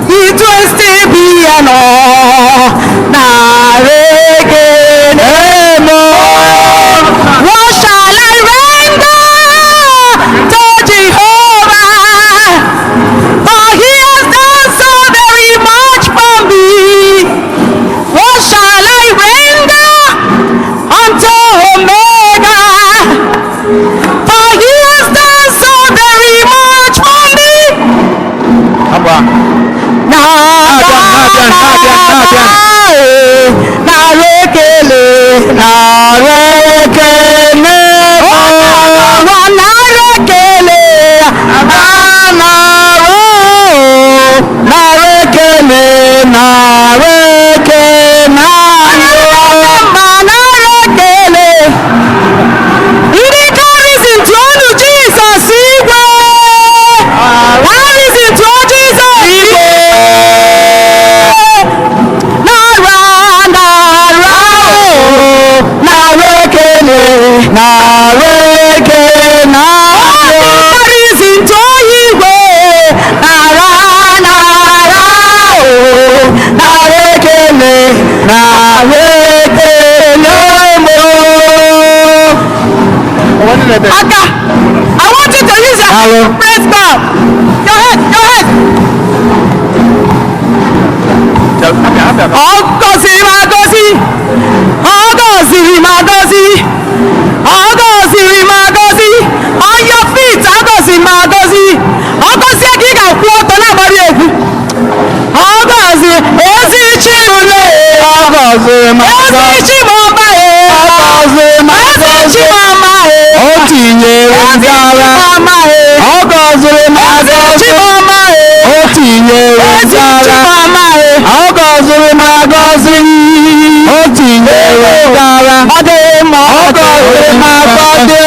Speaker 7: it will still be enough. Nara ekele m. What shall I render to Jehovah? For he has done so very much for me. What shall I render unto Omega? For he has done so very much for me.
Speaker 1: Abba.
Speaker 10: Na-abịa, na-abịa, na-abịa, na-abịa.
Speaker 7: Nara ekele,
Speaker 10: Nara ekele.
Speaker 7: Ọwa nara ekele,
Speaker 10: Nara, nara Daalụ.
Speaker 7: Praise God. Your head, your head. Ọ gọziri m agọzi, ọ gọziri m agọzi, ọ gọziri m agọzi. On your feet, ọ gọziri m agọzi. Ọ gọzie gị, ị ga-akwụ ọtọ na-agbara ya egwu. Ọ gọziri ezi chi m lee.
Speaker 10: Ọ gọziri m
Speaker 7: Ezi
Speaker 10: agọzi.
Speaker 7: chi m ọma ee.
Speaker 10: Ọ gọziri m
Speaker 7: Ezi
Speaker 10: agọzi.
Speaker 7: chi m ọma ee.
Speaker 10: O tinyere
Speaker 7: Ezi chi m
Speaker 10: ngara.
Speaker 7: ọma ee.
Speaker 10: Ọ gọziri m
Speaker 7: Ezi chi
Speaker 10: agọzi.
Speaker 7: m ọma ee.
Speaker 10: O tinyere
Speaker 7: Ezi chi
Speaker 10: ngara.
Speaker 7: m ọma ee.
Speaker 10: Ọ gọziri m agọzi. O tinyere ngara.
Speaker 7: Ọ dị mma.
Speaker 10: Ọ gọziri m agọzi.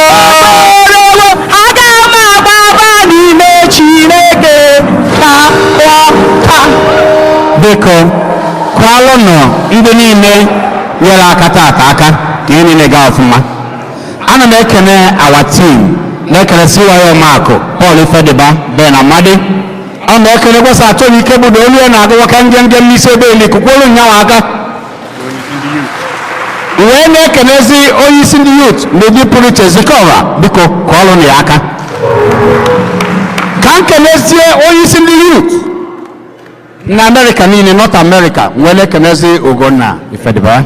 Speaker 7: Orewo, aga m agbaba n'ime Chineke ka ọ ka.
Speaker 10: Biko, kwalụnụ ndị niile nyere aka tata aka ka ihe niile gaa ọfụma. Ana m ekene our team, na-ekene CYO Makụ, Paul Ifediba, Ben Amadi. Ana m ekene gwasa atọ ike bụ na olu ya na-agụwa ka njem n'isi ebe eli kukwolu nyanwa aka. Wee na-ekenezi onye isi ndị youth n'ụdị pụrụ iche, Zikọra, biko kụọlụnụ ya aka. Ka m kenezie onye isi ndị youth na Amerịka niile, North America, wee na-ekenezi Ugonna Ifediba.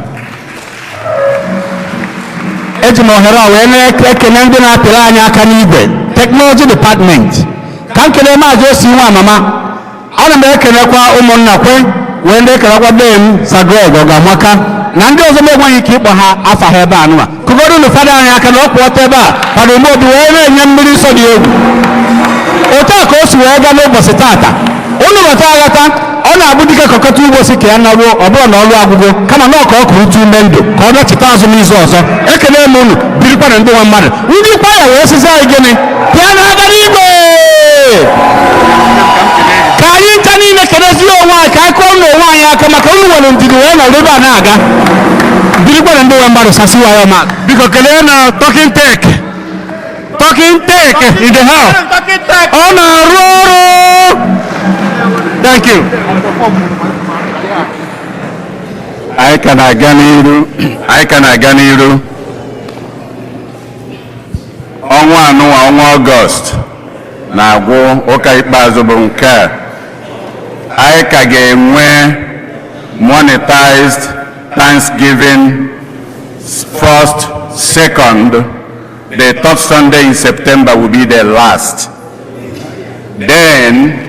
Speaker 10: Eji m ohere a wee na-ekene ndị na-apịrị anyị aka n'igwe, technology department. Ka m kelee Maazị Osi Nwa Amama. Ana m ekenekwa ụmụnna kwe, wee na-ekenekwa be m Sagreg Ọgamaka na ndị ọzọ m enweghị ike ịkpọ ha afa ha ebe a nụwa. Kụgoro unu fada anyị aka na ọkwụ ọtọ ebe a, fada Umeobi, wee na-enye mmiri nsọ dị egwu. Otu a ka o si wee gaa n'ụbọchị tata. Unu ghọta aghọta, ọ na-abụ dike kọkọta ugbo si ka ya naruo, ọ bụrụ na ọrụ agwụgo, kama na ọka ọ kụrụ utu ume ndụ ka ọ dọchite azụ n'izu ọzọ. Ekele m unu. Birikwa na ndị nwe mmadụ, ndị kwaya wee sịsị anyị gịnị pịa n'aka n'igwe, ka anyị ncha niile kenezie onwe anyị, ka anyị kụọ na onwe anyị aka maka unu nwere ndidi wee nọrọ ebe a na-aga. Birikwa na ndị nwe mmadụ. Sasiwa ya ma.
Speaker 3: Biko, kelee na Talking Tech, Talking Tech in the house. Ọ na-arụ ọrụ. Thank you.
Speaker 1: Anyị ka na-aga n'iru, anyị ka na-aga n'iru. Ọnwa anụnwa, ọnwa Ọgọst na-agwụ, ụka ikpeazụ bụ nke a. Anyị ka ga-enwe monetized Thanksgiving, first, second, the third Sunday in September will be the last. Then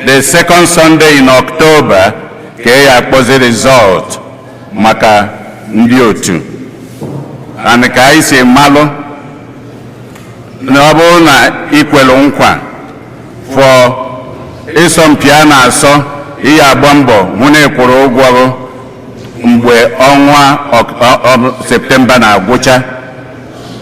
Speaker 1: the second Sunday in October ka e ya akpọzi result maka ndị otu. And ka anyị si malụ na ọ bụrụ na ikwelu nkwa for ịsọmpi a na-asọ, ihe agba mbọ hụ na ịkwụrụ ụgwọ gị mgbe ọnwa Septemba na-agwụcha.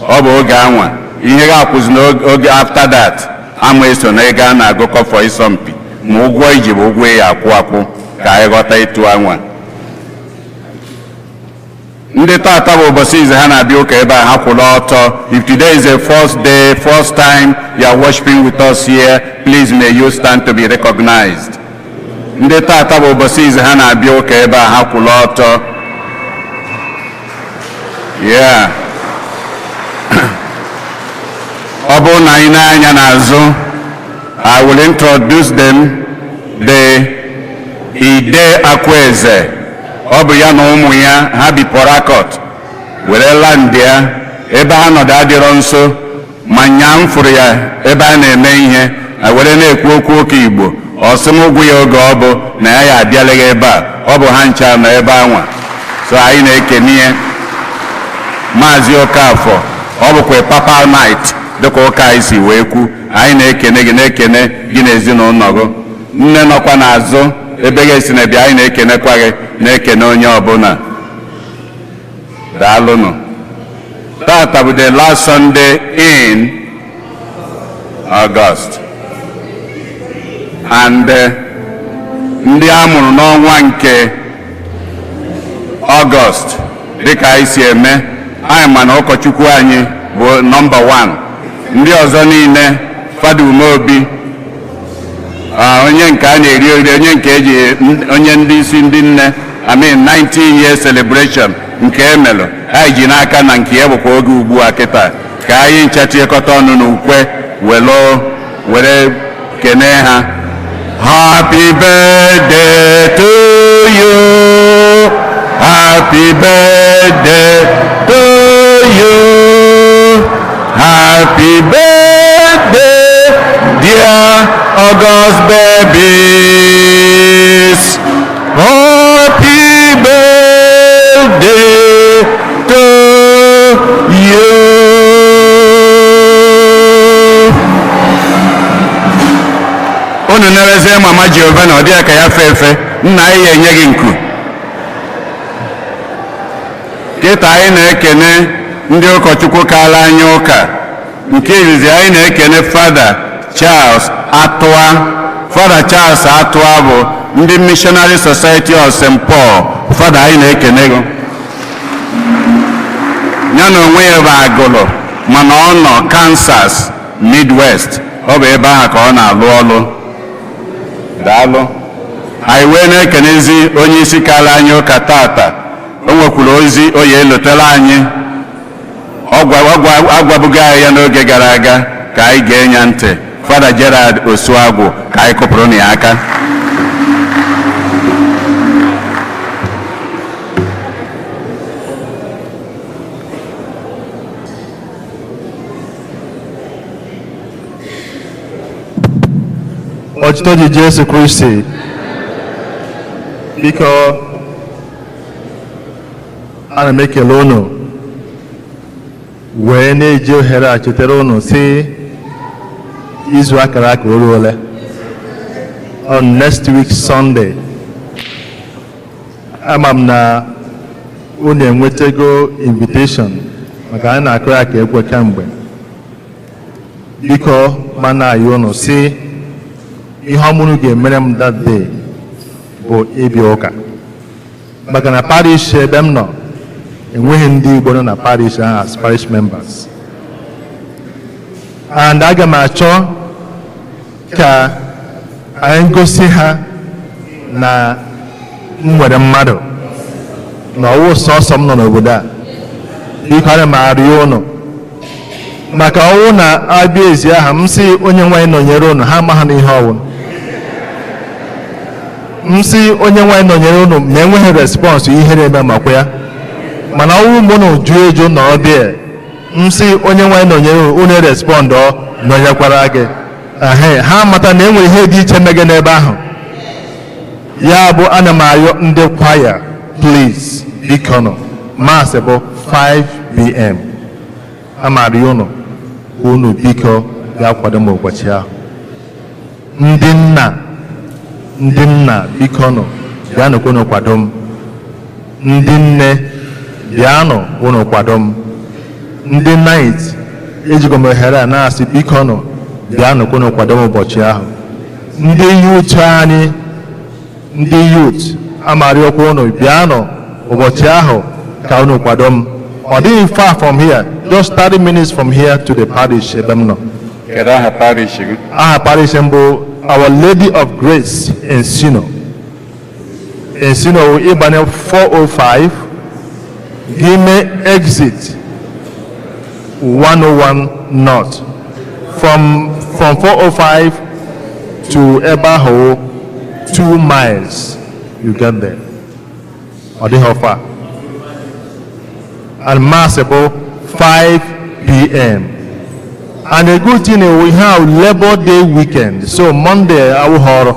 Speaker 1: Ọ bụ oge anwa ihe ga-akwụzi n'oge. After that, ama eso na ego a na-agụkọ for ịsọmpi, ma ụgwọ iji bụ ụgwọ ya akwụ akwụ. Ka anyị ghọta ịtụ anwa. Ndị tata bụ ụbọchị ize ha na-abịa ụka ebe a, ha kwụrụ ọtọ. If today is the first day, first time you are worshiping with us here, please may you stand to be recognized. Ndị tata bụ ụbọchị ize ha na-abịa ụka ebe a, ha kwụrụ ọtọ. Yeah. Ọ bụrụ na anyị na-anya n'azụ, I will introduce them. The Ide Akweze, ọ bụ ya na ụmụ ya ha bi Port Harcourt were land ya ebe ha nọdụ adịrọ nso, ma nya m fụrụ ya ebe a na-eme ihe a were na-ekwu okwu ụka Igbo, ọ sị m ụgwụ ya oge ọ bụ na ya ya abịalaghị ebe a. Ọ bụ ha ncha nọ ebe anwa, so anyị na-ekene ya. Maazị Okafọ, ọ bụkwa papal knight dịka ụka anyị si wee kwu. Anyị na-ekene gị, na-ekene gị na ezinụlọ gị. Nne nọkwa n'azụ ebe gị esi na bịa, anyị na-ekenekwa gị, na-ekene onye ọbụla. Daalụnụ. Tata bụ the last Sunday in August, and ndị a mụrụ n'ọnwa nke Ọgọst, dịka anyị si eme, anyị ma na ụkọchukwu anyị bụ number 1. Ndị ọzọ niile, Fada Umeobi, onye nke a na-eri ori, onye nke eji onye ndị isi ndị nne, I mean 19 year celebration nke emelụ, anyị ji n'aka na nke ya bụkwa oge ugbu a kịta ka anyị ncha tinyekọta ọnụ n'ukwe welu. Were kenee ha. Happy birthday to you. Happy birthday to you. Happy birthday, dear August babies. Happy birthday to you. Unu nerezie mama Giovanna, ọ dịghị ka ya fe efe nna anyị ya enye gị nku. Kịta anyị na-ekene ndị ụkọchukwu kaala anyị ụka. Nke izizi, anyị na-ekene Fada Charles Atụa. Fada Charles Atụa bụ ndị Missionary Society of St. Paul. Fada, anyị na-ekene gị. Ya na onwe ya bụ Agụlụ, mana ọ nọ Kansas, Midwest, ọ bụ ebe ahụ ka ọ na-alụ ọlụ. Daalụ. Anyị wee na-ekenezi onye isi kala anyị ụka tata. O nwekwuru ozi o ya elotela anyị. Ọ agwabugo anyị ya n'oge gara aga. Ka anyị gee ya ntị. Fada Gerard Osuagwu, ka anyị kụpụrụ na ya aka.
Speaker 3: Otito dị Jesu Kristi. Biko, ana m ekele unu wee na-eji ohere a chetara unu si izu akara aka o ruole. On next week Sunday, ama m na unu enwetago invitation maka anyị na-akụ ya ka ekwe kemgbe. Biko, mana ayọ unu si ihe ọmụrụ ga-emere m that day bụ ịbịa ụka, maka na parish ebe m nọ enweghị ndị Igbo nọ na parish ahụ as parish members, and aga m achọ ka anyị gosi ha na m nwere mmadụ na ọwụ sọsọ m nọ n'obodo a. Biko, ana m arịọ ụnụ, maka ọwụ na abịa ezi aha m sị onye nwaanyị nọnyere ụnụ, ha amaghị na ihe ọwụ m sị onye nwaanyị nọnyere ụnụ ma enweghị response, ihe na-eme makwa ya. Mana ọwụ mụ na jụ eju na ọ dị m sị onye nwaanyị nọnyere ụnụ, unu respond, ọ nọnyekwara gị. Ehe, ha mata na enwere ihe dị iche mege n'ebe ahụ. Ya bụ, ana m ayọ ndị kwaya, please, biko nụ, mass bụ 5 p.m. Amara unu unu biko ga-akwado m ụbọchị ahụ. Ndị nna, ndị nna, biko nụ, bịanụ unu kwado m. Ndị nne, bịanụ unu kwado m. Ndị knight, ejikwa m ohere a na-asị, biko nụ, bịanụ unu kwado m ụbọchị ahụ. Ndị youth anyị, ndị youth, amarịọkwa unu, bịanụ ụbọchị ahụ ka unu kwado m. Ọ dịghị far from here, just 30 minutes from here to the parish ebe m nọ.
Speaker 1: Kedu aha parish gị?
Speaker 3: Aha parish m bụ Our Lady of Grace, Encino. Encino wụ ịbanye 405, gị mee exit 101 north. From 405 to ebe ahụ wụ 2 miles, you get there. Ọ dịghị far. And mass bụ 5 p.m. And a good thing is we have Labor Day weekend, so Monday awụghị ọrụ.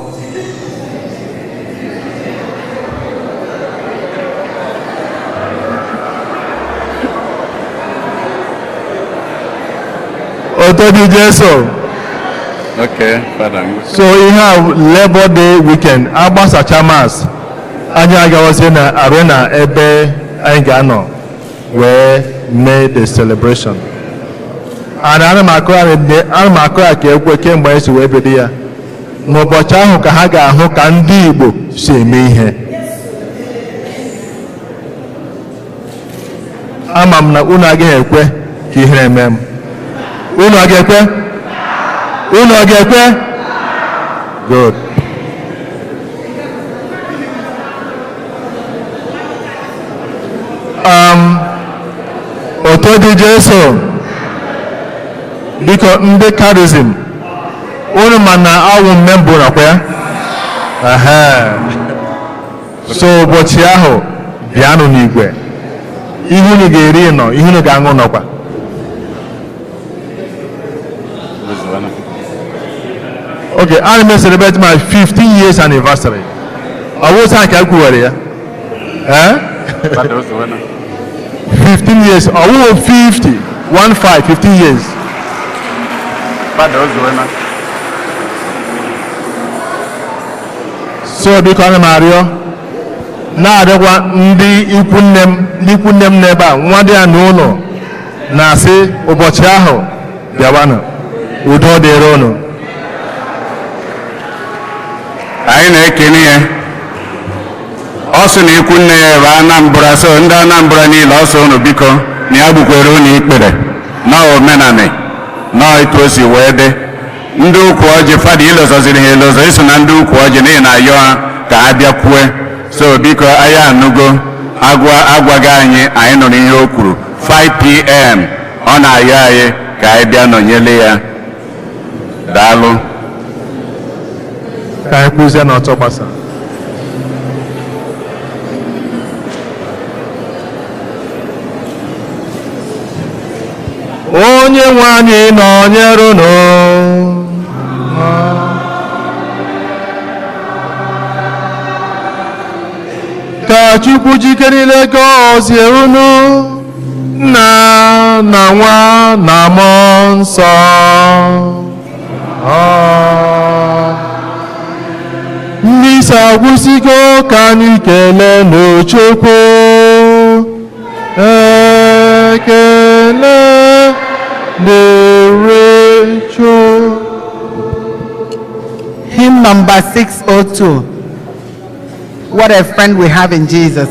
Speaker 3: Oto dị Jesu.
Speaker 1: Okay, Fada.
Speaker 3: So ihe a Labor Day weekend, agbasacha mass, anyị agawazie na arena ebe anyị ga-anọ wee mee the celebration. And ana m akụ ya, ana m akụ ya ka ekwe kemgbe anyị si wee bido ya. N'ụbọchị ahụ ka ha ga-ahụ ka ndị Igbo si eme ihe. Ama m na unu agaghị ekwe ka ihere eme m. Unu ọ ga-ekwe? Unu ọ ga-ekwe? Good. Oto dị Jesu. Biko, ndị charism, Unu ma na awụ mmembụ nakwa ya. Ehe. So ụbọchị ahụ bịanụ n'igwe. Ihe unu ga-eri nọ, ihe unu ga-aṅụ nọkwa. Okay, ana m celebrate my 15 years anniversary. Ọ bụ taa ka e kwuwere ya. Eh? 15 years. Ọ wụ 50, 1 5, 15 years. So biko ana m arịọ na-arịọkwa ndị ikwu nne m, ndị ikwu nne m n'ebe a, nwa dị ya n'ụlọ na-asị ụbọchị ahụ bịawanụ, udo dịrị unu.
Speaker 1: Anyị na-ekene ya. Ọ sị na ikwu nne ya bụ Anambra, so ndị Anambra niile ọ sị unu biko na ya gbukwere unu ikpere na omenani na etu o si wee dị. Ndị ukwu ọjị fada ilozoziri ha elozo iso na ndị ukwu ọjị n'ihi na ayọ ha ka ha bịakwue. So biko anyị anụgo agwa agwaghị anyị, anyị nụrụ ihe o kwuru 5 p.m. ọ na-ayọ anyị ka anyị bịa nọnyere ya. Daalụ.
Speaker 3: Ka anyị kwụzie n'ọtọ gbasa. Onye nwe anyị nọnyere unu. Ka Chukwu jike niile gọzie unu, Nna na Nwa na Mmụọ Nsọ. Ndị isi agwụsịgo ka anyị kelee n'Chukwu. Ekele dịrị Chukwu.
Speaker 8: Hymn number 602. What a friend we have in Jesus.